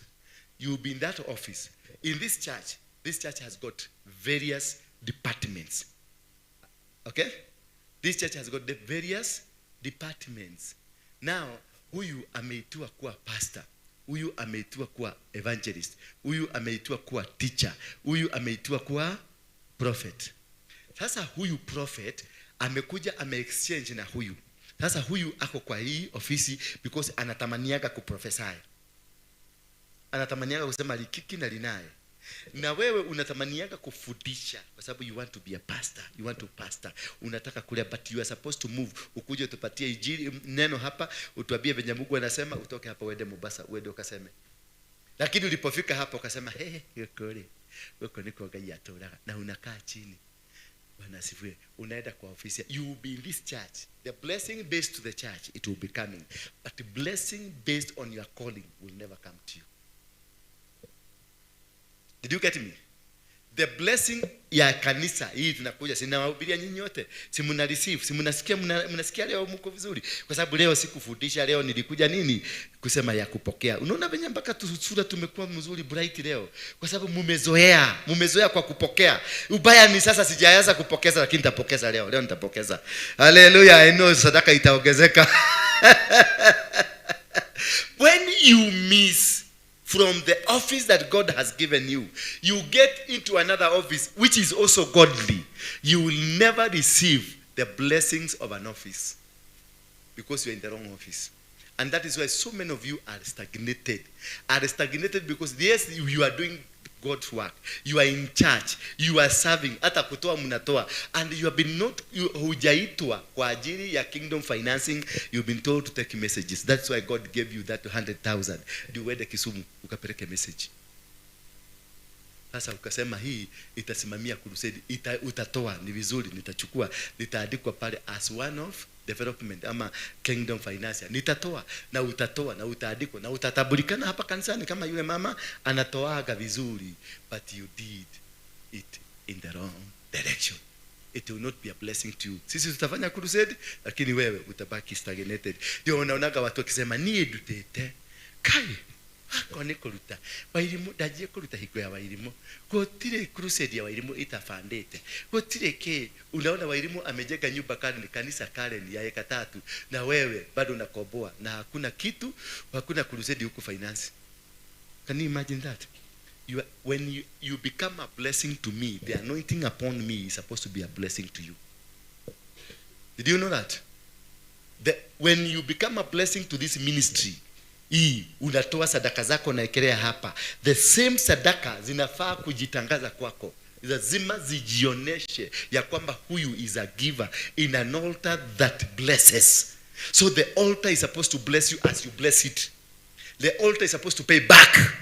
S6: You'll be in that office. In this church has got various departments. Okay? This church has got the various departments. Now, huyu ameitwa kuwa pastor. Huyu ameitwa kuwa evangelist. Huyu ameitwa kuwa teacher. Huyu ameitwa kuwa prophet. Sasa huyu prophet amekuja ame-exchange na huyu. Sasa huyu ako kwa hii ofisi because anatamaniaga kuprophesy. Anatamaniaga kusema likiki na linaye. Na wewe unatamaniaga kufundisha kwa sababu you want to be a pastor, you want to pastor. Unataka kulea, but you are supposed to move. Ukuje utupatie injili neno hapa, utuambie venye Mungu anasema, utoke hapa uende Mombasa, uende ukaseme. Lakini ulipofika hapa ukasema, "Hey, yokore. Huko niko Ngai atoraga." Na unakaa chini. Bwana asifiwe. Unaenda kwa ofisi. You will be in this church. The blessing based to the church, it will be coming. But the blessing based on your calling will never come to you. Did you get me? The blessing ya kanisa hii tunakuja, sinawahubiria nyinyi wote, si mna receive, si mnasikia, mnasikia leo mko vizuri. Kwa sababu leo sikufundisha, leo nilikuja nini? Kusema ya kupokea. Unaona venye mpaka sura tumekuwa mzuri bright leo. Kwa sababu mumezoea, mumezoea kwa kupokea. Ubaya ni sasa sijaanza kupokeza, lakini nitapokeza leo. Leo nitapokeza. Hallelujah, I know sadaka itaongezeka. When you miss from the office that God has given you, you get into another office which is also godly. You will never receive the blessings of an office because you're in the wrong office. And that is why so many of you are stagnated. Are stagnated because yes, you are doing God's work. You are in church. You are serving. Hata kutoa mnatoa. And you have been not, hujaitwa kwa ajili ya kingdom financing. You've been told to take messages. That's why God gave you that 100,000. Ndio uende Kisumu ukapeleke message. Sasa ukasema hii itasimamia crusade, utatoa, ni vizuri, nitachukua, nitaandikwa pale as one of development ama kingdom financier. Nitatoa na utatoa na utaandikwa na utatabulikana hapa kanisani kama yule mama anatoaga vizuri, but you did it in the wrong direction. It will not be a blessing to you. Sisi tutafanya crusade, lakini wewe utabaki stagnated. Ndio unaonaga watu wakisema nie dutete kai ako ni kuruta Wairimu, ndajie kuruta hingo ya Wairimu, gutire crusade ya Wairimu itafandite, gutire ki. Unaona Wairimu amejenga nyumba Karen, kanisa Karen ya eka 3, na wewe bado unakoboa na hakuna kitu, hakuna crusade huko finance. Can you imagine that? You are, when you become a blessing to me, the anointing upon me is supposed to be a blessing to you. Did you know that? When you become a blessing to this ministry, hii unatoa sadaka zako na ekelea hapa, the same sadaka zinafaa kujitangaza kwako. Lazima zijioneshe ya kwamba huyu is a giver in an altar that blesses. So the altar is supposed to bless you as you bless it. The altar is supposed to pay back.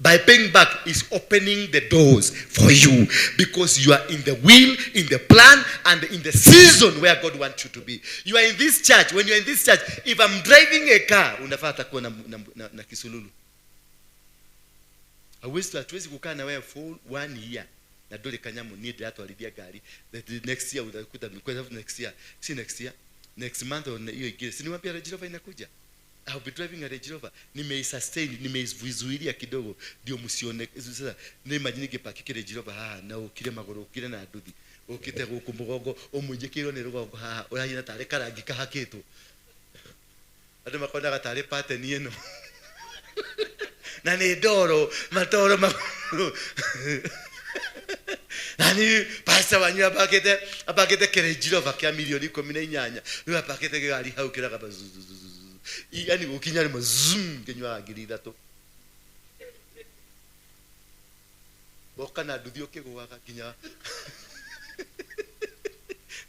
S6: By paying back is opening the doors for you, because you are in the will, in the plan, and in the season where God wants you to be. You are in this church. When you are in this church, if I'm driving a car, unafaa kuwa na kisululu. Hatuwezi kukaa na wewe for 1 year. Na dole kanyamu ni ndio atuharibia gari. The next year utakuta next year, si next year, next month or hiyo ingine. Si niwaambia Range Rover inakuja. I'll be driving a Range Rover. Nimeisustain, nimeizuilia kidogo ndio msione. Sasa ni imagine ngipaki Range Rover haha na ukire maguru ukire na nduthi. Ukite guku mugongo umunjikirwo ni rugongo haha urahina tare karangi kahakitwo. Andu makonaga tare pattern ino. Na nĩ ndoro matoro na nĩ pastor wanyu abakĩte kĩrĩnji Rover kĩa milioni 18, rĩu abakĩte gĩgari hau kĩragamba, yani gũkinya rĩmwe zoom, kĩnyuaga 3,000. Woka na nduthi ũkĩgũaga nginya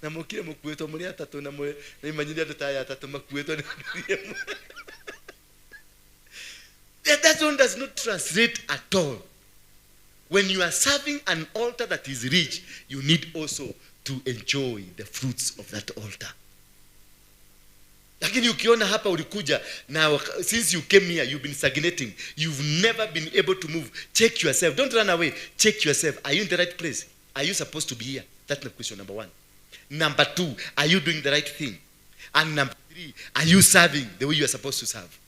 S6: na mũkire mũkuĩtwo mũrĩ atatũ, na mũrĩ na imagine andũ ta aya atatũ makuĩtwo nĩ nduthi ĩmwe. That one does not translate at all. When you are serving an altar that is rich, you need also to enjoy the fruits of that altar. Lakini ukiona hapa ulikuja na since you came here you've been stagnating, you've never been able to move, check yourself. Don't run away. Check yourself. Are you in the right place? Are you supposed to be here? That's the question number one. Number two, are you doing the right thing? And number three, are you serving the way you are supposed to serve?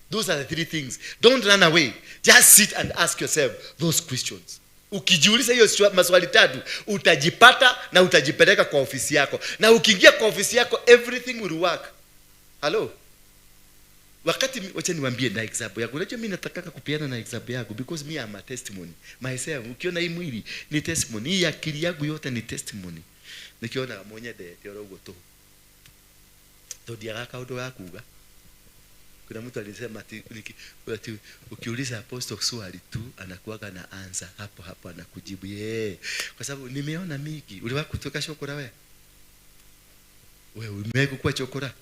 S6: Those are the three things. Don't run away. Just sit and ask yourself those questions. Ukijiuliza hiyo maswali tatu, utajipata na utajipeleka kwa ofisi yako. Na ukiingia kwa ofisi yako, everything will work. Hello? Wakati wacha niwaambie na example yangu. Unajua mimi nataka kupeana na example yangu because me am a testimony. Myself, ukiona hii mwili ni testimony, hii akili yangu yote ni testimony. Nikiona mwenye oro uguo tu. Tondiaga kaundu ga kuga. Kuna mtu alisema ati ukiuliza apostle swali tu anakuwaga na answer hapo hapo, anakujibu yeye. Kwa sababu nimeona mingi. Uliwahi kutoka chokora wewe? Wewe umewahi kuwa chokora?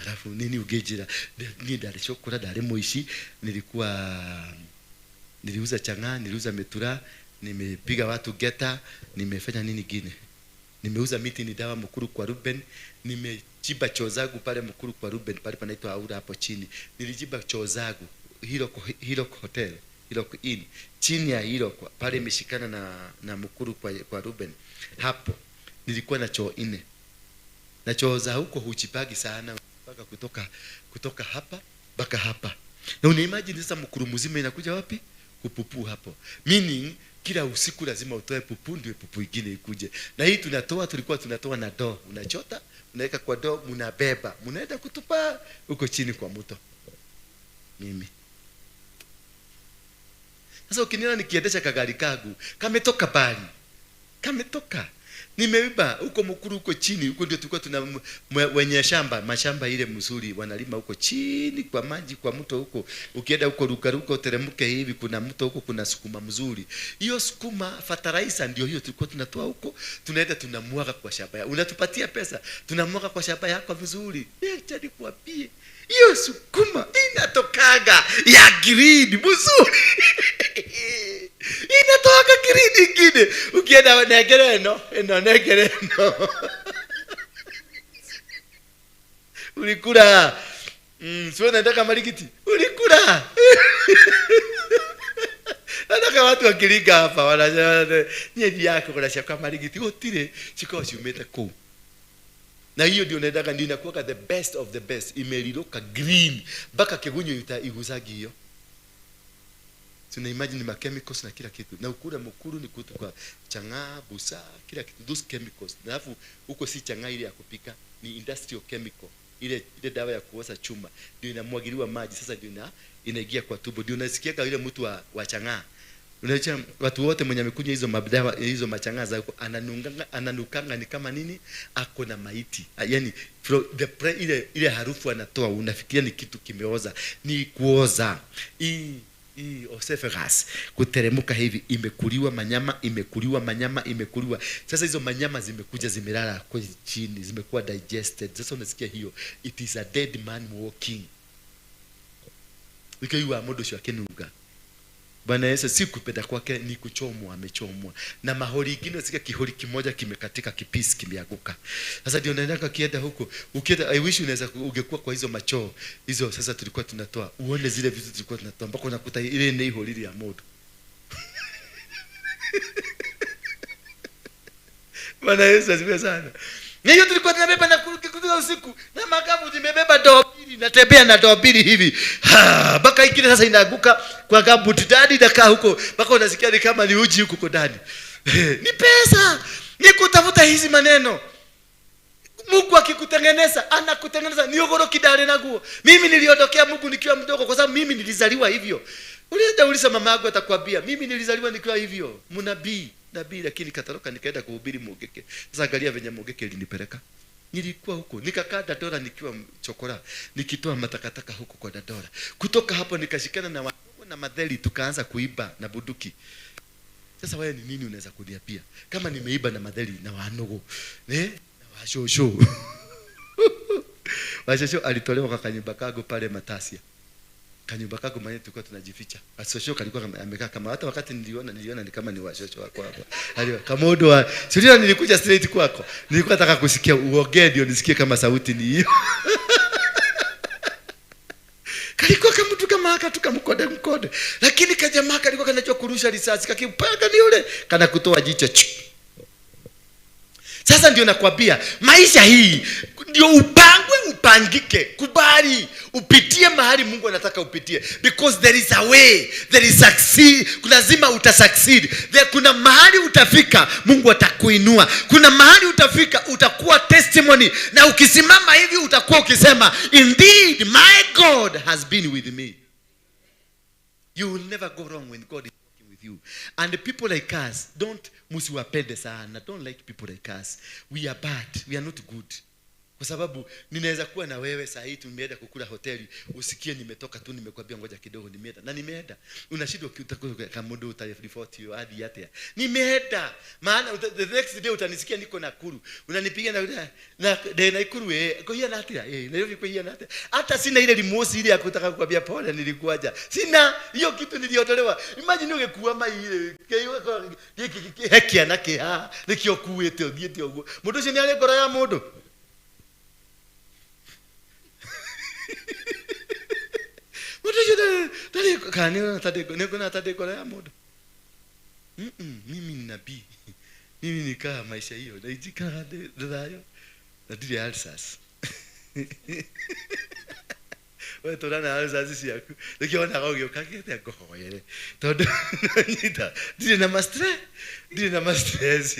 S6: Alafu nini ugejira? Ni ndari chokora, ndari muishi, niliuza chang'aa, niliuza metura, nimepiga watu geta, nimefanya nini gine? Nimeuza miti ni dawa Mukuru kwa Ruben, nimechimba choo zangu pale Mukuru kwa Ruben, pale panaitwa Aura hapo chini. Nilichimba choo zangu Hillock Hotel, Hillock Inn, chini ya Hillock pale imeshikana na Mukuru kwa Ruben. Hapo nilikuwa na choo 4. Na choo za huko huchipagi sana mpaka kutoka hapa mpaka hapa. Na una imagine sasa Mukuru mzima inakuja wapi? Kupupu hapo. Meaning kila usiku lazima utoe pupu ndio pupu ingine ikuje. Na hii tulikuwa tunatoa na doo. Unachota, unaweka kwa doo, mnabeba, mnaenda kutupa huko chini kwa mto. Mimi. Sasa ukiniona nikiendesha kagari kangu, kametoka bali. Kametoka. Nimeiba huko Mukuru huko chini, huko ndio tulikuwa tuna wenye shamba, mashamba ile mzuri wanalima huko chini kwa maji kwa mto huko. Ukienda huko ruka uteremke hivi kuna mto huko, kuna sukuma mzuri. Hiyo sukuma fertilizer ndio hiyo tulikuwa tunatoa huko, tunaenda tunamwaga kwa shamba yako. Unatupatia pesa, tunamwaga kwa shamba yako vizuri. Acha nikuambie, hiyo sukuma inatokaga ya green mzuri. Inatoka green ingine. Ukienda negere no, eno negere no. Ulikula. Sio nataka malikiti. Ulikula. Nataka watu wakilika hapa wanasema nyeri yako kuna shaka malikiti. Otire chiko ciumite kuu. Na hiyo ndio nataka, ndio inakuwa the best of the best. Imeliloka green mpaka kigunyo iguzagi hiyo. Tuna imagine ma chemicals na kila kitu. Na ukura Mukuru ni kutu kwa chang'aa, busa, kila kitu, those chemicals. Na alafu huko si chang'aa ile ya kupika, ni industrial chemical. Ile dawa ya kuoza chuma ndio inamwagiliwa maji, sasa ndio inaingia kwa tumbo. Ndio unasikia yule mtu wa chang'aa. Unajua watu wote mwenye amekunywa hizo madawa, hizo machang'aa za huko ananukanga ni kama nini? Ako na maiti. Yaani ile harufu anatoa unafikiria ni kitu kimeoza, ni kuoza. Hii esophagus kuteremuka hivi, imekuliwa manyama, imekuliwa manyama, imekuliwa. Sasa hizo manyama zimekuja zimelala kwa chini, zimekuwa digested. Sasa unasikia hiyo, it is a dead man walking. Ikiwa modo sio akenuga. Bwana Yesu si kupenda kwake ni kuchomwa, amechomwa. Na mahori ingine unasikia kihori kimoja kimekatika, kipisi kimeanguka. Sasa ndio unaenda kienda huko. Ukienda, I wish unaweza ungekuwa kwa hizo macho. Hizo sasa tulikuwa tunatoa. Uone zile vitu tulikuwa tunatoa mpaka unakuta ile ni hori ya moto. Bwana Yesu asifiwe sana. Na hiyo tulikuwa tunabeba na kutoka usiku na makavu tumebeba doo mbili, natembea na doo mbili hivi. Mpaka ikile sasa inaanguka kwa gabuti ndani nakaa huko mpaka unasikia ni kama ni uji huko kwa ndani. Ni pesa. Ni kutafuta hizi maneno. Mungu akikutengeneza anakutengeneza. Ni ogoro kidare naguo. Mimi niliondokea Mungu nikiwa mdogo kwa sababu mimi nilizaliwa hivyo. Ulienda uliza mama yako atakwambia mimi nilizaliwa nikiwa hivyo. Mnabii, nabii, lakini katoroka nikaenda kuhubiri Mugeke. Sasa angalia venye Mugeke ilinipeleka. Nilikuwa huko, nikakaa Dandora nikiwa chokora, nikitoa matakataka huko kwa Dandora. Kutoka hapo nikashikana na watu na madheli tukaanza kuiba na bunduki. Sasa wewe ni nini unaweza kuniambia? Kama nimeiba na madheli na wanogo, ne? Na washosho. Washosho alitolewa kwa kanyumba kago pale Matasia. Kanyumba kago mwenyewe tulikuwa tunajificha. Washosho kalikuwa amekaa kama hata wakati niliona ni kama ni washosho wako hapa. Aliwa kamodo wa sio, nilikuja straight kwako. Nilikuwa nataka kusikia uongee ndio nisikie kama sauti ni hiyo. Kalikuwa kama mtu kama haka tu kamkode mkode. Lakini kajamaa kalikuwa kanajua kurusha risasi, kakipaka ni yule kana kutoa jicho. Sasa ndio nakwambia maisha hii ndio upangwe upangike, kubali upitie mahali Mungu anataka upitie, because there is a way, there is succeed, lazima utasucceed. There kuna mahali utafika Mungu atakuinua. Kuna mahali utafika utakuwa testimony, na ukisimama hivi utakuwa ukisema indeed my God has been with me. You will never go wrong when God is working with you. And the people like us, don't musiwapende sana. Don't like people like us. We are bad. We are not good. Kwa sababu ninaweza kuwa na wewe saa hii tumeenda kukula hoteli, usikie nimetoka tu nimekwambia ngoja kidogo nimeenda. Na nimeenda. Unashindwa kama mundu utareport hiyo hadi yatea. Nimeenda. Maana the next day utanisikia niko Nakuru. Unanipigia na de Nakuru kwa hiyo na atia. Nairobi kwa hiyo na atia. Hata sina ile limosi ile ya kutaka kukwambia pole nilikuaja. Sina hiyo kitu niliotolewa. Imagine ungekuwa mai ile heki anake ha nikio kuete uthiete uguo. Mundu ucio ni ari ngoro ya mundu. Mimi ni nabii. Mimi nikaa maisha hiyo. Naijikara thayo. Na ndirĩ ulcers. Wewe tũrana ulcers ciaku. Nĩkĩo wonaga ũgĩũka kĩte ngũhoere. Tondũ nyita ndirĩ na ma-stress. Ndirĩ na ma-stress.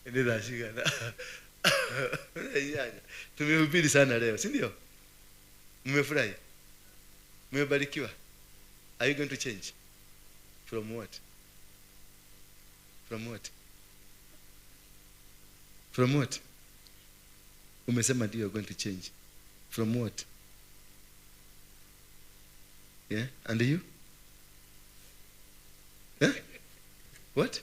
S6: Nĩ thaa cigana? Tumehubiri sana leo, si ndio? Mmefurahi? Mmebarikiwa? Are you going to change? From what? From what? From what? Umesema ndio you're going to change. From what? Yeah? And you? Yeah? What?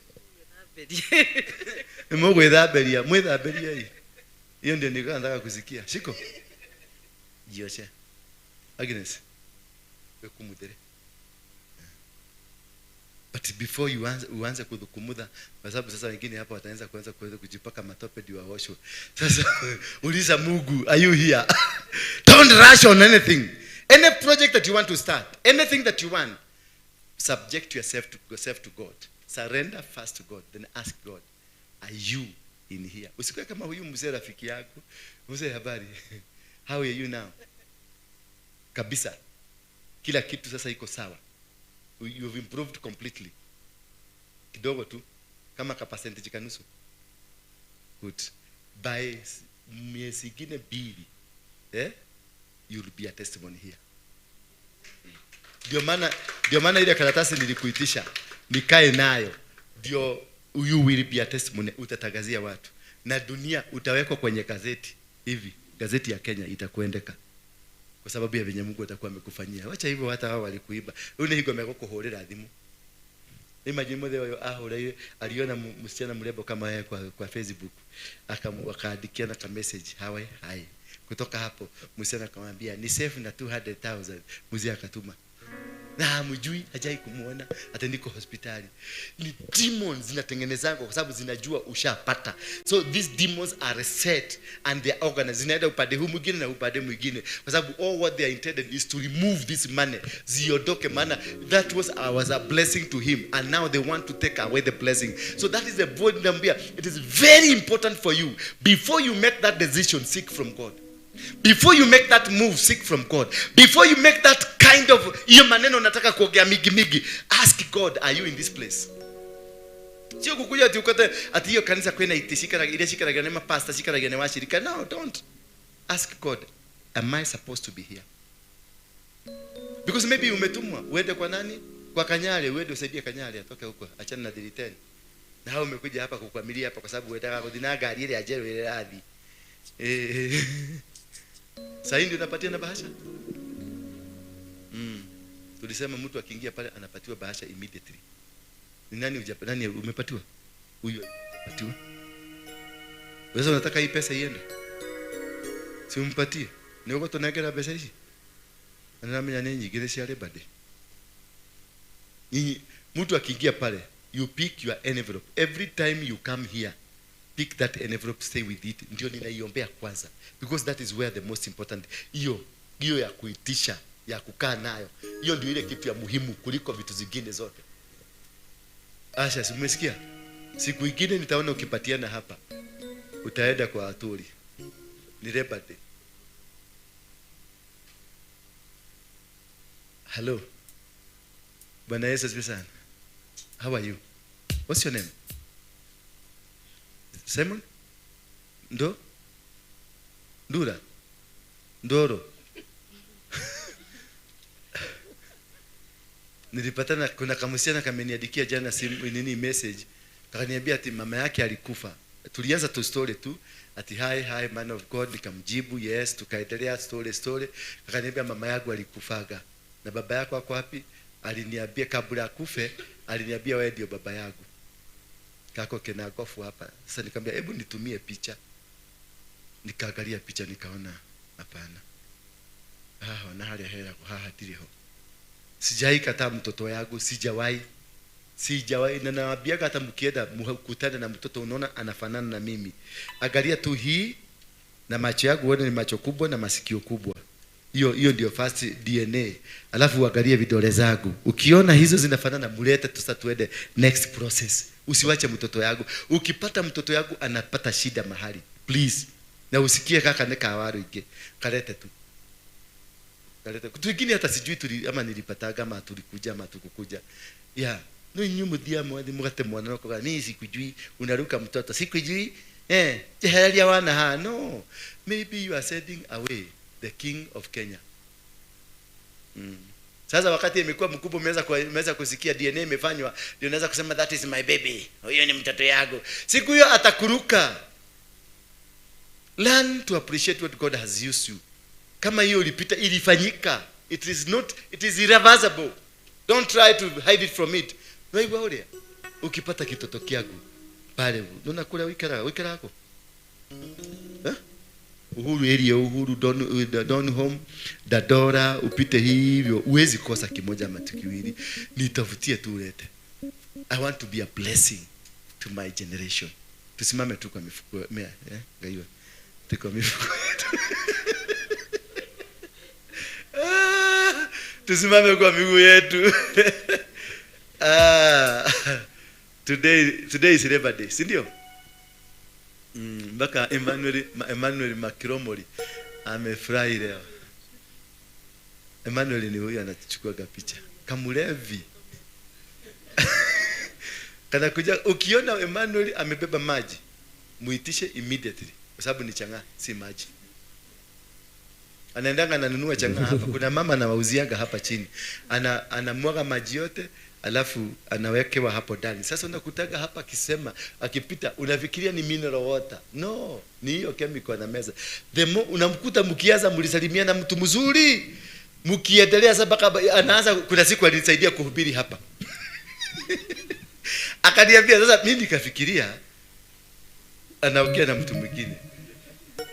S6: Mwithamberia, mwithamberia hii. Hiyo ndio nilikuwa nataka kusikia. Shiko. Jioshe. Agnes. Wekumudhere. But before you uanze kudhukumudha, kwa sababu sasa wengine hapa wataanza kuanza kujipaka matope ndio waoshwe. Sasa uliza Mungu, are you here? Don't rush on anything. Any project that you want to start, anything that you want, subject yourself to God. Surrender first to God, then ask God, are you in here? Usikuwe kama huyu mzee rafiki yako. Mzee habari. How are you now? Kabisa. Kila kitu sasa iko sawa. You have improved completely. Kidogo tu kama ka percentage kanusu. Good. By miezi ingine mbili, you will be a testimony here. Ndio maana ile karatasi nilikuitisha nikae nayo. Ndio you will be a testimony, utatangazia watu. Na dunia utawekwa kwenye gazeti hivi. Gazeti ya Kenya itakuendeka. Kwa sababu ya venye Mungu atakuwa amekufanyia. Wacha hivyo hata hao walikuiba. Une higo amekuwa kuhorera thimu. Imagine mothe wayo ahora aliona msichana mrembo kama yeye kwa Facebook. Akaandikia na ka message hawe hai. Kutoka hapo msichana akamwambia ni safe na 200,000. Mzee akatuma. Na hamjui, hajai kumuona, hata niko hospitali. Ni demons zinatengenezanga kwa sababu zinajua ushapata. So these demons are set and they are organized. Zinaenda upande huu mwingine na upande mwingine. Kwa sababu all what they are intended is to remove this money. Ziondoke, maana that was a blessing to him, and now they want to take away the blessing. So that is the void number. It is very important for you, before you make that decision, seek from God. Before you make that move, seek from God. Before you make that kind of hiyo maneno nataka kuongea migi migi, ask God, are you in this place? Sio kukuja ati ukate ati hiyo kanisa kwena itishikara ile shikara na mapasta shikara na washirika. No, don't. Ask God, am I supposed to be here? Because maybe umetumwa uende kwa nani? Kwa Kanyale, uende usaidie Kanyale atoke huko, achana na 310. Na hao umekuja hapa kukwamilia hapa kwa sababu unataka kudina gari ile ajero ile radhi. Sasa ndio unapatia na bahasha? Tulisema mtu akiingia pale anapatiwa bahasha immediately. Ni nani nani umepatiwa? Huyo umepatiwa. Wewe unataka hii pesa iende? Si umpatie. Ni uko tunagera pesa hizi. Anamenya nini nyingine si ale bade. Nyinyi mtu akiingia pale, you pick your envelope. Every time you come here, pick that envelope, stay with it. Ndio ninaiombea kwanza. Because that is where the most important hiyo ya kuitisha, ya kukaa nayo. Hiyo ndio ile kitu ya muhimu kuliko vitu zingine zote. Asha, si umesikia? Siku ingine nitaona ukipatiana hapa. Utaenda kwa Aturi. Ni Labor Day. Hello. Bwana Yesu asifiwe sana. How are you? What's your name? Simon? Ndo? Ndura? Ndoro? Nilipatana kuna kamusiana kameniandikia jana simu nini message. Akaniambia ati mama yake alikufa. Tulianza tu story tu ati hi man of God, nikamjibu yes, tukaendelea story. Akaniambia mama yangu alikufaga. Na baba yako ako wapi? Aliniambia kabla akufe, aliniambia wewe ndio baba yangu. Kako kena gofu hapa. Sasa nikamwambia hebu nitumie picha. Nikaangalia picha nikaona hapana. Na hali hela kwa hatiriho. Sijai kataa mtoto yangu, sijawahi. Na nawaambia hata mkienda mkutane na mtoto unaona anafanana na mimi. Angalia tu hii na macho yangu uone ni macho kubwa na masikio kubwa. Hiyo ndio first DNA. Alafu uangalie vidole zangu. Ukiona hizo zinafanana mlete tu sasa tuende next process. Usiwache mtoto yangu. Ukipata mtoto yangu anapata shida mahali, please. Na usikie kaka neka waru ige. Kalete tu. Kalete. Kitu hata sijui tuli ama nilipataga ama tulikuja ama tukukuja. Yeah. No nyumu dia mwadi mugate mwana wako mimi sikujui, unaruka mtoto sikujui. Jehelia wana ha. No. Maybe you are sending away the king of Kenya. Sasa wakati imekuwa mkubwa umeweza kusikia DNA imefanywa, ndio unaweza kusema that is my baby. Huyo ni mtoto yangu. Siku hiyo atakuruka. Learn to appreciate what God has used you. Kama hiyo ilipita, ilifanyika. It is not, it is irreversible. Don't try to hide it from it. Wewe ukipata kitoto kiagu pale, unaona kule wikara yako. Uhuru area, Uhuru Don Home, Dadora, upite hivyo, uwezi kosa kimoja ama kiwili. Nitafutie tu ulete. I want to be a blessing to my generation. Tusimame tu kwa mifuko, gaiwa. Tu kwa mifuko. Tusimame kwa miguu yetu. Today is Labor Day, si ndio? Mpaka Emmanuel Makiromori amefurahi leo. Emmanuel ni huyu anachukua picha. Kamulevi. Kana kuja ukiona Emmanuel amebeba maji, muitishe immediately kwa sababu ni chang'aa, si maji. Anaendanga ananunua chang'aa hapa. Kuna mama anawauzianga hapa chini. Anamwaga maji yote alafu anawekewa hapo ndani. Sasa unakutaga hapa akisema akipita unafikiria ni mineral water. No, ni hiyo chemical na meza. The more unamkuta mkianza mlisalimia na mtu mzuri, mkiendelea sasa mpaka anaanza. Kuna siku alinisaidia kuhubiri hapa. Akaniambia sasa mimi nikafikiria anaongea na mtu mwingine.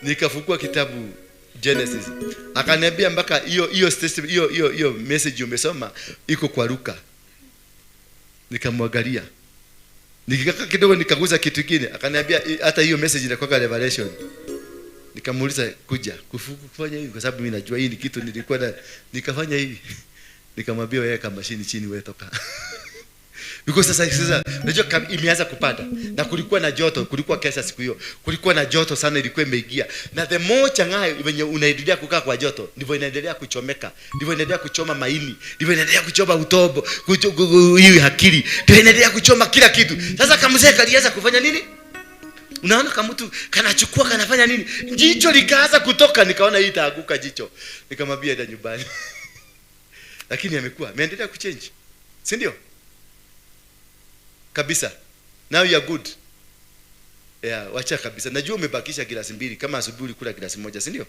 S6: Nikafungua kitabu Genesis. Akaniambia mpaka hiyo statement, hiyo message umesoma iko kwa Luka. Nikamwangalia. Nikikaa kidogo nikaguza kitu kingine. Akaniambia hata hiyo message inakuwa Revelation. Nikamuuliza kuja kufanya hivi kwa sababu mimi najua hii ni kitu nilikuwa na, nikafanya hivi. Nikamwambia wewe kama mashini chini wewe toka. Because sasa unajua imeanza kupanda na kulikuwa na joto, kulikuwa kesha siku hiyo. Kulikuwa na joto sana, ilikuwa imeingia. Na the more chang'aa venye unaendelea kukaa kwa joto, ndivyo inaendelea kuchomeka, ndivyo inaendelea kuchoma maini, ndivyo inaendelea kuchoma utobo, hii akili, ndivyo inaendelea kuchoma kila kitu. Sasa kamzee kalianza kufanya nini? Unaona kama mtu kanachukua kanafanya nini? Jicho likaanza kutoka, nikaona hii itaanguka jicho. Nikamwambia enda nyumbani. Lakini ameendelea kuchange. Si ndio? Kabisa. Now you are good. Yeah, wacha kabisa. Najua umebakisha glasi 2 kama asubuhi ulikula glasi 1, si ndio?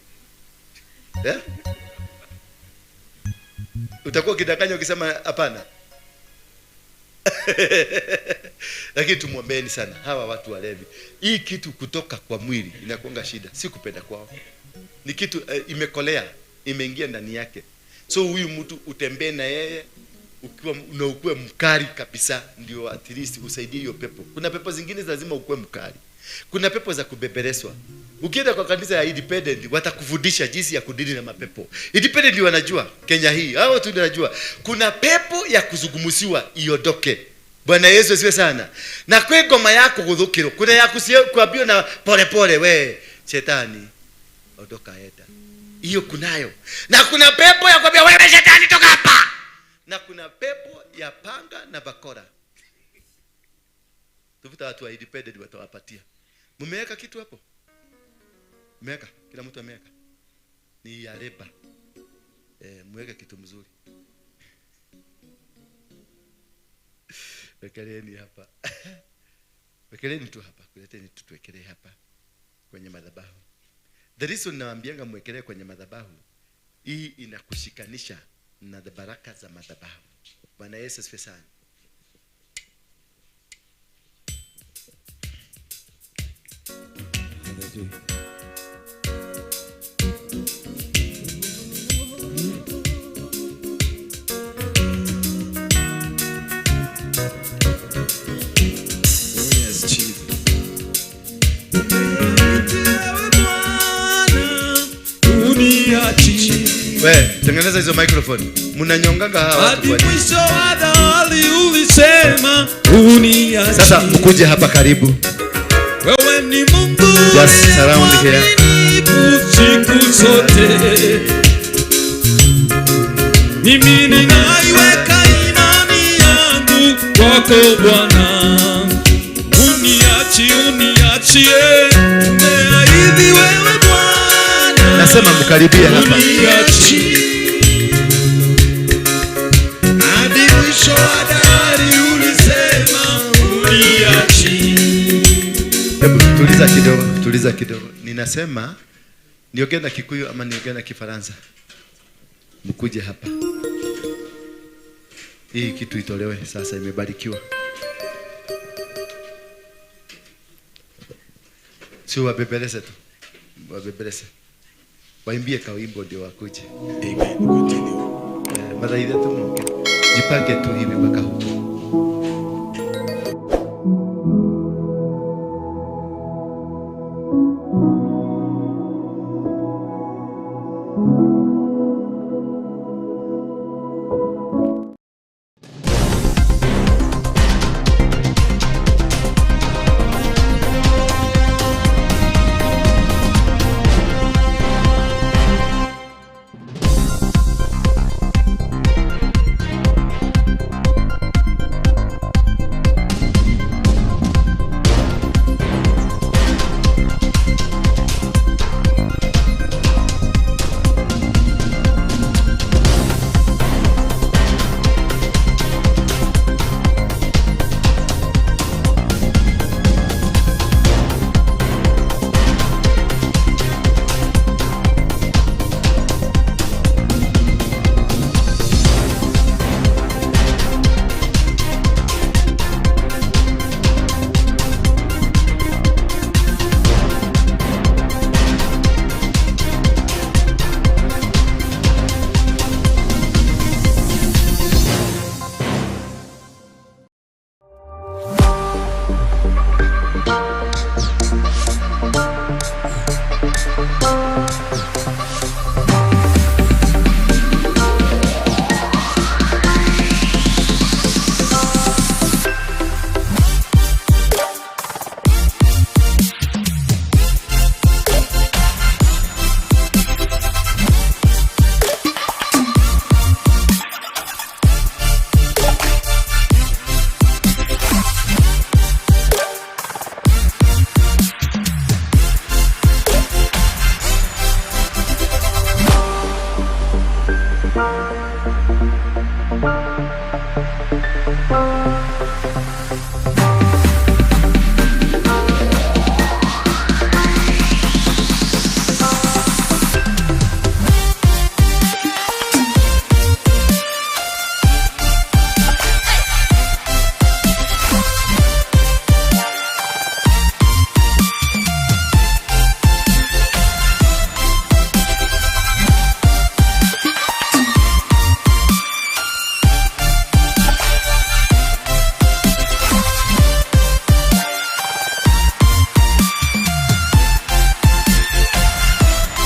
S6: Yeah? Utakuwa kidanganya ukisema hapana. Lakini tumuombeeni sana hawa watu walevi. Hii kitu kutoka kwa mwili inakuanga shida, si kupenda kwao. Ni kitu imekolea, imeingia ndani yake. So huyu mtu utembee na yeye ukiwa na ukue mkali kabisa, ndio at least usaidie hiyo pepo. Kuna pepo zingine lazima ukue mkali. Kuna pepo za kubebereswa. Ukienda kwa kanisa ya Independent watakufundisha jinsi ya kudili na mapepo. Independent wanajua Kenya hii. Hao tu ndio wanajua. Kuna pepo ya kuzungumziwa iondoke. Bwana Yesu asifiwe sana. Na kwe ngoma yako guthukirwo, kuna ya kuambiwa na pole pole, we shetani ondoka enda. Hiyo kunayo. Na kuna pepo ya kuambia wewe shetani toka hapa. Na kuna pepo ya panga na bakora. Tuvuta watu wa Independent watawapatia. Mmeweka kitu hapo? Mmeweka? Kila mtu ameweka. Ni ya leba. Mweke kitu mzuri. Wekeleni hapa. Wekeleni tu hapa. Kuleteni tu tuwekelee hapa kwenye madhabahu. The reason nawaambianga mwekelee kwenye madhabahu, hii inakushikanisha na baraka za madhabahu. Bwana Yesu asifiwe sana. We, tengeneza hizo microphone. Mnanyonganga hawa watu kwa nini? Sasa mkuje hapa karibu.
S2: Wewe ni Mungu.
S6: Just surround here.
S2: Siku zote mimi ninaiweka imani yangu kwako Bwana. Uniachi, uniachie. Umeahidi wewe Bwana.
S6: Nasema mkaribie hapa.
S2: Hadi mwisho wa dahari ulisema uniachi.
S6: Hebu tuliza kidogo, tuliza kidogo. Ninasema niongee na Kikuyu ama niongee na Kifaransa? Mkuje hapa. Hii kitu itolewe sasa, imebarikiwa. Sio wabebeleze tu. Wabebeleze. Waimbie kawimbo ndio wakuje.
S2: Amen. Continue.
S6: Mara ile tu mke. Jipange tu hivi mpaka huko.